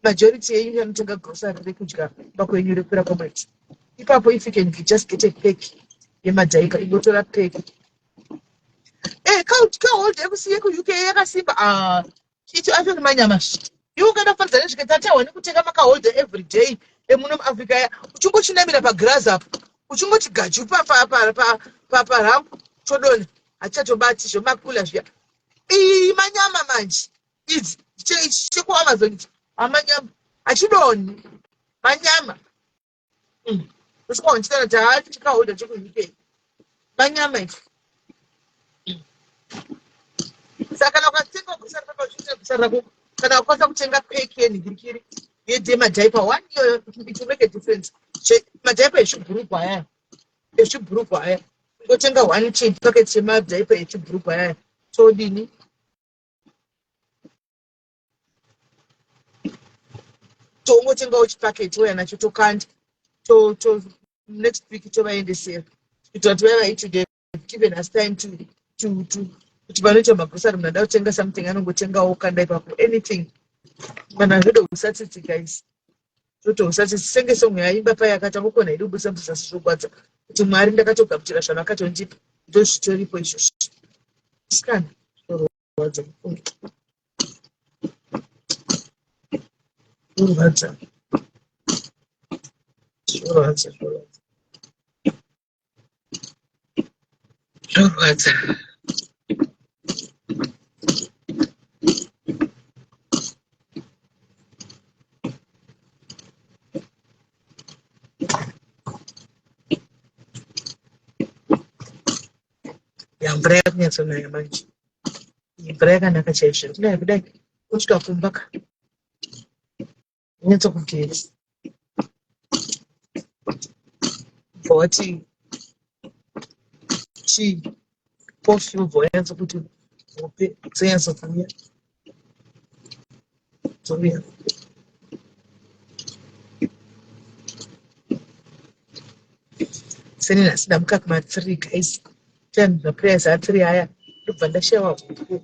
majority yenyu anotenga grocery rekudya pakwenyu rekupera kwemwedzi ipapo? If you can just get a pack yemadiaper, ingotora pack. Kahold yekuUK yakasimba. Ah, icho acho nemanyama. Iwe ungaenda kufanidza nezviketatawa nekutenga makaholder every day emuno muAfrica aya, uchingochinamira pagirazi apo, uchingoti gachu paramp, chodonha, hachatobati zvemakula zviya. Iyi manyama manje idzi, chekuAmazon ichi hamanyama, hachidonhi, manyama. Usvika uchitaura kuti haati chikaholder chekuUK manyama ichi. Saka kana ukatenga grocery papa, uchiita grocery rako, kana ukwanisa kutenga pack yenhingirikiri yemadiaper one iyoyo, it will make a difference. Madiaper echibhurugwa aya, echibhurugwa aya, ungotenga one chipacket chemadiaper echibhurugwa aya, todini? Tongotengawo chipaketi, ouya nacho, tokanda to next week tovaendesera, kuitira kuti vaya vaiti given us time to kuti vanoita magrosari. Munhu ada kutenga something, anongotengawo, kanda ipapo, anything. Kana zvodo usatsitsi, guys, zvoto usatsitsi. Senge song yaimba paya akati angokona idi kubudisa muzasi, zvogwadza kuti Mwari ndakatogamuchira zvavakatondipa, ndozvitoripo izvozvo. Sikana, zvorwadza, zvorwadza, zvorwadza, zvorwadza, zvorwadza. Ya, mvura yakunyatsonaya manje. Mvura yakanaka chaizvo. Kudai kudai kusvika kumba ka, nyatsokugeza, bva wati chii, kofi, ubva wanyatsokuti hope dzonyatsokuuya, dzouya. Seni nhasi ndamuka kuma3, guys, maprayers a3 aya, ndobva ndashayiwa hope,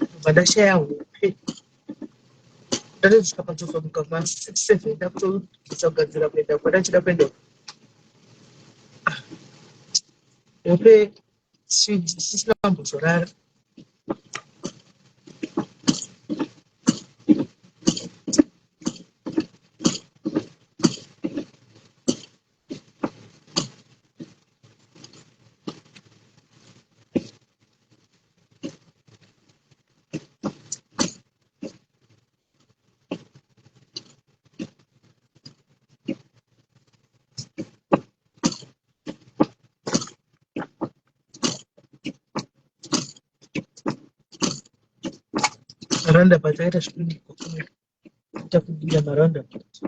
ndobva ndashaya hope. Ndatosvika patozomuka kuma6, 7, ndakutogeza, kugadzira kuenda kwandachida kuenda. Hope sisina kumbozorara. Maroundabout akaita zvekudikwa, kuita kudira maroundabout.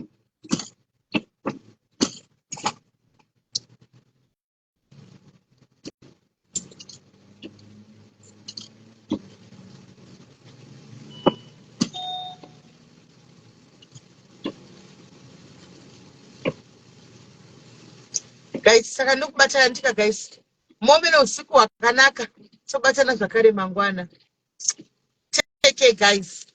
Guys, saka ndokubatana ndika, guys. Mome neusiku hwakanaka. Tobatana zvakare mangwana. Take care, guys.